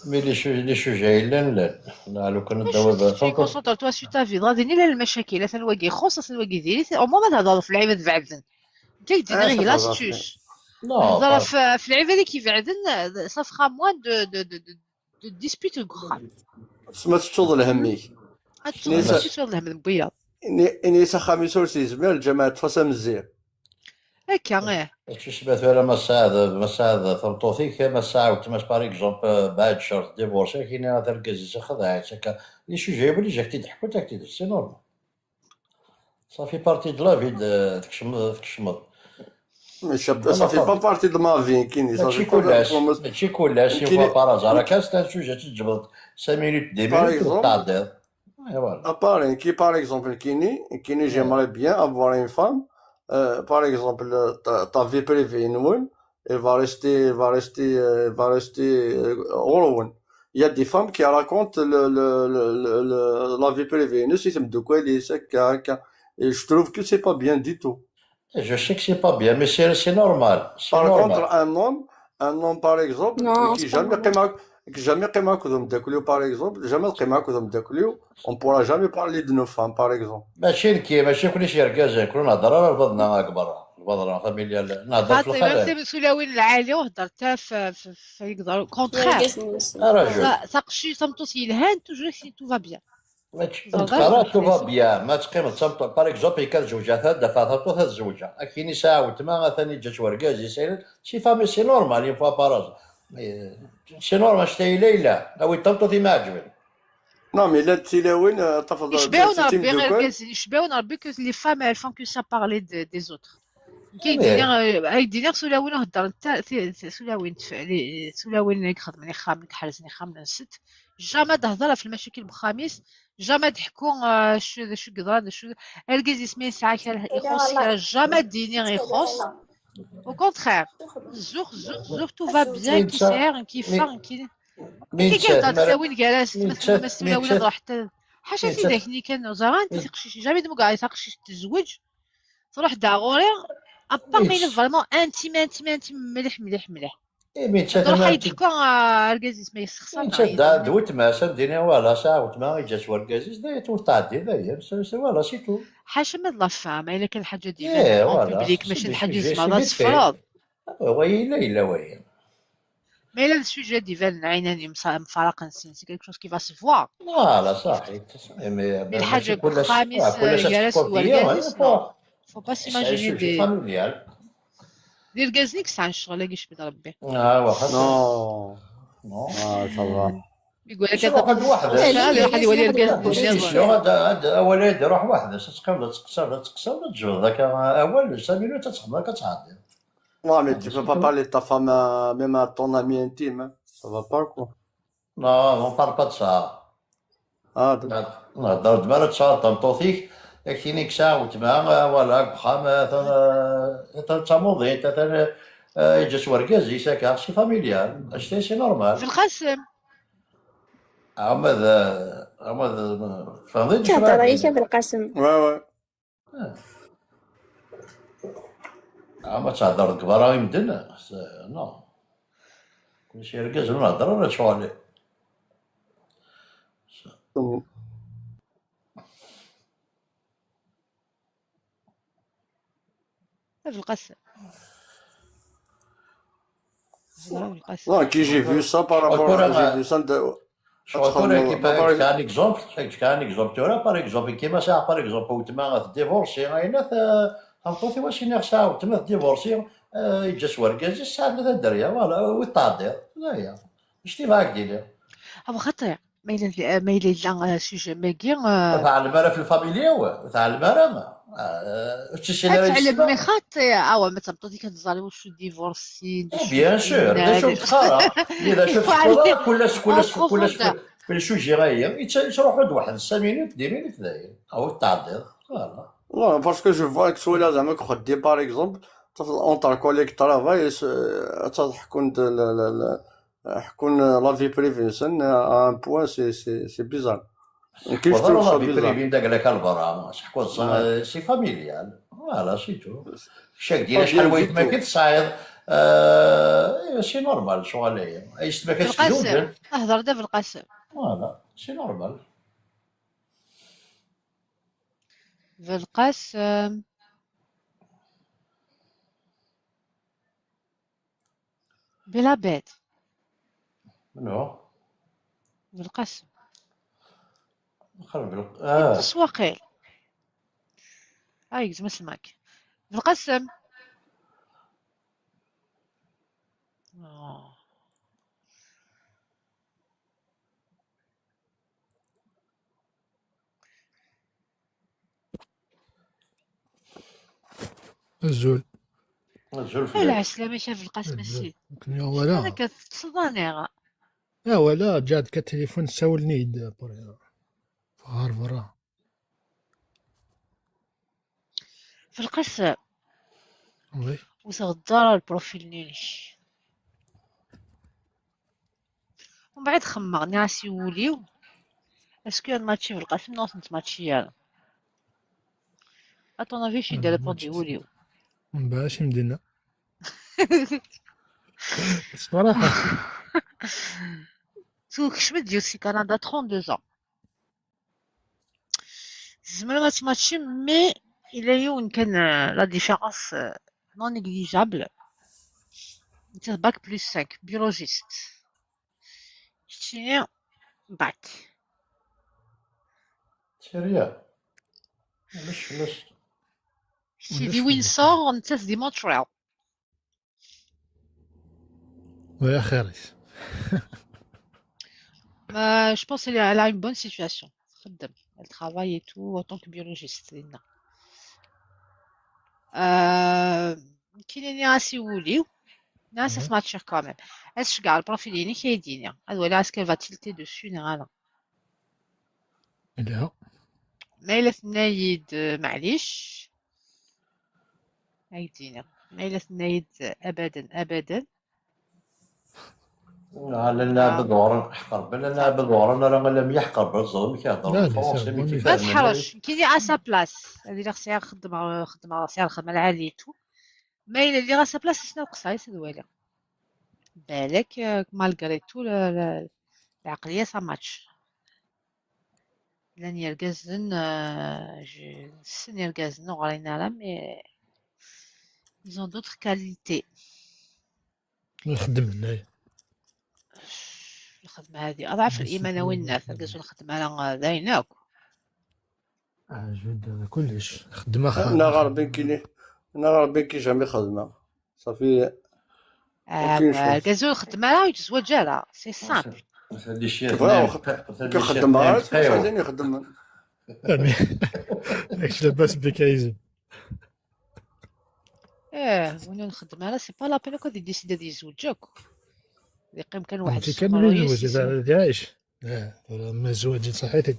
Mais les sujets les sujets يلان لا لا لو كان ماشي دابا tu concentres-toi sur ta vie. غادي نيلا المشاكل اثن واقي يخص اثن واقي ديري، au moins ما تهضر في العيبه بعبدن. انت يدير آه، غير la تهضر في astuce. لا تهضر في في العيبه اللي كيبعدن. Ça fera moins de de de de disputes وكخام. تسمى تشوض الهميك. هاد الشيء شويه الهم بويا. اني اني سخامي سورسي زمير الجماعه تفاسا مزير. هكا ايه. شو سمعت انا ما ساعد ما ساعد ثمطوتيك ما ساعد تماس par exemple بعد شهر ديفورسي كاين هذا الكازي خذها هكا. Les sujets يولي جاك تضحكوا تاك تدير c'est normal. Ça fait partie de la vie تكشمض تكشمض. Mais ça, ça fait pas partie de ma vie, nekkini. Ça fait pas partie de ma vie. Mačči kul ass, mačči kul ass, une fois par hasard. Akka, c'est un sujet, tu te dis, cinq minutes, dix minutes, tu t'arrêtes. Et voilà. À part, nekkini, par exemple, nekkini, nekkini, j'aimerais bien avoir une femme. Euh, par exemple, euh, ta, ta vie privée, Noël, elle va rester, elle va rester, euh, elle va rester, euh, ɣur-wen. Il y a des femmes qui racontent le, le, le, le, le- la vie privée. Nous, c'est de quoi il est, c'est que- que- Et je trouve que c'est pas bien du tout. Je sais que c'est pas bien, mais c'est c'est normal. C'est normal. Par contre, un homme, un homme, par exemple, qui jamais يقيم معاك-، qui jamais يقيم معاك ذم داكليو, par exemple, jamais يقيم معاك ذم داكليو, on pourra jamais parler de nos femmes, par exemple. ماشي نكي، ماشي كلش يرقازين، كنا نهضر على بعضنا هاك برا، بعضنا فاميليا، نهضر في فاطمة، الخلاف. انت مسؤولة وين العالي وهضرتها في، في، في يقدر كونتخير. يرقز نسمع. راجل. سا-، ساقشي صمتو سي الهان، توجور سي تو فا بيان. ما تقرا تو فا بيان، ما تقيم تصمتو. باغ اكزومبل، كان زوجة ثلاثة دفعة ثلاثة تزوجها. اكيني ساعة وتما ثاني جات ورقاز يسير. سي فامي، سي نورمال، ينفع باراز. سي نورمال، شتي ليلى. لو يطمطو في ما عجبني. نعم، إلا تيلاوين، آه، تفضل. يشبعون ربي غير كاز-، يشبعون ربي كاز لي فام، elles font que ça parler de-، des autres. كيدير، آه، يدير سولاوين هضر نتا، سي-، سي-، سولاوين تف-، لي-، سولاوين اللي يخدم لي خام، يحرز لي خام، ست. جامي تهضر في المشاكل بخميس، جامي تحكوا، آه، شو، شو قدران، شو، الكيز يسمي ساعة كان يخص، كان جامي ديني يخص. Au contraire. زوخ، زوخ، زوخ، تو فا بيان، كي سير، كي فان، كي مين كي تشاف؟ كيهضر مالا تساوي الكراس، مين تمثل تشاف؟ ممثل مين ولا تشاف؟ روح حتى حاشا مين سيدي تشاف؟ كني كان زعما انت تقشيش، جامي دمك غادي تقشيش تزوج، تروح داغوري، ابار مين مين تشاف؟ فريمون انتيم، انتيم، انتيم، مليح، مليح، مليح. إيه، مين تشاف؟ تروح ما يضحكوا، آه، اركازيس ما يسخسر مين تشاف؟ دا دوت ما سنديني ولا ساعة وتما جات ورقازيس، دا يتو تعدي، دا هي، سي، سي، ولا سي تو. حاشا ما لا فام، الا كان حاجه ديال إيه، ان ولا، بوبليك، ماشي سي حاجه سي زعما فيت في. تفرض. وي، لا، لا، وي. Mais là, le sujet divin, عيناني مص-، مفارقة نسين, c'est quelque chose qui va se voir. Voilà, صحيح. Mais الحاجة كلش، خامس، آه، كلش يا راس تحكم فيا، ولا ولا كاس، فوا. Faut pas s'imaginer des، فاميليال. دير كازنيك سان شغل، كيش بيد ربي. آه، واخا. نو. نو. ما شاء الله. يقول لك شوف، هذا واحد واحد. شغال، واحد يولي الكاز. هذا، هذا أولاد روح واحد، تقبل تقصر، تقصر، تجبد ذاك أول، سامي لو تتخدم، كتعدي. Non, mais tu peux pas parler de ta femme, euh, même à ton ami intime, hein. Ça va pas, quoi. Non, on parle pas de ça. Ah, d'accord. نهضر دابا تشهر طنطوطيك، كاينين كسا وتما، آه، ولا كخام، آه، ثان، آه، ثان تاموضيت، ثان، آه، يجس ورقازي ساكا، c'est familial، اشتي c'est normal. في القسم. عمد، عمد، فهمتي شنو تهضر غادي عليك يقول؟ بالقسم. Ouais, ouais. آه. عما تهضر كبار يمدن، س-، نو. كلشي يركز ونهضر ولا شغل. في القسم. زعما القسم. Non, qui j'ai vu ça par rapport à, j'ai vu ça de شغل كون كيما كان اكزومبل، كان اكزومبل تورا، باغ اكزومبل كيما ساعه، باغ اكزومبل وتما غتديفورسي، اين ث-، تمطوتي واش ينيغ ساعه وتما تديفورسي، آه، يجس ورقاز الساعه ثلاثة دريا، فوالا، ويطاردي. لا، هي. شتي فاك ديري؟ هو خطير. ما إلا، ما إلا، إلا، آه، سوجي ماكي، آه، ما تعلم راه في الفاميليا، ما تعلم راه ما. آه، هادشي اللي راه تعلم يسمى. مي خاطي، آه، ما تبطل ديك الزاري واش ديفورسي، إيه، بيان سور، لا، شوف، تقرا. إذا شفت الكره، كل، كل، كل في، في السوجي راه هي، يت-، يتروحوا لواحد خمسة مينوت، دي مينوت داير. أو تعدل. فوالا. Non, parce que je vois que سويلا زعما كي خدي، par exemple, entre collègues de travail، تضحكون، لا، لا، لا، حكون la vie privée نسن à un point, c'est, c'est, c'est bizarre. كيف وضروا تشوف la vie bizarre؟ Privée داك لك البرا، شحكوا الصا-، c'est familial. Voilà, c'est tout. شاك ديال شحال ويت ما كنت صاير. آه، c'est normal، شغل هي. اي ست ما كانش القاسم، زوجة. اهضر دا بالقاسم. Voilà, c'est normal. بالقاسم. بلا بيت. منو؟ بالقاسم. خرب الق-، آه. يتص واقيل. هاي زعما سماك. بالقاسم. آه. أزول. Azul fell-ak. Lɛeslama-k a Belqasem a Sidi. Nekni wala. Amek teṭṭseḍ a niɣ? Ah, wala, ǧǧiɣ-d kan tilifun, ssawlen-iyi-d, après. Ɣer berra. Belqasem. Oui. Ur teɣḍeḍ ara lprofil-nni-inek. Mbeɛd xemmeɣ, nniɣ-as i wul-iw, est-ce que ad matchiɣ Belqasem neɣ ur t-nettmatchi ara? À ton avis, acu i d-irépondre wul-iw? Mbeɛd acu i m-d-yenna? Ṣṣraḥa. Tkecmeḍ-d yiwet si Canada, trente-deux ans. Tzemrem ad tmatchim, mais yella yiwen kan, euh, la différence, euh, non négligeable. Nettat bac plus cinq, biologiste. Keččini bac. Sérieux? Ulac, ulac. Kečči di Windsor, nettat di Montréal. Oui, axir-is. Mais je pense qu'elle a, elle a une bonne situation. تخدم. Elle travaille et tout en tant que biologiste, dinna. Euh, كي نيني راسي وليو. ناس سمعت شيخ quand même. اش كاع البروفيل يني كي يديني. هذا ولا اسكو va tilter dessus نغالا. لا. ما إلا ثنايد، معليش. هاي دينا. ما إلا ثنايد أبدا، أبدا. لا، لا، لا، آه. بدورا، حقر، بلا، لا، بدورا، أنا راه لا ميحقر، بالظلم كيهضر لا، لا، بالفرنسي، سي ما بون. ما كيفهمني. تحرش، كي دي à sa place. هذه اللي خصها خدمة، خدمة، خصها الخدمة العالية تو. ما إلا اللي غا sa place، شنو قصايص هذا والي. بالك، آه، malgré tout، لا، لا، العقلية ça match. لأن يرقزن، آه، ج-، سن يرقزن وغرينا لا، mais ils ont d'autres qualités. نخدم هنايا. الخدمة هذه أضعف الإيمان وين الناس، تلقى الخدمة راه دايناك. آه، جود، هذا كلش. خدمة خ-، أنا غير بين كيني، أنا غير بين كي جامي خدمة. صافي. آه، كاين شوية. كازو الخدمة راه يتزوج راه، c'est simple. كيف راه واخد-، كيخدم راه يتزوج، يخدم. يعني، ماكش لاباس بك يا يزن. ايه، وين نخدم انا، c'est pas la peine كون يديسيدي يزوجك. يقيم كان واحد ماشي كان السمرة اللي يزوج، يسيسي. هذا اللي عايش. اه، ما زواج صحيتك.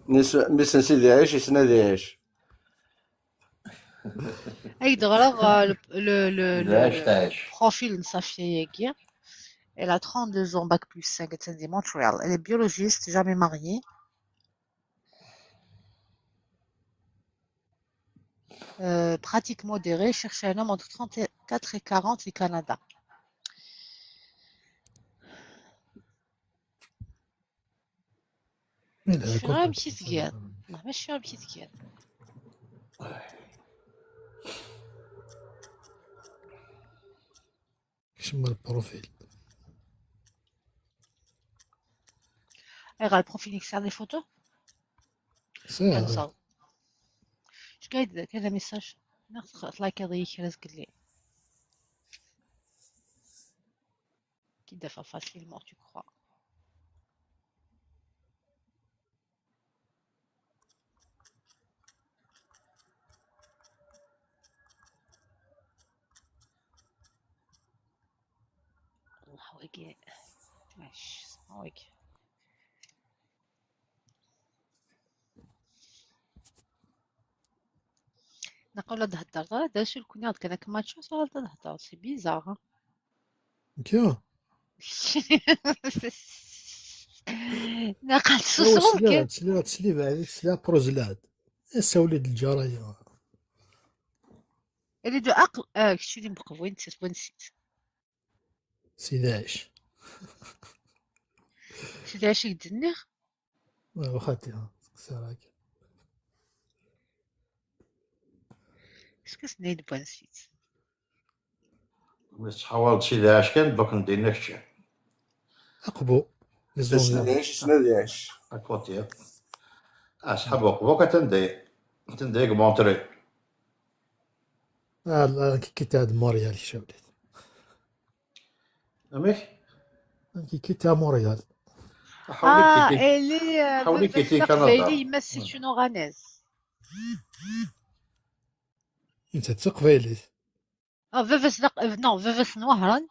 نس-، ميسن سيدي عايش، يسنى دي عايش. اي دغرا، آه، le, le, le, le, عايش تعيش. Profil نصافية ياكيا. Elle a trente-deux ans, bac plus cinq, elle vient de Montréal. Elle est biologiste, jamais mariée. Euh, pratique modérée, cherche un homme entre trente-quatre et quarante au Canada. شنو غير مشيت كيان؟ والله ماشي شنو مشيت كيان. كشما البروفيل. اي غير البروفيل يكسر لي فوتو. سي. كنصاوب. اش قايد كذا ميساج؟ ناخذ خ-، لايك هذا يكرز قال لي. كي دافع facilement, tu crois. الله ويكي. ماشي، الله ويكي. نقول له تهدر، لا، دا شو الكوني هاد كان كما تشوف، صار تهدر، c'est bizarre، ها؟ كيا؟ نقل ايوا، سوسو سليغ، كي. سليغ، سليغ، بعد سليغ بروزلاد. يا سوليد الجارة، يا. اللي دو عقل، آه، شتي اللي مبقى وين نسيت، وين نسيت؟ سيدي عيش. سيدي عيش يدني؟ واخا تي، ها، سقسي راك. اسكو سنيد بوان سيت؟ مش تحاول شي داعش كان دوك ندير نفسي. أقبو. تسنى داعش، تسنى داعش. أكوتي. أصحاب أقبو كتندي. تندي مونتري. آه، لا، كي كنت هاد موريال شاولت. أميك؟ كي كنت موريال. حاولي آه، كيتي. إلي، آه، حاولي بزاف كيتي كندا. إلي، ما سيتي نوغانيز. أنت تقبيلي. Ah, baba-s d aq-, non, baba-s n Wehran,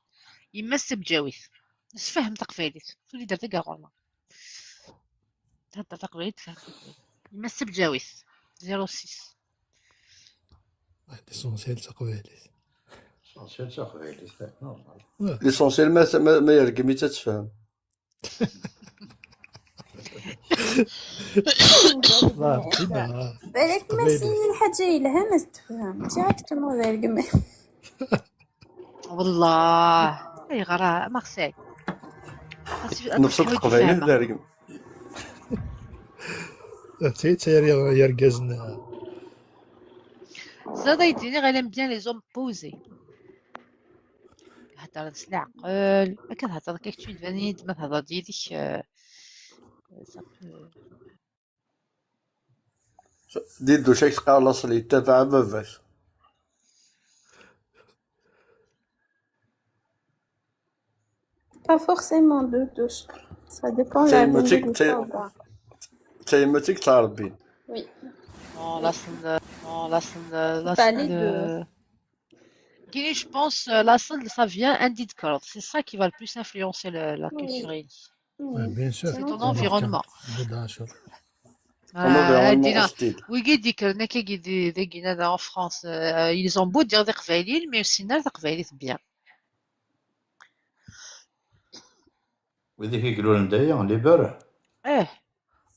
yemma-s d tabǧawit. Nesfehhem taqbaylit. Tuli-d ar taga ɣur-neɣ. Thedder taqbaylit, tfehhem taqbaylit. Yemma-s d tabǧawit. Zéro six. L'essentiel d taqbaylit. L'essentiel d taqbaylit, normal. L'essentiel ma, ma, ma yergem-itt ad tefhem. Balak ma s-yini lḥaǧa yelhan ad tefhem. Mačči ad tkemmleḍ d argem. والله. Ayɣer a Marseille? Nefṣel teqbaylit d argem. D tayri yergazen. Ẓriɣ ay d-iniɣ, elle aime bien les hommes posés. Heddren s leɛqel. Ma kan heddren akka kečč tban-iyi-d ma thedreḍ yid-k, euh, ça peut- Di dduc ak teqqar laṣel yettabaɛ baba-s. Pas forcément de douche. Ça dépend de la Tayemmat i vie. tayemmat i yettɛerbbin. Oui. Non, laṣel, non, laṣel, Pas les laṣel. deux. Kini, je pense, euh, laṣel, ça vient un dit de corde. C'est ça qui va le plus influencer le- la culture. Oui. Bien sûr. C'est ton environnement. Bien sûr. Ton environnement Dina, hostile. Wigi d-ikkren akka dagi en France, euh, ils ont beau dire d iqbayliyen, mais ur ssinen ara taqbaylit bien. Wid i k-iglulen d aya, liber. Eh,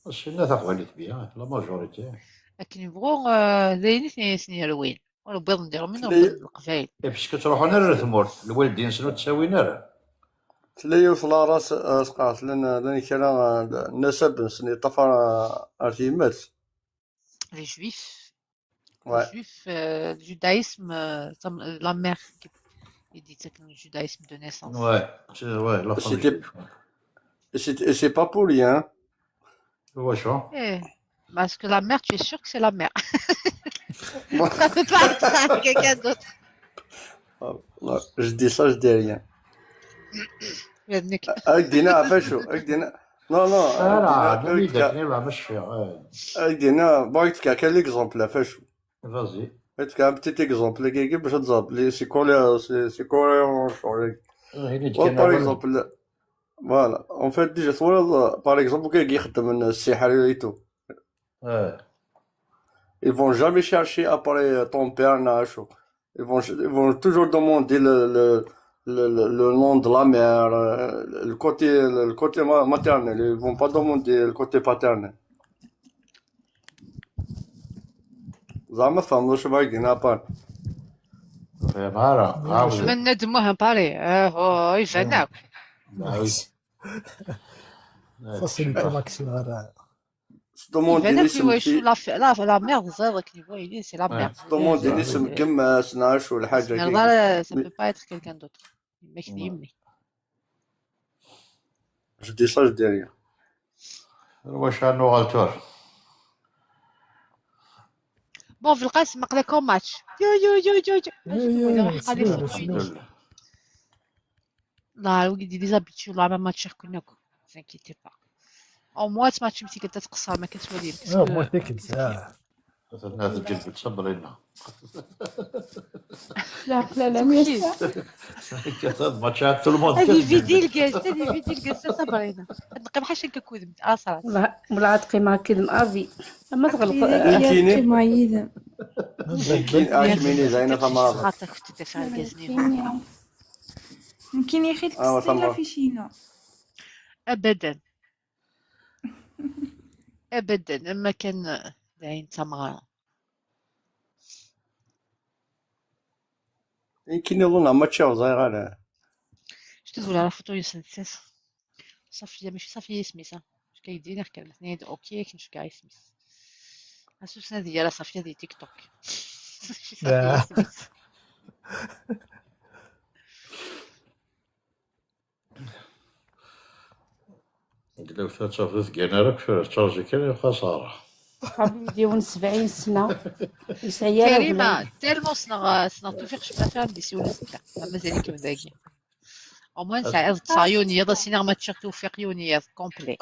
Ur ssinen taqbaylit bien, la majorité. Akken yebɣu, euh, d ayen i ten-, i ten-yerwin. Ur wwiḍen d irumyen, ur Tella- wwiḍen d leqbayel. Et puis ur ttruḥun ara ar tmurt, lwaldin-nsen ur tt-ttawin ara. Tella yiwet lara s- eh, s-qqaret llan llan kra eh, nnasab-nsen yeṭṭafar eh, ar tyemmat. Les juifs, Ouais. les juifs, euh, le judaïsme, euh, tam- euh, la mère qui, il dit que c'est le judaïsme de naissance. Ouais, c'est ouais, la famille. C'était- Et c'est et c'est pas pour rien. Wacu? Eh, parce que la mère, tu es sûr que c'est la mère. Moi- Ça peut pas être ça, quelqu'un d'autre. Ouais, je dis ça, je dis rien. Mais Nick, Avec Dina, avec chaud. Avec Dina. Non, non. Ah, Avec Dina, là, avec oui, Dina, d'accord, là, monsieur, ouais. avec Dina, bon, avec Dina, quel exemple, la fait chaud. Vas-y. Avec un petit exemple, les gars, je dis, c'est quoi, les- c'est c'est quoi, on change. Euh, il est Ouais, de par Canada. exemple, voilà. En fait, déjà, voilà, par exemple, كي يخدم من السحر et tout. Ouais. Ils vont jamais chercher après ton père, Nacho. Ils vont, ils vont toujours demander le, le, le, le- le nom de la mère, euh, le côté, le côté ma- maternel. Ils vont pas demander le côté paternel. زعما فهموا شو باغي يقولنا بان. فاهم، عارف، عاوز. من ندموها باري. آه، هو يبان. Ah oui. Facilité maximale. Demande يبان لي لك واش سميتي. لا ف- لا لا ميرد زاد كيبغي يدير سي لا ميرد. Demande لي سم كم سنعش ولا حاجه ميرد لا، ça peut pas être quelqu'un d'autre. ماشي يمي. Je dis ça, je dis rien. واش نوغالتور؟ Bon, في القاسم مقلكم ماتش. يو يو يو يو يو. يو، يو، يو، قال لي سلام، في سلام. لا، وي دي ديزابيتي والله ما ماتش كنا. Vous inquiétez pas. Au moins تماتش متي قد تقصر ما كتولي. اه، moi تيكلز، اه. مثلا هذا الجلد تصبرينا. لا لا لا، mais هذا ماتش عاد tout le monde. هذه فيدي الكاس، هذه فيدي الكاس، صبرينا. نقي بحال شكل كودم. اه، صراحه. والله والله عاد قيمة كلم افي. اما تغلط. كاينين؟ قيمة يدم. كاين اكميني زينه فما. خاطر كنت دافع الكازني. يمكن يا خير آه، تكسر وثمر. في شينا. ابدا. ابدا، اما كان داين تمغى. يمكن يظن ما تشاو زايغ على. شتو تقول على فوتو يسنسس؟ صافي، ماشي صافي اسمي صح. اش كيدير؟ نحكي الاثنين اوكي، كنشوف كاع اسمي. اسوس هذه راه صافي هذه تيك توك. صافي آه. اسمي. لو تشافيت كان راك في تشارجي كان خساره. صحابي ديون سبعين سنة. يسعي يا كريمه تيلمون سنا سنا توفيق شفنا فيها بدي سيوله سكا. مازال كيف داكي. او موان سعيد صايوني يا سينا ما تشوف توفيق يوني كومبلي.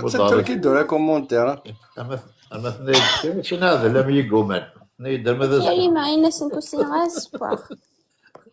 تسكر كي دور كومونتير. اما اما ثني شي نازل لم يقومن. نيدر ماذا كريمة عين سنكو سيغاس.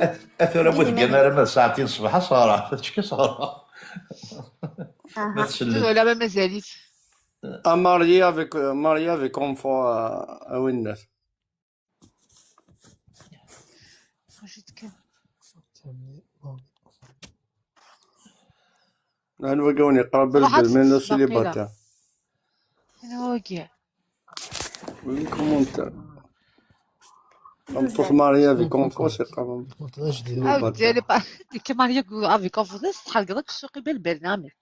At-, at tura bu tgan ara ma d saɛtin ṣṣbeḥ, ṣṣreɛ, tettcekki ṣṣreɛ. Ma tselled. Wala ma mazal-it. Ah, marié avec, euh, marié avec enfant, euh, à Winner. Anwa i wen-yeqqaren belbel, mais le célibataire. Anwa wagi? Oui, commentaire. Tameṭṭut mariée avec enfant, c'est quand même. Ah, elle est pas, t'es mariée avec enfant, c'est très grave, je suis belbel, non, mais.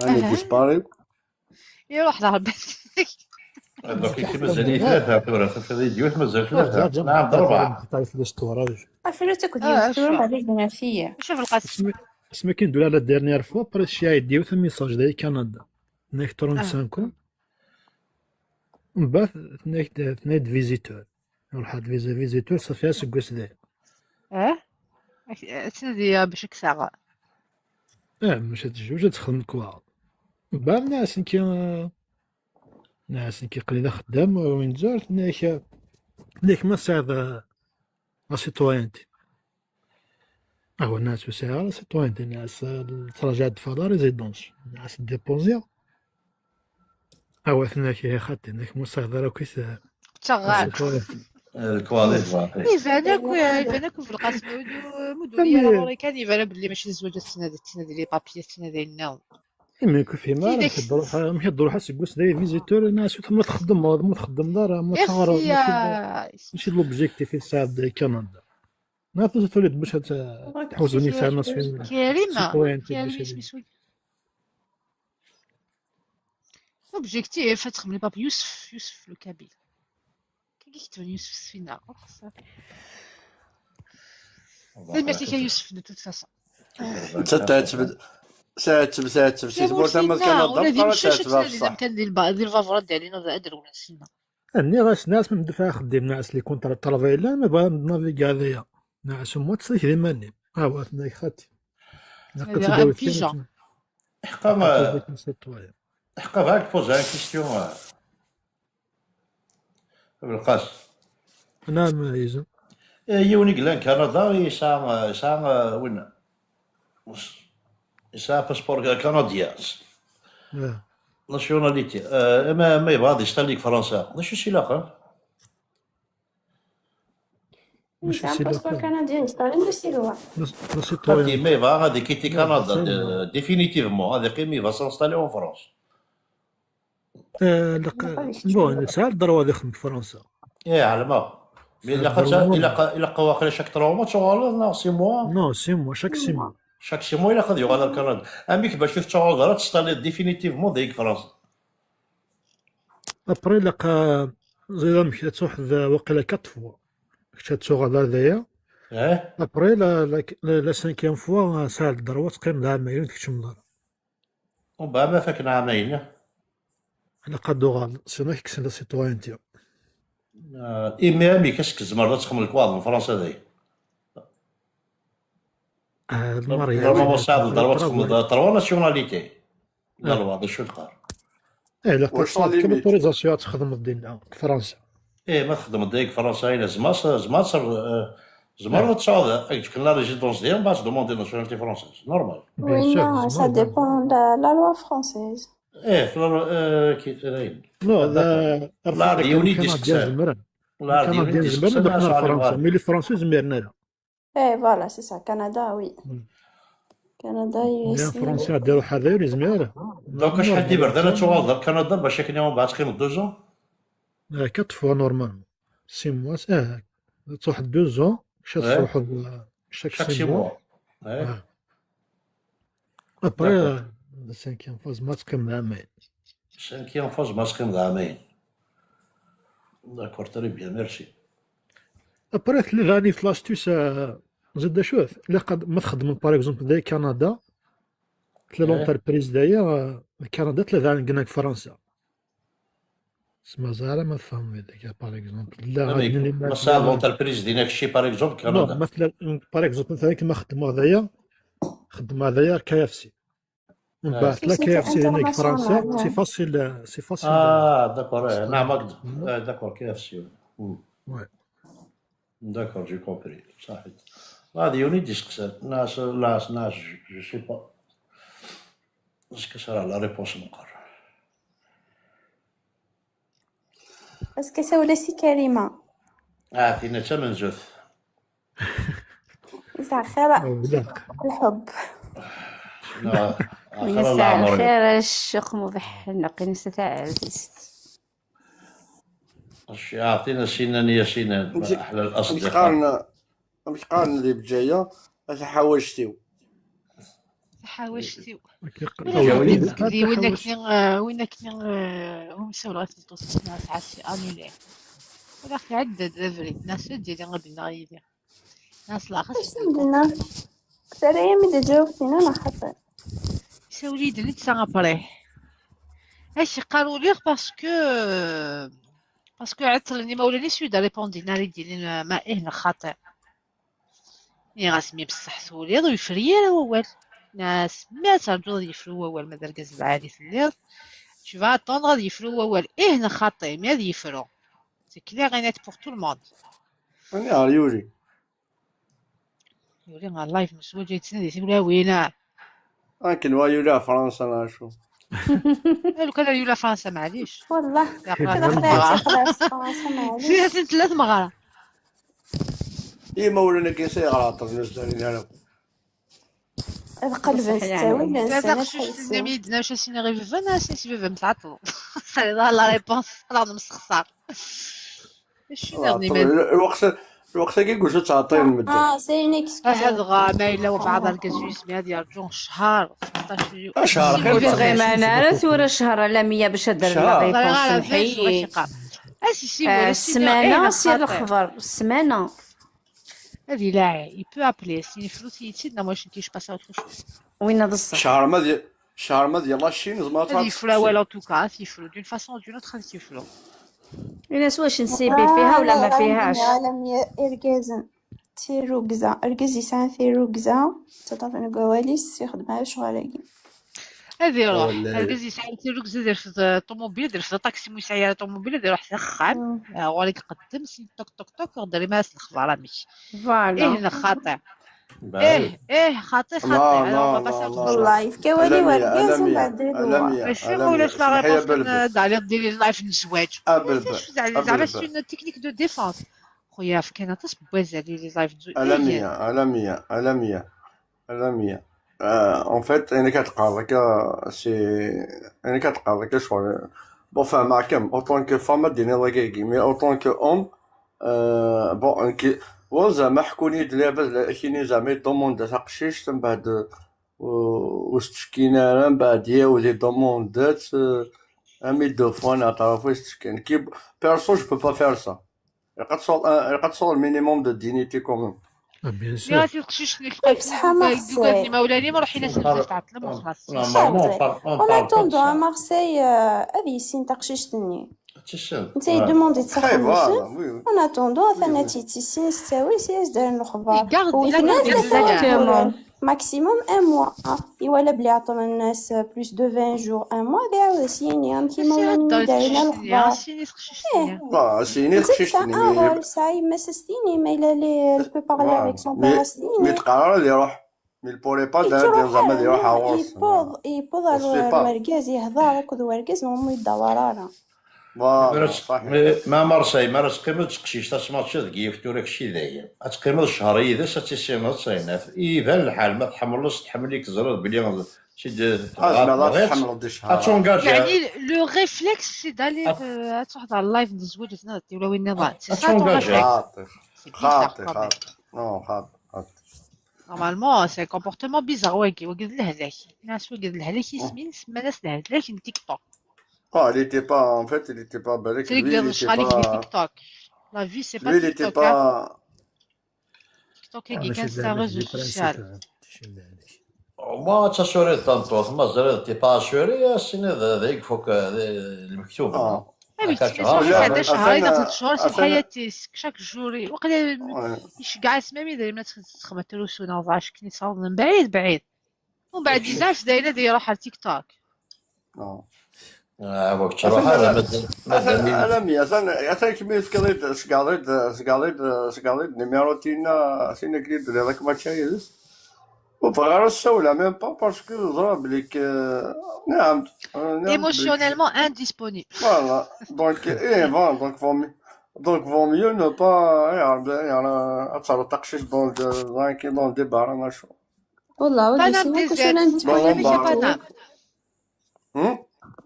Allez, disparaît. Iruḥ d Rebbi. Donc, ici, mazal-it tlata, tura, tafeḍ yiwet, mazal tlata. Nɛam, d rebɛa. Afrut akked yiwet, tura, ma d gma-k. Asmi, asmi akken d-ula la dernière fois, après, cci-a d yiwet un message day Canada. Tenna-k trente-cinq ans. Mbeɛd, tenna-k, tenna-k visiteur. Ruḥ ad visa visiteur, ṣafi aseggas dayen. Eh? Ak-, ad tnadi bac ad k-taɣ. Eh, maca tejjuj ad texdem lekwaɣeḍ. Mbeɛd nniɣ-as nekki, nniɣ-as nekki aql-i d axeddam, win tzart, nniɣ-ak, nniɣ-ak ma tesɛiḍ, eh, la citoyenneté. Awa, nniɣ-as ur sɛiɣ ara la citoyenneté, nniɣ-as, eh, ttṛajaɣ-d la résidence, nniɣ-as déposer. Awa, tenna-k, eh, xaṭi, tenna-k, ma ur tesɛiḍ ara akk-it, eh, ttaɣ ɣer. Lekwaɣeḍ. Iban akk, iban akk belqasem, ur d-, ur d-uri ara ɣur-i kan, iban belli mačči d zzwaǧ ad tettnadi, tettnadi les papiers, tettnadi ayen nniḍen. Imi ur k-fhimeɣ ara, amek ad d-ruḥ, amek ad d-ruḥ aseggas d ay visiteur, nniɣ-as ma txeddmeḍ, ma txeddmeḍ ara, ma teɣreḍ, mačči d, mačči d l'objectif i tesɛiḍ di Kanada. Neɣ tura turiḍ bac ad tḥuzuḍ international. Karima, citoyenneté Karima, bac ad isem-is wagi. Objectif, ad txemmem les papiers, Yusef, Yusef le Kabyle. Kiki ketben Yusef Sfina. Oh, ça. Tanemmirt-ik a Yusef, de toute façon. Nettat tɛetteb, tɛetteb, tɛetteb si tmurt ama d Kanada, ula d imcac ad ttnadin amkan di lba-, di lbaburat d-alin ad, ad rewlen syenna. Nniɣ-as, nniɣ-as ma mdufeɛ axeddim, nniɣ-as les contrats de travail llan, ma bɣiɣ ad navigeɣ daya. Nniɣ-as au moins ttsellik d iman-im. Ah, wa, tenna-k xaṭi. Ilaq ad tedawit kan. Ḥqa, ḥqa bɣa ad k-poser une question, eh, Belqas. Naam, Yizem. Eh, yiwen i yellan Kanada, yesɛa, yesɛa, eh, winna. Yesɛa passeport canadien. Ah. Nationalité. Eh, ma, ma yebɣa ad yestalli deg Fransa, d acu i s-ilaqen? Mačči s ilaqen. Passeport canadien, yestalli d asilwa. Xaṭi, ma yebɣa ad ikitti Kanada, de-, définitivement, ad iqqim, il va s'installer en France. Eh, laq-, bon, yesɛa le droit ad ixdem deg Fransa. Eh, ɛelmeɣ. Mais ilaq ad ta-, ilaq, ilaq waqila chaque trois mois ad tuɣaleḍ, neɣ six mois? Non, six mois, chaque six mois. Chaque six mois ilaq ad yuɣal ar Kanada. Amek bac ur tettuɣaleḍ ara, testalliḍ définitivement deg Fransa? Après, ilaq, eh, ẓid amek ad truḥeḍ, eh, waqila quatre fois. Kečč ad tuɣaleḍ ar daya. Eh? Après, la, la, la, la cinquième fois, eh, tesɛiḍ le droit ad teqqimeḍ ɛamayen ur tkeččmeḍ ara. Ubeɛda ma fakken ɛamayen, ilaq ad d-tuɣaleḍ, sinon ad k-kksen la citoyenneté. Ah, imi amek ass tzemreḍ ad txedmeḍ lekwaɣeḍ n Fransa dayen? Ah, le mariage. Normalement tesɛiḍ le droit ad txedmeḍ trois nationalités. La loi, d acu teqqar? Eh, ilaq ad tesɛuḍ kan l'autorisation ad txedmeḍ dinna, deg Fransa. Eh, ma txedmeḍ deg Fransa, ina zma, zma, eh, Tzemreḍ ad tesɛuḍ, ad k-d-fken la résidence diɣen, bas demander nationalité française. Normal. Oui, non, ça dépend de la loi française. Eh, la loi, euh, qui, euh, Non, d- ar la d yiwen i Kanadyen d-isteqsan. zemren. La d yiwen i Kanadyen zemren d-isteqsan ad ruḥen ar asɛa Fransa, libre. Mais les Français zemren ara. Eh, voilà, c'est ça, Canada, oui. Mm. Canada, U S Llan A. Français ad iruḥ ad yur izmer. Donc acḥal d iberdan ad tuɣaleḍ ar Kanada bac akken ad tqqimeḍ deux ans? Quatre fois normalement. Six mois, ah, ad truḥeḍ deux ans, bac ad Ouais. Truḥeḍ, euh, chaque Chaque six six mois. Mois. Ouais. Ah. Après, D'accord. Euh, cinquième phase, ma teqqimeḍ ɛamayen. Cinquième phase, ma teqqimeḍ ɛamayen. D'accord, très bien, merci. Après, tella daɣen l'astuce, euh, zid d acu, ilaq ad, ma txeddmeḍ, par exemple, di Canada, tella Ouais. L'entreprise daya, euh, Canada, tella daɣen deg Fransa. Sma ẓer ma tfehmeḍ, par exemple. Tella Amek, daɣen ma tesɛiḍ l'entreprise dinna kečči, par exemple, Non, Canada. Par exemple, مثلا كما خدمة دايا، خدمة دايا K F C. من Ouais. بعد لا Société K F C هنا في internationale, فرنسا، ouais. C'est facile, c'est facile. Ah, d'accord, eh, نعم، هكذا. Eh, d'accord, K F C. Hmm. Ouais. D'accord, j'ai compris. صحيت. هذه يوني ديسكسات. ناس، ناس، ناس، je, je sais pas. Est-ce que ça sera la réponse مقر؟ Parce que ça, c'est Karima. Ah, تينا تمنزوث. يسعى خير ولا. الحب. شنو؟ آخر مساء العمر. الخير الشيخ مبحر نقي نسا تعزيزت. اعطينا سنان يا سنان، نجي- احلى الاصدقاء. نقارن نقارن اللي بجايه. هذا حوايجتي. حوايجتي. كيق- وين أولي كاين بزاف دي وين حوايج. كاين، آه، وين كاين، آه، هم ساو لغايه الدوز سنة ساعات سي انولي. ولا في عدد افري الناس اللي ديري غادي نغير. ناس لا خاص اش عندنا؟ سريع من جاوبتينا انا حتى. سولي دنيت سان ابري. اش يقالوا لي؟ باسكو، باسكو عطلني ما ولاني سويدا ريبوندي ناري ديني ما ايه نخاطر. ني غاسمي بصح سولي ويفري ووال. ناس ما ترجو يفرو ووال ما دركز العالي في الليل. Tu vas attendre يفرو ووال ايه نخاطي ما يفرو. C'est clair et net pour tout le monde. انا نهار يولي. يولي نهار لايف مسؤول جاي تسنى دي تقول وينا. انا كنوا يولي فرنسا انا شو. لو كان يولي فرنسا معليش. والله لا كنا قال خلاص مغارة. خلاص فرنسا معليش. فيها ثلاث مغارة. اي ما ولنا كاين سي غلط بالنسبه لنا. القلب بصح يعني. نستاوي لا الانسان تخشوش يحس. تسمي دنا واش اسينا غير فيفا ناس يسبب متعطل. خلي لا لا ريبونس راه مستخسر. شنو آه، ني طبعاً. الوقت الوقت كي قلت تعطيني المده. اه سي اون اكسكيوز. هاد غا ما الا وبعض الكازويس مي هاد يرجون شهر خمسطاش يوم. شهر خير سيدي ما غير ما نمشيش انا نشوف. ثورة شهر لا مية باش هاد شهر. لا غير ريبونس على فيس واش محيي. يقع. اسي سي آه، ولا سي السمانة ايه سير خاطر. الخبر السمانة. هادي لا يبو ابلي سي فلوس يتسد لا ماشي كيش باسا وتخش. وين هذا الصح؟ شهر ما دي شهر ما ديال لاشين زعما هادي يفرا ولا توكا يفرو دون فاسون دون اوتر يفرو. الناس واش نسيبي فيها ولا ما فيهاش؟ عالمية إركازن تيروكزا، إركاز يسعى تيروكزا، تطرف نقواليس يخدم على شغل هادي. هذه روح ولا- هركز يسعى تيروكزا يرفض الطوموبيل، يرفض الطاكسي مو يسعى الطوموبيل، هذه روح سخان. آه، غوريك قدم سي توك توك توك، غدري ماس الخبر مش. فوالا. ايه خاطئ. Bah oui. ايه ايه خاطئ خاطئ. لا، انا لا، ما لا، بصح لا. والله يفكاولي ألمية، وركاز ومن ألمية، بعد يدوها. ألمية، ماشي ألمية. ولا شلا اسمحي يا ريبونس بلبل. كان دالي ديري لايف من الزواج. أبلبل. علاش زعما أبلبل. سي اون تكنيك دو ديفونس. خويا كاين تصب بوازه لي لي لايف زوج. ألمية، ألمية، ألمية، ألمية. آه، اون فيت، انا كتقال لك، آه، سي، انا كتقال لك شغل. بون، فاهم معاكم، اوطون كو فام ديني لاكيكي، مي اوطون كو اوم، آه، بون، كي، وان زعما حكوني دليفز، كيني زعما يدوموند تقشيش، من بعد، و-، واش تشكينا، من بعد ياودي دوموندات، آه، امي دو فون، اعترف واش تشكين. كي، بيرسو، جو بو با فير سا. يقد صور، آه، يقد صور مينيموم دو دينيتي كومون. Ah, bien يا sûr. سي تقشيش نيك إيه، بصح مارسيل. ما ولاني ما روحي ناس الفلوس تعطل ما خلاص. Normalement, on parle, on اون parle comme اتوندون ça. مارسيل، آه، هذه سين تقشيش تني. تسلم. انت يدوموندي تسخن خايب، مسن. فوالا، وي، وي. اون اتوندون ثنا تيتي سين ستاوي سي اس دار الخبر. يقارد ويتنا يقارد تيسوي يقارد. تيمون. Maximum un mois. Iwala bli ɛṭen الناس plus de vingt jours, un mois, ad iɛawed as-yini amek imawlan-nni dɛin lexbar. Sini teqcict-nni. Bon, sini Netta teqcict-nni. Tesɛa yemma-s as-tini, ma yella elle peut parler avec son père as-tini. Mi teqrar ad iruḥ. Mi le pourrait pas d-, zama ad iruḥ ɣur-s. Yewweḍ, yewweḍ ar wergaz, yehḍer akked wergaz, ur mu-, yeddawar ara. Voilà, صح. Ma Marsay, mi ara teqqimeḍ d teqcict, ad tmaččiḍ deg yiwet tura kečči dayen. Ad teqqimeḍ ccher yid-s, ad tissineḍ, ad tɛinat. Iban lḥal, ma tḥemmleḍ-tt, tḥemmel-ik, teẓriḍ belli si d-, Ah, zemreḍ ad tḥemmleḍ di ccher. ad tungaǧ. يعني le réflexe c'est d'aller, euh, ad truḥeḍ ɣer live n zzwaǧ, ad tnadiḍ tiwlawin niḍen. C'est ça ton réflexe. Xaṭi, C'est bizarre xaṭi, quand même. xaṭi. Non, xaṭi, xaṭi. Normalement, c'est un comportement bizarre, wagi, wagi d lehlak. Nnas wagi d lehlak, isem-ines, ma d lehlak n TikTok. Ah, il était pas, en fait, il était pas balèque. C'est lui qui vient de Charlie qui dit TikTok. La vie, c'est pas Lui, il était TikTok, hein. Pas. TikTok, il est un réseau social. Moi, d tasuriḍ tameṭṭut, ma ẓriḍ t'es pas assuré, as-tiniḍ d ay ifuk, d lmektub. Ah, mais tu sais, ça fait des شهر, ça fait شهور, c'est حياتي, chaque jour, وقيلا يشجع اسمامي دايما تخدم تروسو نوضع شكني تصاوب من بعيد بعيد. ومن بعد يزاش دايما داير يروح على تيك توك. Ah, وقت تروح على مدن مدن. انا مية انا انا كمية كضيت سكاليد سكاليد سكاليد نيميرو تينا سينا كريد لي راك ماتشا يدس. وبغا الساولة même pas parce que ضرب لك. نعم. Émotionnellement indisponible. Voilà. Donc, et voilà, donc vaut mieux, donc vaut mieux ne pas, يعني، يعني، أتصل تقشيش dans le, dans le, dans le débat, أنا شو. والله ودي سينا كوشو لانديسبونيبيليتي.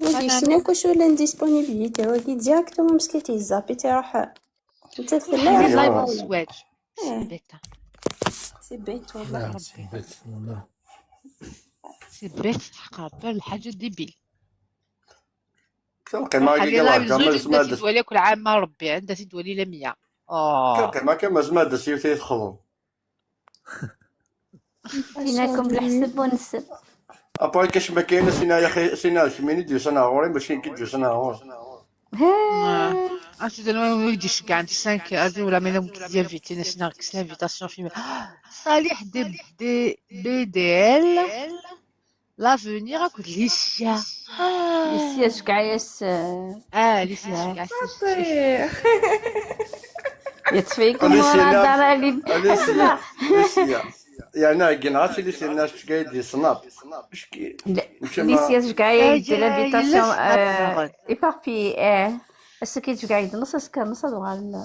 ودي سينا كوشو لانديسبونيبيليتي، ودي ديريكتومون مسكيتي الزابي تيروح. انت في لايف الزواج. C'est bête. C'est bête والله. C'est bête والله. C'est bête، حق ربي الحاجة ديبيل. كنلقى ما خلي لايف الزوج انت تدوالي كل عام مع ربي، انت تدوالي لمية. اه. كنلقى ما كان مازال ما دسيو تيدخلوا. جيناكم بالحسب ونسب. ابار كاش ما كاين سينا يا خي، سينا كميني ديو سنة غوري، ماشي كي ديو سنة غوري. اش دابا ما يجيش كاع انت cinq ازي ولا مينا مكزيا فيتي نسنا كسلا فيتاسيون في صالح دي دي بي دي ال. L'avenir اكو ليسيا. ليسيا شكعيس. اه ليسيا شكعيس. يطفيكم ورا دار علي. ليسيا، ليسيا. يعني قلنا عرفتي ليسيا الناس شكايد يصناب. ليسيا شكعيد لابيتاسيون ايباربي. اه السكيت شكعيد نص سكر نص الغال.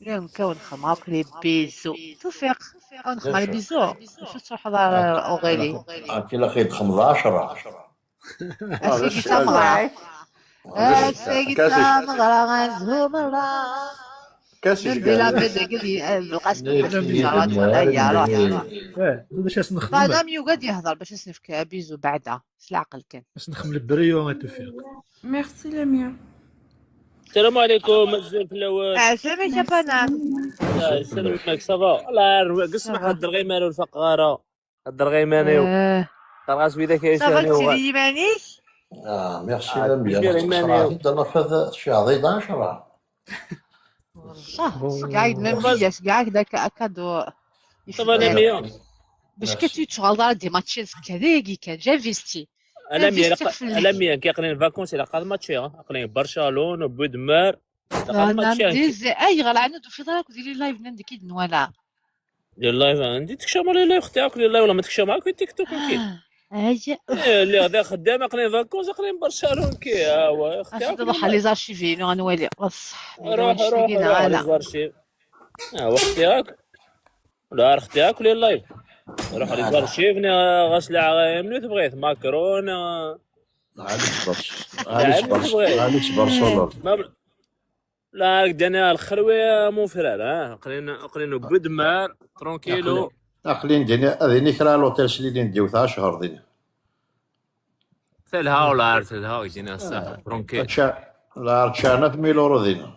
اليوم كون خماك لي بيزو توفيق. كون خماك لي بيزو. شو تروح دار اوغيلي؟ هاكي لا خيط خمسة عشر. اسيدي تمغرا. اسيدي تمغرا غنزهو مرة. كاسي بلا بدا قال لي بالقاسم. يا روح يا روح. باش نخدم. مادام يقعد يهضر باش نسنفك بيزو بعدا. سلا عقل كان. باش نخدم البريو توفيق. Merci Lamia. السلام عليكم، مازال في الاول. عسلامة يا بنات. يسلمك، صافا؟ الله يعاونك، اسمح هاد الغيمانة والفقارة. هاد الغيمانة. آه. طرغاس ويدا كاين صافا شهني هو. تسيري مانيش. اه ميرسي آه، لاميا. كثير ماني. انت نفذ شي عضيض عشرة. صح، كاع ما مشياش كاع هكذاك اكادو. صافا لاميا. باش كتشغل دار دي ماتشات كذاك كان جا فيستي. لاميا فيستي في الليل. لاميا كيقلين فاكونس الى قاد ماتشي، ها قلين برشلونه وبودمار. انا مديز اي غلا عنده في دارك وديري لايف من عندك يد ولا. لي لايف عندي تكشمر لي لايف اختي، اكل لي لايف ولا ما تكشمر اكل تيك توك كي. اي. ايه اللي غدا خدام اقلين فاكونس اقلين برشلونه كي ها هو اختي. اش نروح لي زارشيفين ونولي بصح. روح روح روح لي زارشيف. اه اختي هاك. لا اختي هاك لي لايف. روح لي زارشيف غسل عغايم اللي تبغيت ماكرونه. معليش برش معليش برش معليش برشلونه. لا دانا الخروي مون فرير ها قلنا قلنا بودمار ترونكيلو. اقلين ديني هذيني كرا لوتيل سليلين ديو تاع شهر ديني. تلها ولا عرفت تلها ويجينا الساعه ترونكيل. لا عرفت شارنا في ميلورو دينا.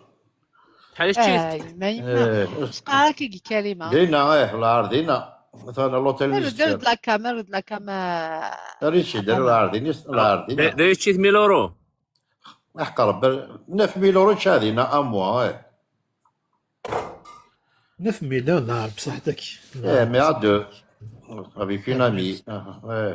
بحال الشيت. ما يمكن سقاكي كلمه دينا ايه لا عرفت دينا. مثلا لوتيل درت لا كاميرا درت لا كاميرا. ريتشي دير لا عرفت دينا لا عرفت دينا. ريتشي ميلورو. احقر بال نوف ميل اورو شادينا اموا ايه. نوف ميل نهار بصحتك. ايه مي ا دو. Avec une amie. Ah, ouais.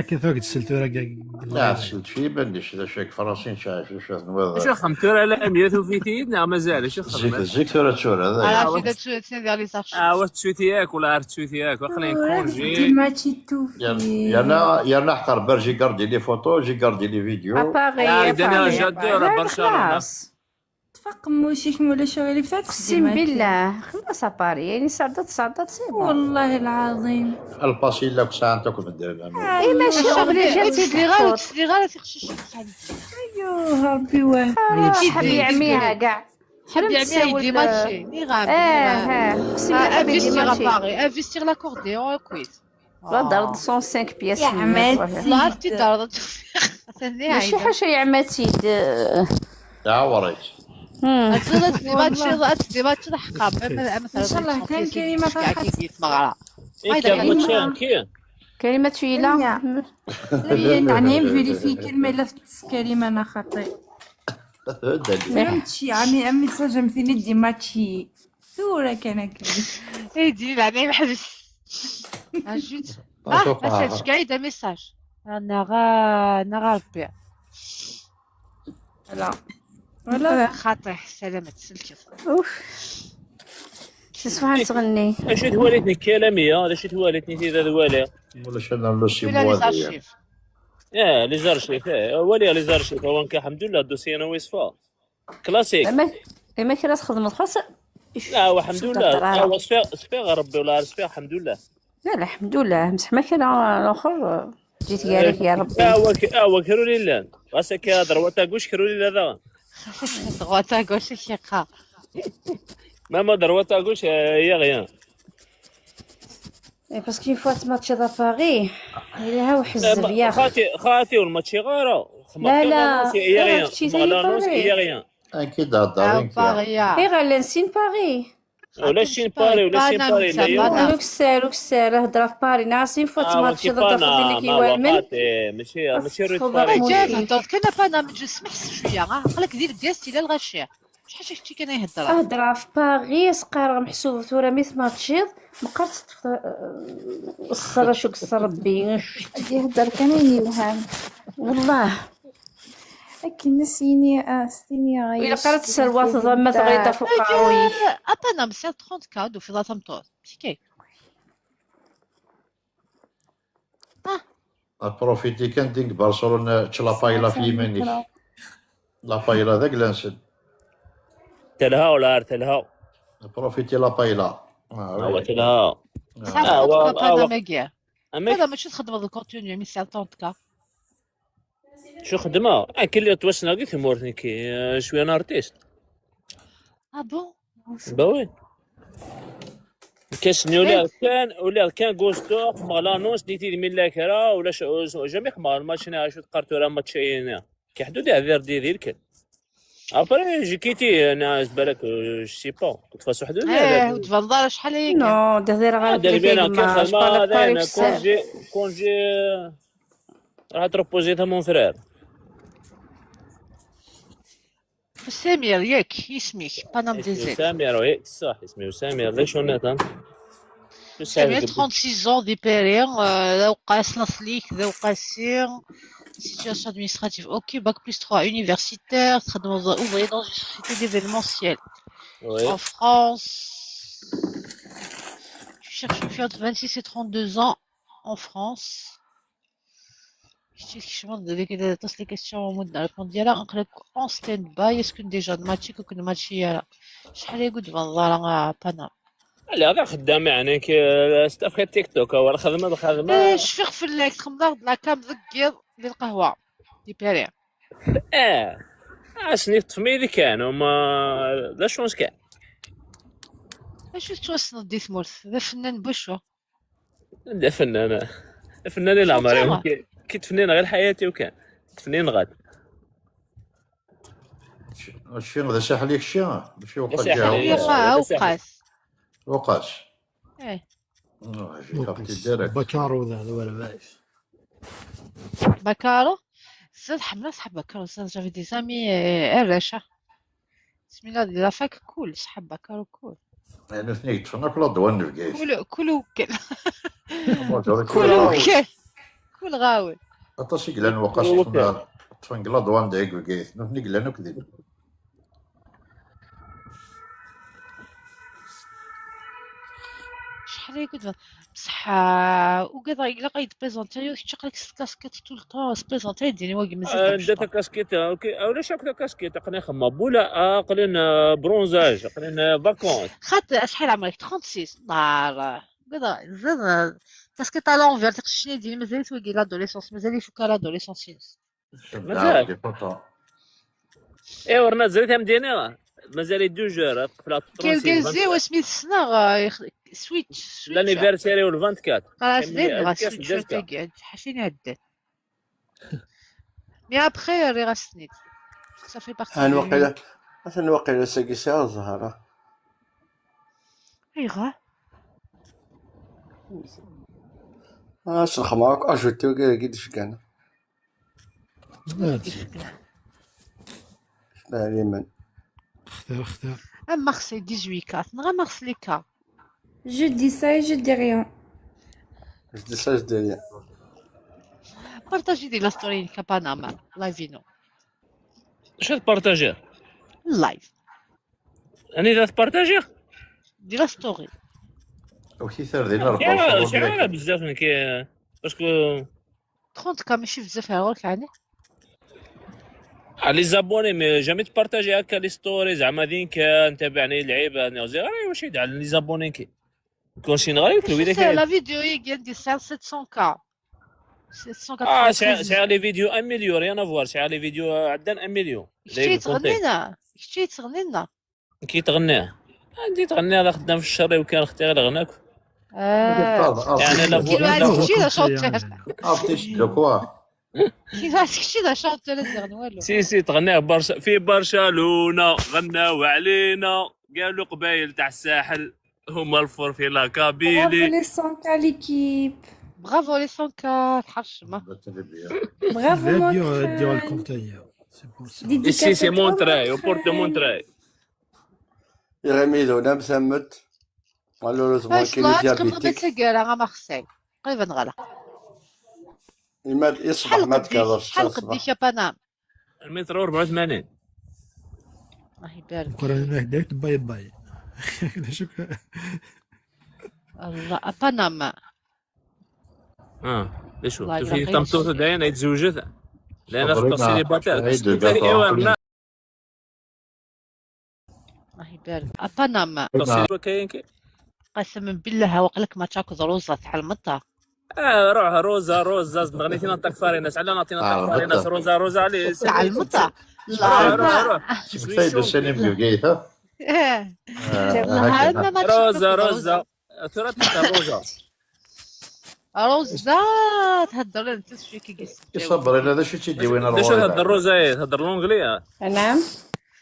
Akken tura deg-s tura deg La, tseltef iman-is, d acu akka, Fransin, d acu tenwiḍ? Acu axxam tura, la amie, tufiḍ-iyi-d neɣ mazal? Acu Zik, txedmeḍ? Zik tura d tura. Ah, la fille de Suède, c'est vers les archives. Ah, wa tettuti-ak, wala ar tettuti-ak, aql-i n congé. Dima ci-tuffi. Yerna, yerna ḥqer ber, j'ai gardé les photos, j'ai gardé les vidéos. Appareil, Ah, Daniel, appareil, j'adore appareil. Barcelone. خلاص. تفقم وشك ولا شغل فات اقسم بالله خلاص اباري، يعني صعدت صعدت سي بون. والله العظيم. الباس الا كنت ساعه تاكل من الدرب. اي ماشي اوبليجي تسلي غير تسكت. تسلي غير تخشش بحال. ايوه ربي واه. حبي يعميها كاع. حبي يعميها تساول- يدي ماتشي ني غام. اه اه اقسم بالله حبي يدي انفستيغ ماتشي. اباري، انفستيغ لاكورديون كويس. والله ضرب مية وخمسين بياس. يا عماتي. لا انت دار. ماشي حاجه يا عماتي. تعاورت. مم. تزيد ديما تشي ديما تشي حقا. ان شاء الله كان كريمه فرحت. كيف مغرا. إيه، كان ماتشي، كي؟ كلمه شويله. لا، يعني فيريفي كلمه الا في كريمه انا خاطي. فهمتي عمي امي سجمتيني دي ماتشي. ثوره كان كريم. ايدي معناه محبس. اجوت. اه، ما سالتش كاع يدا ميساج. انا غا انا غا ربي. لا ولا خاطي سلامة سلكي. اوف. شي سمعت تغني. Acu twaliḍ nekk a Lamia? D acu twaliḍ nekk d ad waliɣ? ولا شنو لو سي ولا لي بوا زارشيف. اه، لي زارشيف، اه، waliɣ لي زارشيف. هو كان الحمد لله الدوسي انا ويصفى. كلاسيك. اما اما كي تخدم الخاص. لا، هو الحمد لله. هو صفيغ، صفيغ ربي ولا صفيغ، الحمد لله. لا لا الحمد لله، بصح ما كان الاخر. جيت كاع يا ربي. اه، هو ك-، اه، هو كرو لي لان. راسك يا دروات اكوش كرو لي لا. دروات اكوش الشيخه. ماما دروات اكوش، آه، يا غيان. إيه، باسكو اون فوا تماتشي ذا باري، إلا ها وحزب يا أخي. خاتي، خاتي والماتشي غارة. لا، لا، يا غير غيان. هادشي زي مغلانوس، باري. يا غيان. اكيد هضر. باغيا. إيه، غير لانسين باري. ولا شين باري، ولا شين باري، لا يوم. روكسار، روكسار، هضرة في باري، ناس اون فوا آه، تماتشي وكي ذا بانا، داخل ما كيوامن. وقعت، إيه، ماشي، ماشي رويت خذ باري. راحتك. جاي تهضر كان بانا من جسم حس شويه، ها، قالك دير الكاس الى الغشيه. شحال شفتي كان يهضر؟ هضرة في باري، سقار محسوب ثورة ميت ماتشيض، مقرت الصرا شو قصر ربي. يهضر كان يوهام. والله. اكن سيني اه ستيني غايش. إلا قرأت السروات ضمة غيطة فوق قاروي. ابانا مسير ثلاثين كاد وفي لا تمطور. شكي. بروفيتي كان ديك برشلونة تش لابايلا في يمينك. لابايلا ذاك لانسن. تلها ولا عرفت تلها؟ بروفيتي لابايلا. آه، هو وي. تلها. صافي، آه، هو، تبقى هو. بانا ميغيا. أما هذا ماشي تخدم هذا الكونتوني، مي سي طون كا. شو خدمة؟ آه، كل اللي توسنا قلت مورتني كي، آه، شوية أنا أرتيست. اه بون. باوي. كاسني ولا كان، ولا كان غوستوخ، مغلانوس، ديتي دي ميلا كرا، ولا ش-، جامي خمار، ما شنا شو تقرتو راه ماتشين. كي حدود يعذر دي ذي الكل. ابري جي كيتي انا بالك، جو سي با، كنت فاس وحده. ايه، وتفضل شحال هي كاع. نو، دير غير دير بينا كي باري خدمه، باري هذا بساف. كونجي، كونجي. راح تروبوزي مون فرير. سمير ياك اسمك، بانام اسمي ديزير. سمير، وي صح، اسمي سمير. ليش هنا تم؟ سمير، trente-six ans دي بيري، آه، ذا وقاس نصليك، ذا وقاسي. Situation administrative, ok, bac plus trois universitaire, تخدم ouvrier dans une société d'événementiel. وي. En France, tu cherches une fille entre vingt-six et trente-deux ans en France. شتي كيفاش من هذيك اللي تصلي كيستيون ومدة ريبوند ديالها، نقول لك اون ستاند باي، اسكو ديجا ماتشي كون ماتشي يالا. شحال يقول والله راه بانام. لا، غير خدام يعني كي ستاف غير تيك توك، هو الخدمه بخدمه. ايه، شفيق في الليل، تخمض لا كام ذكر للقهوه دي بيري. اه. اسني التفميلي كان، وما لا شونس كان. اش توصل دي ثمورت؟ ذا فنان بوشو. لا فنان، فنان العمر شطارة. كي، كي تفنين غير حياتي وكان. تفنين غاد. الشيء هذا ساحل يكشي، ماشي وقت ساحل جاي. يكشي. يا هذا ساحل. وقاس. وقاس. ايه. آه، جي كابتي ديريكت. بكار ولا هذا ولا بايش. بكارو. زاد حمله صحاب بكارو، زاد جافي دي زامي، آه، الرشا. بسم الله، دي لافاك كول، صحاب بكارو كول. Nutni yeṭṭfen akk la douane n Bgayet. Kul, kul ukkal. Kul ukkal. Kul ɣawel. Aṭas i yellan waqas ṭṭfen, ṭṭfen deg la douane deg Bgayet. Nutni yellan akk din. Acḥal ay kud-, bṣeḥ, ah, ugadeɣ ilaq ad yi-d-présenter yiwet, kečč aql-ak s tkaskiṭ tout le temps, présenter-iyi-d, ini wagi mazal. Ah, anda tacaṭ. Tacaṭ, ah, ok. Ah, ulac akk tacaṭ, aql-i xemma. Bula, ah, aql-i n, ah, bronzage, aql-i n, ah, vacances. Xaṭ, acḥal ɛemrek? Trente-six. Ḍar. Ugadeɣ, zid, ah, tacaṭ à l'envers, tiqcicin-agi mazal-it wagi l'adolescence, mazal ifuk l'adolescence-ines. Mazal. Eh, ur neẓri tamdini. Mazal-it deux jours, ad teqfel ɣef trente-six, Kergaz-iw vingt-quatre. Asmi t-ssneɣ, ah, ix-, switch, switch. L'anniversaire-iw le vingt-quatre. Qqar-as d ayen dɣa switch, tagi, ḥaca i iɛeddan. Mais après, rriɣ-as-ten-id. Ça fait partie. Atan waqila, atan waqila sagi sɛiɣ zzher, ah. Ayɣer? Ah, s lxemra akk, ajouter wagi, wagi d-iceggan. Liman. Xtir, xtir. Am Marseille dix-huit K, neɣ am Marseille K. Je dis ça et je dis rien. Je dis ça, je dis rien. Partagez di la story n Kapanam, live inu. Acu ad partagiɣ? Live. Anida ad partagiɣ? Di la story. Amek i tardin rebbaw? Sɛiɣ, sɛiɣ ara bezzaf nekk, parce que trente K mačči bezzaf ar ɣur-k, ɛni? Ah, les abonnés, mais jamais tpartager akka les stories, زعما دين كان تابعني لعيبه، انا زي غير واش يدعى les abonnés كي كون شي نغير كل ويدا كان. La vidéo يجي عندي صار sept cents K. اه، شعل، شعل les vidéos un million، rien à voir، شعل les vidéos عندنا un million. كي تغنينا، كي تغنينا. كي تغنيها؟ عندي تغنيها، لا خدام في الشر وكان اختي غير غناك. آه. يعني لا كي فو- الواحد لا كي لا شونتور. ارتيست دو كوا؟ كي الواحد كي لا شونتور لا زغن والو. سي، سي، تغنيها برش-، في برشلونة غناو علينا، قالوا قبايل تاع الساحل هما الفور في لا كابيلي. Bravo les cent K l'équipe. Bravo les cent K, تحرش ما. Bravo. ديو، ديو الكونتايا. C'est pour ça. Ici, c'est Montreuil, au port de Montreuil. Iɣimi d unam tammet. Malheureusement, كاين diabétique. Tagara a Marseille. قريبا غلا. Ima d iṣbeḥ ma tkerrec. شحال قديك يا بنام؟ المتر أربعة وثمانين. الله يبارك. بكرة هناك دايت باي باي. شكرا. الله، أبانام. اه، ليش هو؟ الله يبارك. تمطوط داين يتزوجت. لأن خصو سيليباتير. الله يبارك. أبانام. قسما بالله وقلك ما تاكل روزة تاع المطة. اه، روح روزة، روزة، زدغني تينا تاك فاريناس، على نعطينا تاك فاريناس، روزة، روزة، عليه. تاع المطة. لا، روح، روح، روح. سيد السينما بقيتها. ايه. آه، والله هكذا. ما تشوف روزة، روزة. روزة. ترى تاع روزة. روزة، تهدر انت شوية كي قلت. يصبر، الا هذا شو تيدي وين روزة؟ تهدر روزة، ايه، تهدر لونجلي، اه. نعم.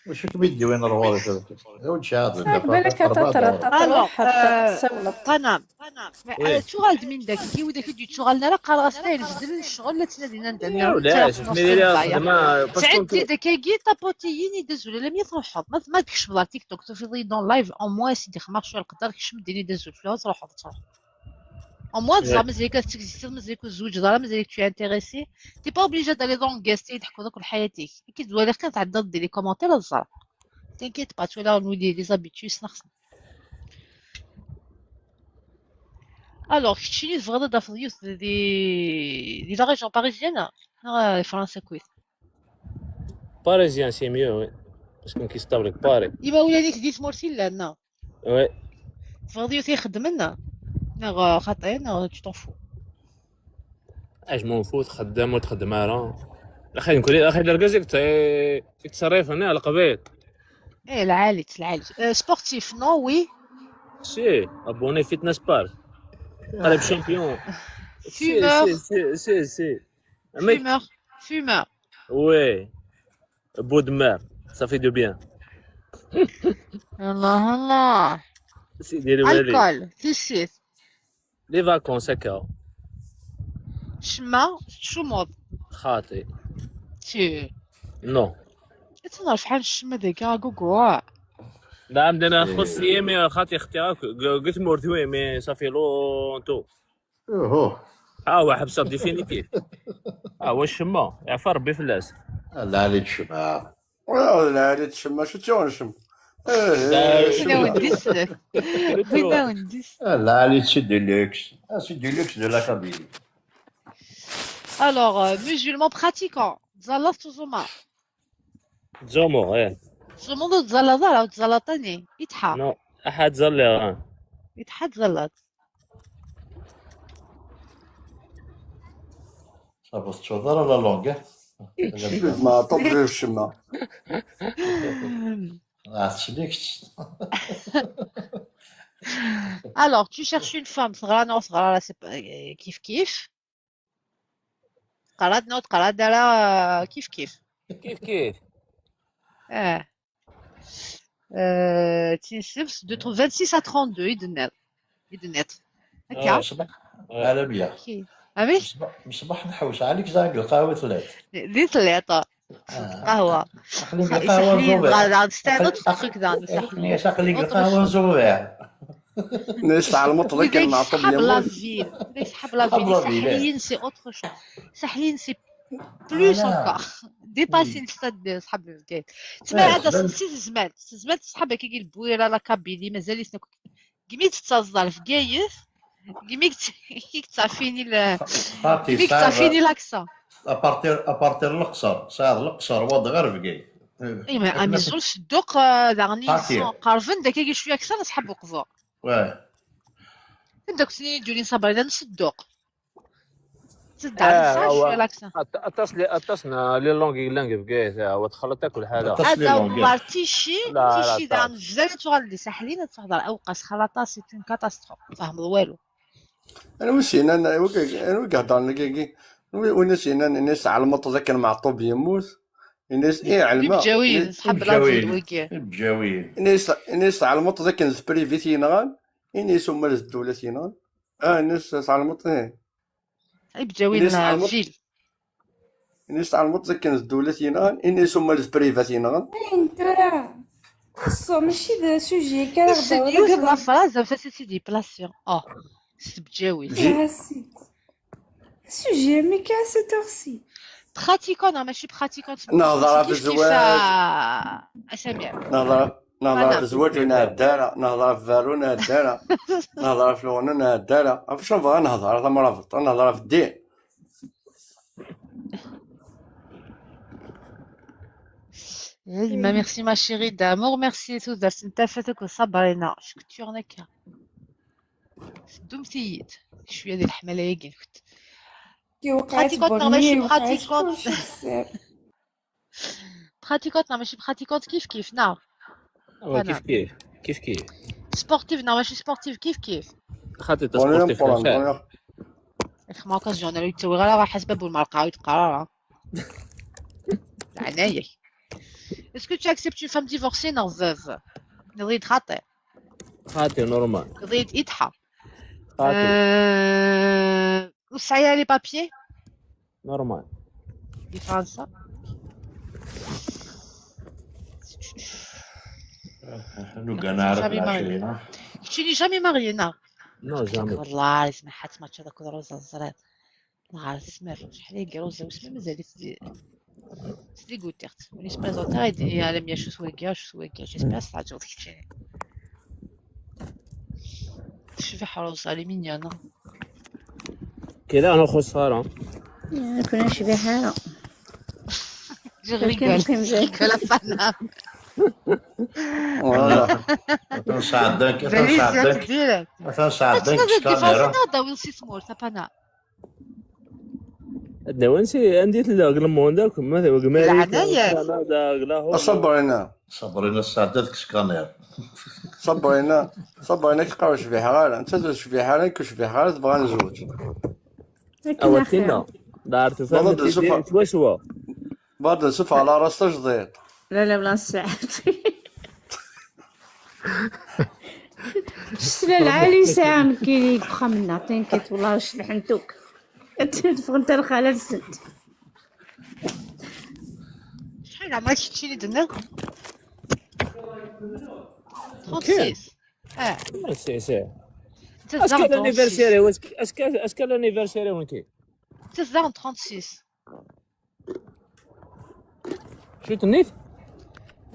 وش كم يدي وين روزة؟ يا ولد شاطر. بالك تطرى، تطرى، حتى سولف. بنام. بنام. آه، تشغل من داك، كي وداك يدي تشغل، نرى قال غاس تاين جدل الشغل، لا تنادينا ندير. لا، شوف، ميريا خدمة، parce que تعدي داك كي طابوتيين يدزوا، لا، لم يروحوا. ما، ما تكشف لا تيك توك، تفيضي دون لايف، او موان سيدي خمار شوية القدر، كشم ديني دزوا الفلوس، روحوا، روحوا. Au moins, زعما مزيكا تكزيتي، مزيكا زوج دار، مزيكا tu es intéressé. T'es pas obligé d'aller dans guest، يضحكوا ذاك حياتك. كي تزوالي خير تعدى دير les commentaires الزرق. T'inquiète pas، تولى نولي les habitués سنخسن. Alors, كتشيني تبغض دافض يوث دي، دي la région parisienne؟ آه، فرنسا كويت. Parisien, c'est mieux, oui. Parce qu'on كيستابلك باري. إما ولا ليك دي تمورتي لا، نا. وي. تبغض يوث يخدمنا؟ نغ خاطئين، نغ tu t'en fous. اش مون فوت، خدام وتخدم راه. اخي نقول، اخي الرقازيك تتصرف هنا على قبيل. ايه، العالي، العالي. آه، sportif، non، oui. Si، abonné Fitness Park. قريب champion. Si، si، si، si، si. Fumeur، fumeur. Oui. Bout de mer, ça fait du bien. الله الله. سيدي الوالي. الكول، تيشيت. Les vacances هكا. شما، شموض. خاطي. تي. Non. تنعرف حال الشما ذيك، آه، كوكو. Nɛam, d ana xus yimi xaṭi xtiɣ akk g tmurt-iw, imi ça fait longtemps. Uhu. Ah, wa ḥebseɣ définitif. Ah, wa ccemma, yeɛfa Rebbi fell-as. Ah, lɛali tcemma. Ah, lɛali tcemma, acu tt-yuɣen ccemma? Eh, eh, ccemma. Win awen-d-islen. Win awen-d-islen. Ah, lɛali, c'est du luxe. Ah, c'est du luxe de la Kabylie. Alors, euh, musulman pratiquant, tzalaḍ tuẓumeḍ? Ttẓumuɣ, eh. Tzumuḍ ur tzalaḍ ara, ur tzalaḍ ani? Itḥa. Non, aḥa ttẓalliɣ, ah. Itḥa tzalaḍ. Ça va, ur tettuḍ ara la langue, eh? Excuse-moi, attends, je ccemma. Ah, teslek. Alors, tu cherches une femme, teɣra neɣ ur teɣra ara, c'est pas, euh, kif kif. Teɣra-d neɣ ur teɣra ara, kif kif. Kif kif. Ah. Euh, tisebt, de trente-six à trente-deux, i d-tenniḍ. I d-tenniḍ. Akka. Ah, ṣbeḥ. Ala bya. Ki-, amek? Ṣbeḥ, ṣbeḥ nḥewwes ɛlik, ẓer deg lqahwa tlat. Di tlat. Ah, lqahwa. Aql-i deg lqahwa n Ẓubiɛ. Aql-i deg lqahwa n Ẓubiɛ. Nnes tɛelmeḍ d akken Meɛṭub yemmut. La ville. Yesḥeb la ville. Saḥliyin, c'est autre chose. Saḥliyin, c'est plus encore. Dépassé le stade de ṣḥab Bgayet. Tma, eh, ad as-, si tezmert, si tezmert ṣḥab akka i Lbwira, la Kabylie, mazal-iten akk. Gmi tettaẓeḍ ar Bgayet, gmi k-, k-, ttafini le, gmi k-ttafini l'accent. À partir, à partir Leqṣer, sɛiḍ Leqṣer, wad ɣer Bgayet. Ima, amizun Sedduq, euh, daɣen yesɛa, qerben-d akka cwiya akteṛ n ṣḥab Uqbu. Ouais. Anda k-ttini Julien Sabri, d Sedduq. Tedɛa, ah, nesɛa cwiya l'accent. At-, aṭas li, aṭas n les langues yellan deg Bgayet, ah, wa txelleḍ akk lḥala. Aṭas n les langues. Ticci, la, la, ticci daɣen bzal ad tuɣal di Saḥlin, ad tehder awqas, xalaṭa, c'est une catastrophe. Fehmeḍ walu. Anwa i s-yennan, anwa i, anwa i iheddren dagi? Anwa i, win i s-yennan, ini-as tɛelmeḍ d akken Meɛṭub yemmut? Ini-as, i ɛelmeɣ. Ibǧawiyen, ṣḥab la ville wigi. Ibǧawiyen. Ini-as, ini-as tɛelmeḍ d akken d privé i t-yenɣan? Ini-as uma d ddula i t-yenɣan. Ah, ini-as tɛelmeḍ, ih. Ibǧawiyen, ini-as tɛelmeḍ, ville. Ini-as tɛelmeḍ d akken d ddula i t-yenɣan? Ini-as uma d privé i t-yenɣan. Ayen tura, xṣu, mačči d sujet akka ara ɣ-d-tawiḍ. Yiwet n la phrase, am tasa-tt-id-yeplasi. Oh, s tebǧawit. Sujet, mais qu'est-ce que c'est? Pratiquant neɣ mačči pratiquant? Nehḍer ɣef zzwaǧ. A Samir. Nehḍer, nehḍer ɣef zzwaǧ ur nɛedda ara. Nehḍer ɣef berru ur nɛedda ara. Nehḍer ɣef leɣna ur nɛedda ara. Ɣef acu nebɣa ad nehḍer? Tamrabeḍt, ad nehḍer ɣef ddin. Hey, ma merci ma chérie d'amour, merci tudert n tafat akked Sabrina. Cekk turn akka. Seddumt-iyi-d cwiya di leḥmala-agi-nkent. Pratiquante neɣ mačči pratiquante? Pratiquante neɣ mačči pratiquante, kif kif, neɣ? Kif kif, kif kif. Sportive neɣ mačči sportive, kif kif. Xaṭi ta sportive xir. Yak ma akka journal ur yettawi ara, ɣer ḥasba bu lmerqa ur teqqar ara. Leɛnaya-k. Est-ce que tu acceptes une femme divorcée neɣ veuve? Nɣid xaṭi. Xaṭi, normal. Nɣid itḥa. Xaṭi. Euh, ur tesɛi ara les papiers? Normal. Di Fransa. Jamais marié. Keččini jamais marié, neɣ? Non, jamais. Wallah, ismaḥ, ad tmaččaḍ akked Rosa, teẓriḍ. Neɣ tesmar, acḥal ay iruẓ, wissen ma mazal-itt di, s dégoûtiɣ-tt. Win yesmazal ta, ad d-yini, alammi acu-t wagi, acu-t wagi. J'espère teɛǧbeḍ keččini. Tecbeḥ Rosa, elle est mignonne, hein. Kra ur nxuṣṣ ara. Ur necbiḥ ara. J'ai rigolé. Voilà. Atan sɛeddan-k, atan sɛeddan-k, atan sɛeddan-k s kamera. Ad d-awiḍ si tmurt, a Pana. Ad d-awiḍ si, anda i tella, deg le monde akk, ma d, deg Marie, leɛnaya-k. Canada, deg Lahore. Sabrina. Sabrina tesɛedda deg scanner. Sabrina, Sabrina teqqar ur cbiḥeɣ ara. Nettat ur tecbiḥ ara, nekk ur cbiḥeɣ ara, tebɣa ad nezweǧ. Akken awa axir. Tina, d ar tufam. Twasswa. Bad nsuf ɣer la ras tajdiṭ. La, la, la, sɛat. Ccetla lɛali sɛiɣ nekkini deg uxxam-nneɣ, tinkiḍ, wallah, cebḥent akk. Ffɣent ar lxala-nsent. Acḥal n leɛmer keččini d-tenniḍ? trente-six. Ah, Ah, c'est, c'est. c'est Est-ce ça, que l'anniversaire, trente-six. Est-ce que, est-ce que, est-ce que l'anniversaire, ok? C'est ça, trente-six. شو تنيت؟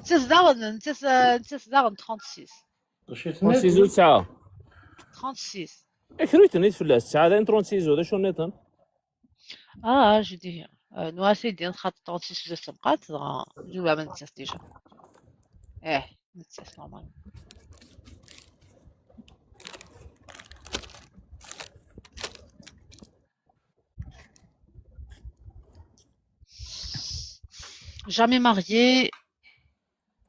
C'est ça, c'est ça, trente-six. شو trente-six و تسعة. Trente-six. اكري تنيت في الساعة داين trente-six، هذا شو نيتن؟ Ah, je dis, euh, nous, c'est bien, trente-six, je sais pas, c'est dans, je vais mettre ça déjà. Eh, mettre ça normal. Jamais marié,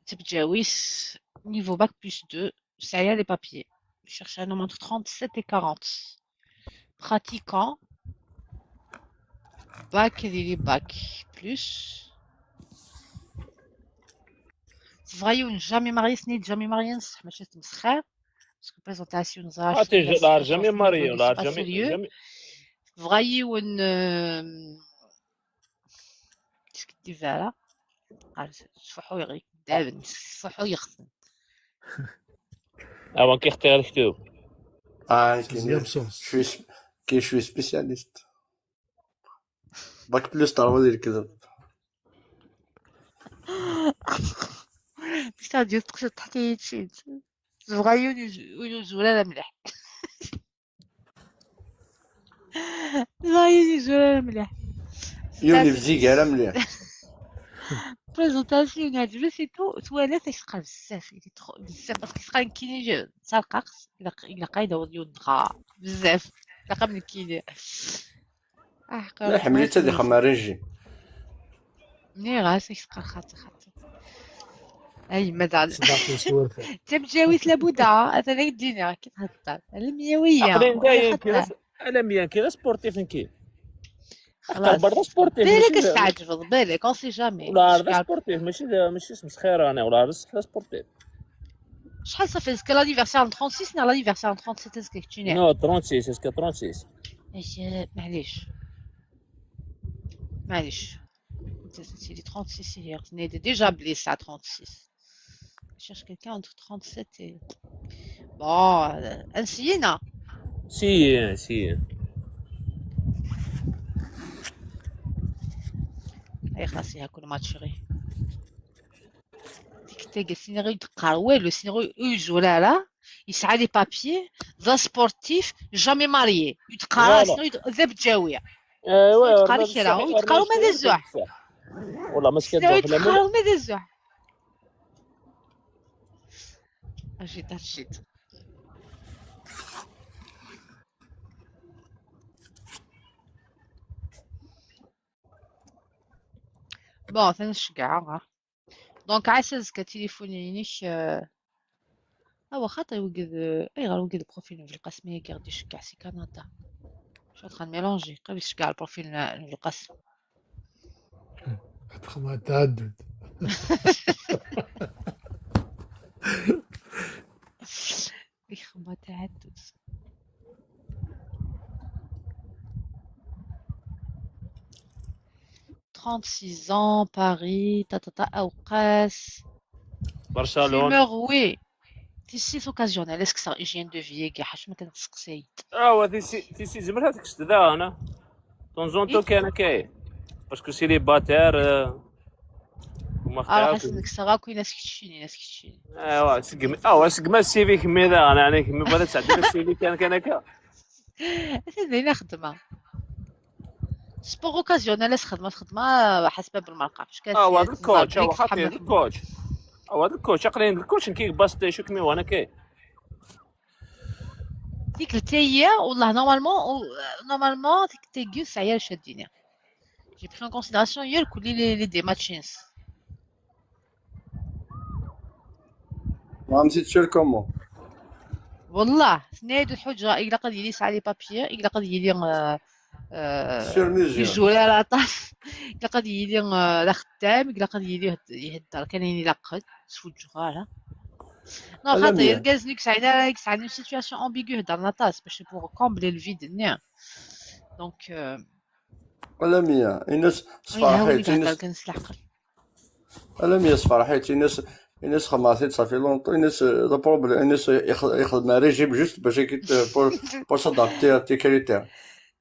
تبجاويس, niveau bac plus deux, ça y est, les papiers. Cherche un homme entre trente-sept et quarante. Pratiquant, bac et les bac plus. Voyons, jamais marié, ce n'est jamais marié, c'est ماشي تمسخر. Parce que présentation, اه تي لا، jamais marié ولا jamais Voyons, qu'est-ce que tu vas là? صفحو يغيك دابا، صفحو يخزن. اوا كيختار الكتب. اه Sixième sens. شوي كي شوي spécialiste. باك بلوس تعرف هذه الكذب. بصح ديال تقصد حتى يتشيد. صغير ويزول على مليح. صغير ويزول على مليح. يوني بزيك على مليح. بريزونطاسيون عجبتني تو تواليت يسقى بزاف، بزاف باسكو يسقى كيني سالقاقس الا الا قايده وديو دغا بزاف. الا قبل كيني. اه لا حملت هذه خما ريجي. ني غاس يسقى خاطر خاطر. اي ما دار. تبجاويت لابودا هذا لا يديني راكي تهضر على الميويه. عقلين دايم كي انا ميان كي سبورتيف نكي. خلاص. برا سبورتيف بالك استعجبض بالك، on sait jamais. ولا عارف سبورتيف ماشي ماشي مسخيره انا ولا عارف صح سبورتيف. شحال صافي؟ Est-ce que l'anniversaire en trente-six ولا l'anniversaire en trente-sept؟ Est-ce que tu Non, trente-six, est-ce que trente-six? اي معليش، معليش. انت سيدي trente-six هي خصني déjà blessé à trente-six. Cherche quelqu'un entre trente-sept et bon, euh, نسينا. Si, si. اي خلاص ياكل ماتش غير. ديك تاكا سيناريو يتقار والو، سيناريو يجو لا لا يسعى les papiers. ذا سبورتيف jamais marié يتقار سيناريو ذا بجاويه. ايوا يتقار كرا ويتقاروا ماذا زوح. والله ما سكت سيناريو يتقاروا ماذا زوح. اجي تشيت. Bon, تنشجع ها. Donc عسى زكا تليفوني ينيك. آه، اوا خاطر يوجد، اي غير وجد بروفيل نبيل القاسم يا غير يشجع سي كندا. شو تخان ميلونجي قبل يشجع البروفيل نبيل القاسم. تخمة تعدد. يخمة تعدد. Trente-six ans, Paris, ta ta ta, أوقاس. برشلونه. Fumeur, oui. Tissit occasionnel, est-ce que ça hygiène de vie كي حاش ما كنتسقسيت؟ اه هو تيسي تيسي زمرها تكست دا انا. طونزونتو كان كاين. باسكو سيليباتير. وما اه خاصك صغا كاين ناس كتشيني ناس كتشيني. ايوا سقم اه سقم السي في كمي دا انا يعني كمي بغيت تعدي السي في كان كان هكا. هذه خدمه. سبور اوكازيونيل، خدمه خدمه حسب بالمرقه فاش كان. اه هذا الكوتش اه خاطي هذا الكوتش. اه هذا الكوتش عقلين الكوتش كي باستي شو كمي وانا كاين. ديك التاية والله normalement normalement ديك التاية سعيا شاديني. J'ai pris en considération hier كل لي لي دي ماتشينز. ما عمتي تشير كومون. والله سنايد الحجة إلا قد يلي سعى لي بابيي إلا قد يلي آه، آه، سير ميزير. يجوري على طاف. إلا قد يلي آه، لا خدام إلا قد يلي يهد- يهدر كان يعني لا قد سوجو غالا. نو أنا خاطر مية. يركز نيك سعينا راك سعينا سيتوياسيون امبيغيو هدرنا طاس باش بور كومبلي الفيد نيا. دونك ولا مية. الناس صفار حيت الناس كنسلحق. ولا مية صفار حيت الناس Ines xedmeɣ-t-id, ça fait longtemps. Ines, euh, d problème. Ines, euh, ixdem un régime juste parce que, euh, pour, pour s'adapter à tes critères.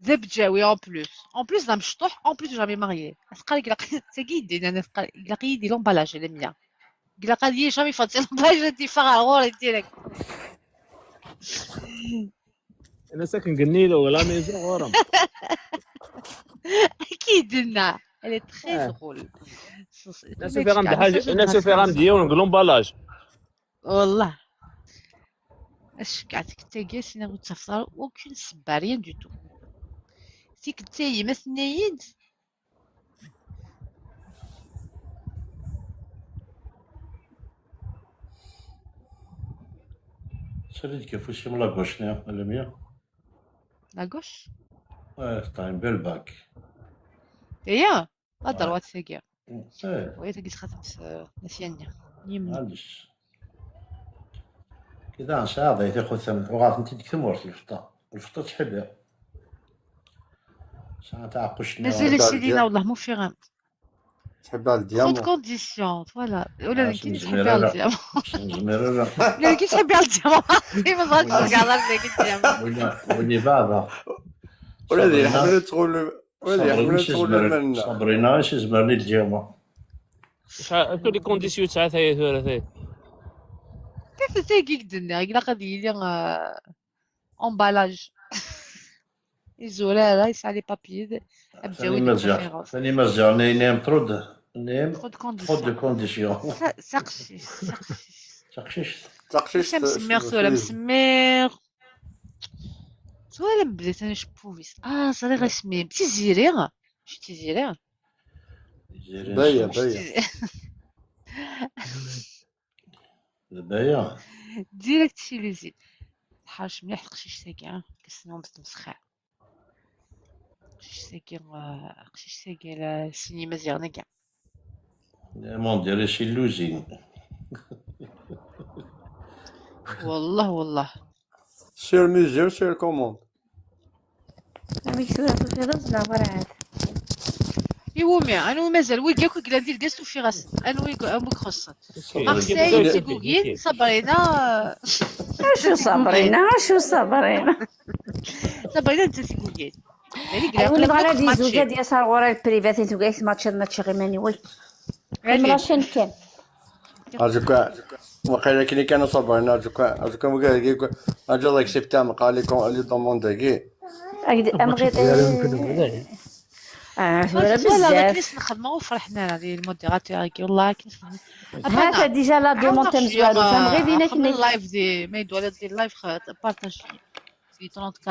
D abǧawi en plus. En plus d amecṭuḥ, en plus jamais marié. Tqal ilaq, tagi yeddi, nnan tqal ilaq yid-i l'emballage, Lamia. Ilaq ad yi jamais faḍi l'emballage, ad d-iffeɣ ɣer ɣur-i direct. Ines akken genni la maison ɣur-m. Akken i d-tenna. Elle est très drôle. Ines ufiɣ-am-d ḥaǧa, Ines ufiɣ-am-d yiwen deg l'emballage. Wallah. Acekkeɛ tikkelt-agi, ass-nni ur ttafeḍ ara aucune ssebba, rien du tout. Tikkelt-agi ma tenna-yi-d. Sali-d deg afus-im la gauche-nni, a Lamia. La gauche? Ouais, t'as une belle bague. Aya, la droite tagi. Eh, Waya tagi txatemt, euh, Nna Tiyanni. Yemma. معلش. كذا ساعة ضيتي خو ثمن وغاثنتي ديك ثمورت الفطا. الفطا تحبها. ساعة تاع قش Mazal sidi-na, والله مو فيغم. تحبها Trop de الديامون. Conditions, voilà. ولا آه، كي سميت تحبها زميرة. الديامون. سميت زميرة. ولا كي تحبها الديامون. ما بغاتش ترجع لها، ولا كي الديامون. ولا، ولا بعضها. ولا دي صابرينا. حملت تقول، ولا دي صابرينا حملت شي تقول زميرة. لنا. صابرينا شي زميرة الديامون. شحال، شنو les conditions تاع ثاي ثورة ثاي؟ كيف تاقي قدنا، إلا قد يلي، آه، emballage. يزورها، يسعى les papiers. ثاني مزيان، ثاني مزيان، ني-، نيم ترد، نيم Trop de ترد Conditions. كونديسيون. سا-، سقسي، سقسي. تقشيش. تقشيش. ماشي مسمير ثورة، مسمير. ثورة بديت أنا شبوبيس. آه، صافي غير سمير. تيزيري. شي تيزيري. بايا، بايا. بايا. Direct شي ليزيد. الحرش مليح القشيش تاكي، ها. كسنهم بالتمسخير. قشيش تاكي، آه، قشيش تاكي لا سينما زيغنا كاع. مون ديري شي لوزين. والله، والله. Sur mesure, sur commande. Amek tura tufiḍ-as neɣ werɛad? Iwumi, anwa mezal? Wigi akk i yellan di lgaz tufiɣ-asen. Anwa i, anwa i ixuṣṣen? Marseille, tigugin, Sabrina. Acu Sabrina, acu Sabrina? Sabrina d tigugin. Ay win bɣan ad yezweǧ ad yas ar ɣur-i privat i tuga i tmaččiḍ mačči iman-iw. Ay. Mlačen kan. Azekka, waqila kini kan Sabrina, azekka, azekka, wagi, aǧaḍ accepté am qali kon, li demande-agi. Amɣid. Ah, tura Voilà, bezzaf. akken i s-nxedmeɣ ur ferḥen ara di lmodérateur-agi, والله akken i s-nxedmeɣ. Hata déjà la demande tamezwarut, amɣid-in akken. Live di, ma yedwa di live, partage di trente K.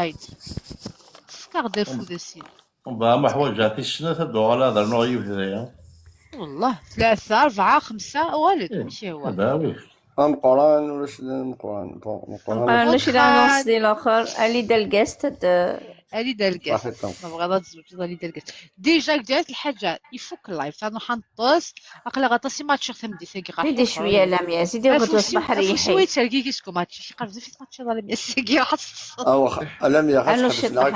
Tefkaɣ-d afud asin. Mbeɛd ma ḥwaǧeɣ tis snat ad d-uɣaleɣ ad rnuɣ yiwet daya. والله ثلاثة أربعة خمسة أوالد ماشي هو. Bawi. Ameqqran ulac d ameqqran. Bon, ameqqran. Ameqqran mačči d anons di laxer, ali d algast ad. Ali d algast. Ma tebɣiḍ ad tzewǧeḍ ali d algast. Déjà gǧayet lḥaǧa, ifuk live, ta nruḥ ad neṭṭes, aql-aɣ aṭas i matchiɣ tameddit-agi ɣer. Di cwiya Lamia, zidi ɣer ṣṣbeḥ reyḥi. Afus-iw yettergigi seg umatch, iqerreb zafit matchiḍ a Lamia, seg-i ɣas. Awax, a Lamia, ɣas ḥbes neɣ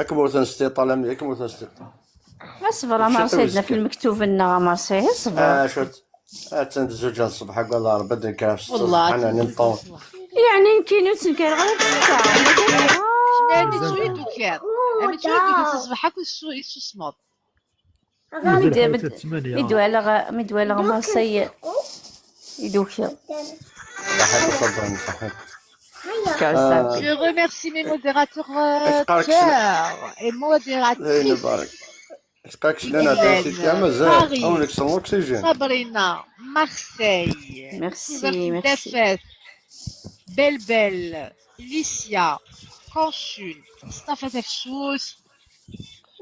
akken ur ten-stiṭa, Lamia, akken ur ten-stiṭa. Aṣber a Marseille, d lmektub-nneɣ a Marseille, aṣber. Attan tezzuǧ ṣṣbeḥ akked Rebbi ad d-nekker ɣef ssetta ṣṣbeḥ ad nṭawen. Yeɛni nekkini ur ttenkareɣ ara ɣef ssetta. Yeɛni tura i d-tukiḍ. Yeɛni tura i d-tukiḍ ṣṣbeḥ akk yessusmeḍ. Mi d-, mi d-, mi d-walaɣ, mi d-walaɣ Marseille i d-ukiɣ. Ṣaḥit, ṣaḥit, ṣaḥit. Je remercie mes modérateurs, euh, et modératrices. Cqak cnan ar taysit-a mazal. Awen-kkseɣ l'oxygène. Sabrina, Marseille. Merci, merci. Tafat, Belbel, Licia, Kanchun, Stafa Tafsut,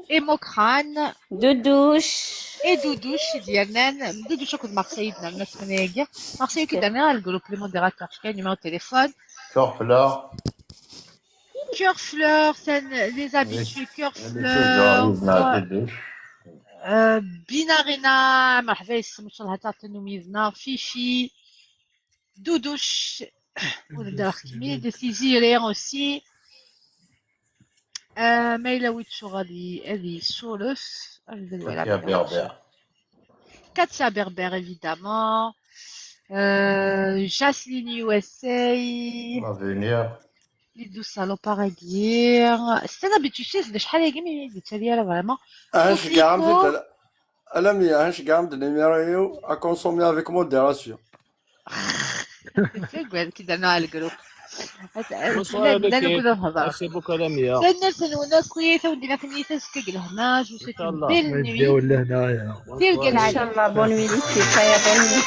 Emokran. Doudouche. Et Doudouche, i d-yernan. Doudouche akked Marseille i d-nerna ssmana-agi. Marseille i d-nerna ɣer le groupe, les modérateurs, je gagne numéro de téléphone. Cœur Fleur, les habitués, Cœur Fleur. Euh, Binarina, مرحبا يسلمك، الله تعطينا ويدنا. Fifi, Doudouche, ونبدا نحكي Tiziri aussi. Euh, ma yella wid tuɣal ad yessuref. Katia Berbère. Katia Berbère, évidemment. Euh, Jasmine U S A. On va venir. Lidou Salopard-agi. Ssana Betuches, d acḥal-agi mi d-yettali ara vraiment. Ah, je garde de la... Alami, ah, je garde les numéros à consommer avec modération. Tagad ki darna le groupe. Bonsoir Becky. Merci beaucoup Lamia. Tanemmirt-nwen akk, tawdina tamyita azekka deg lehna, je vous souhaite une Inchallah. belle nuit. Tirga Inchallah, bonne nuit les filles. Aya, bonne nuit.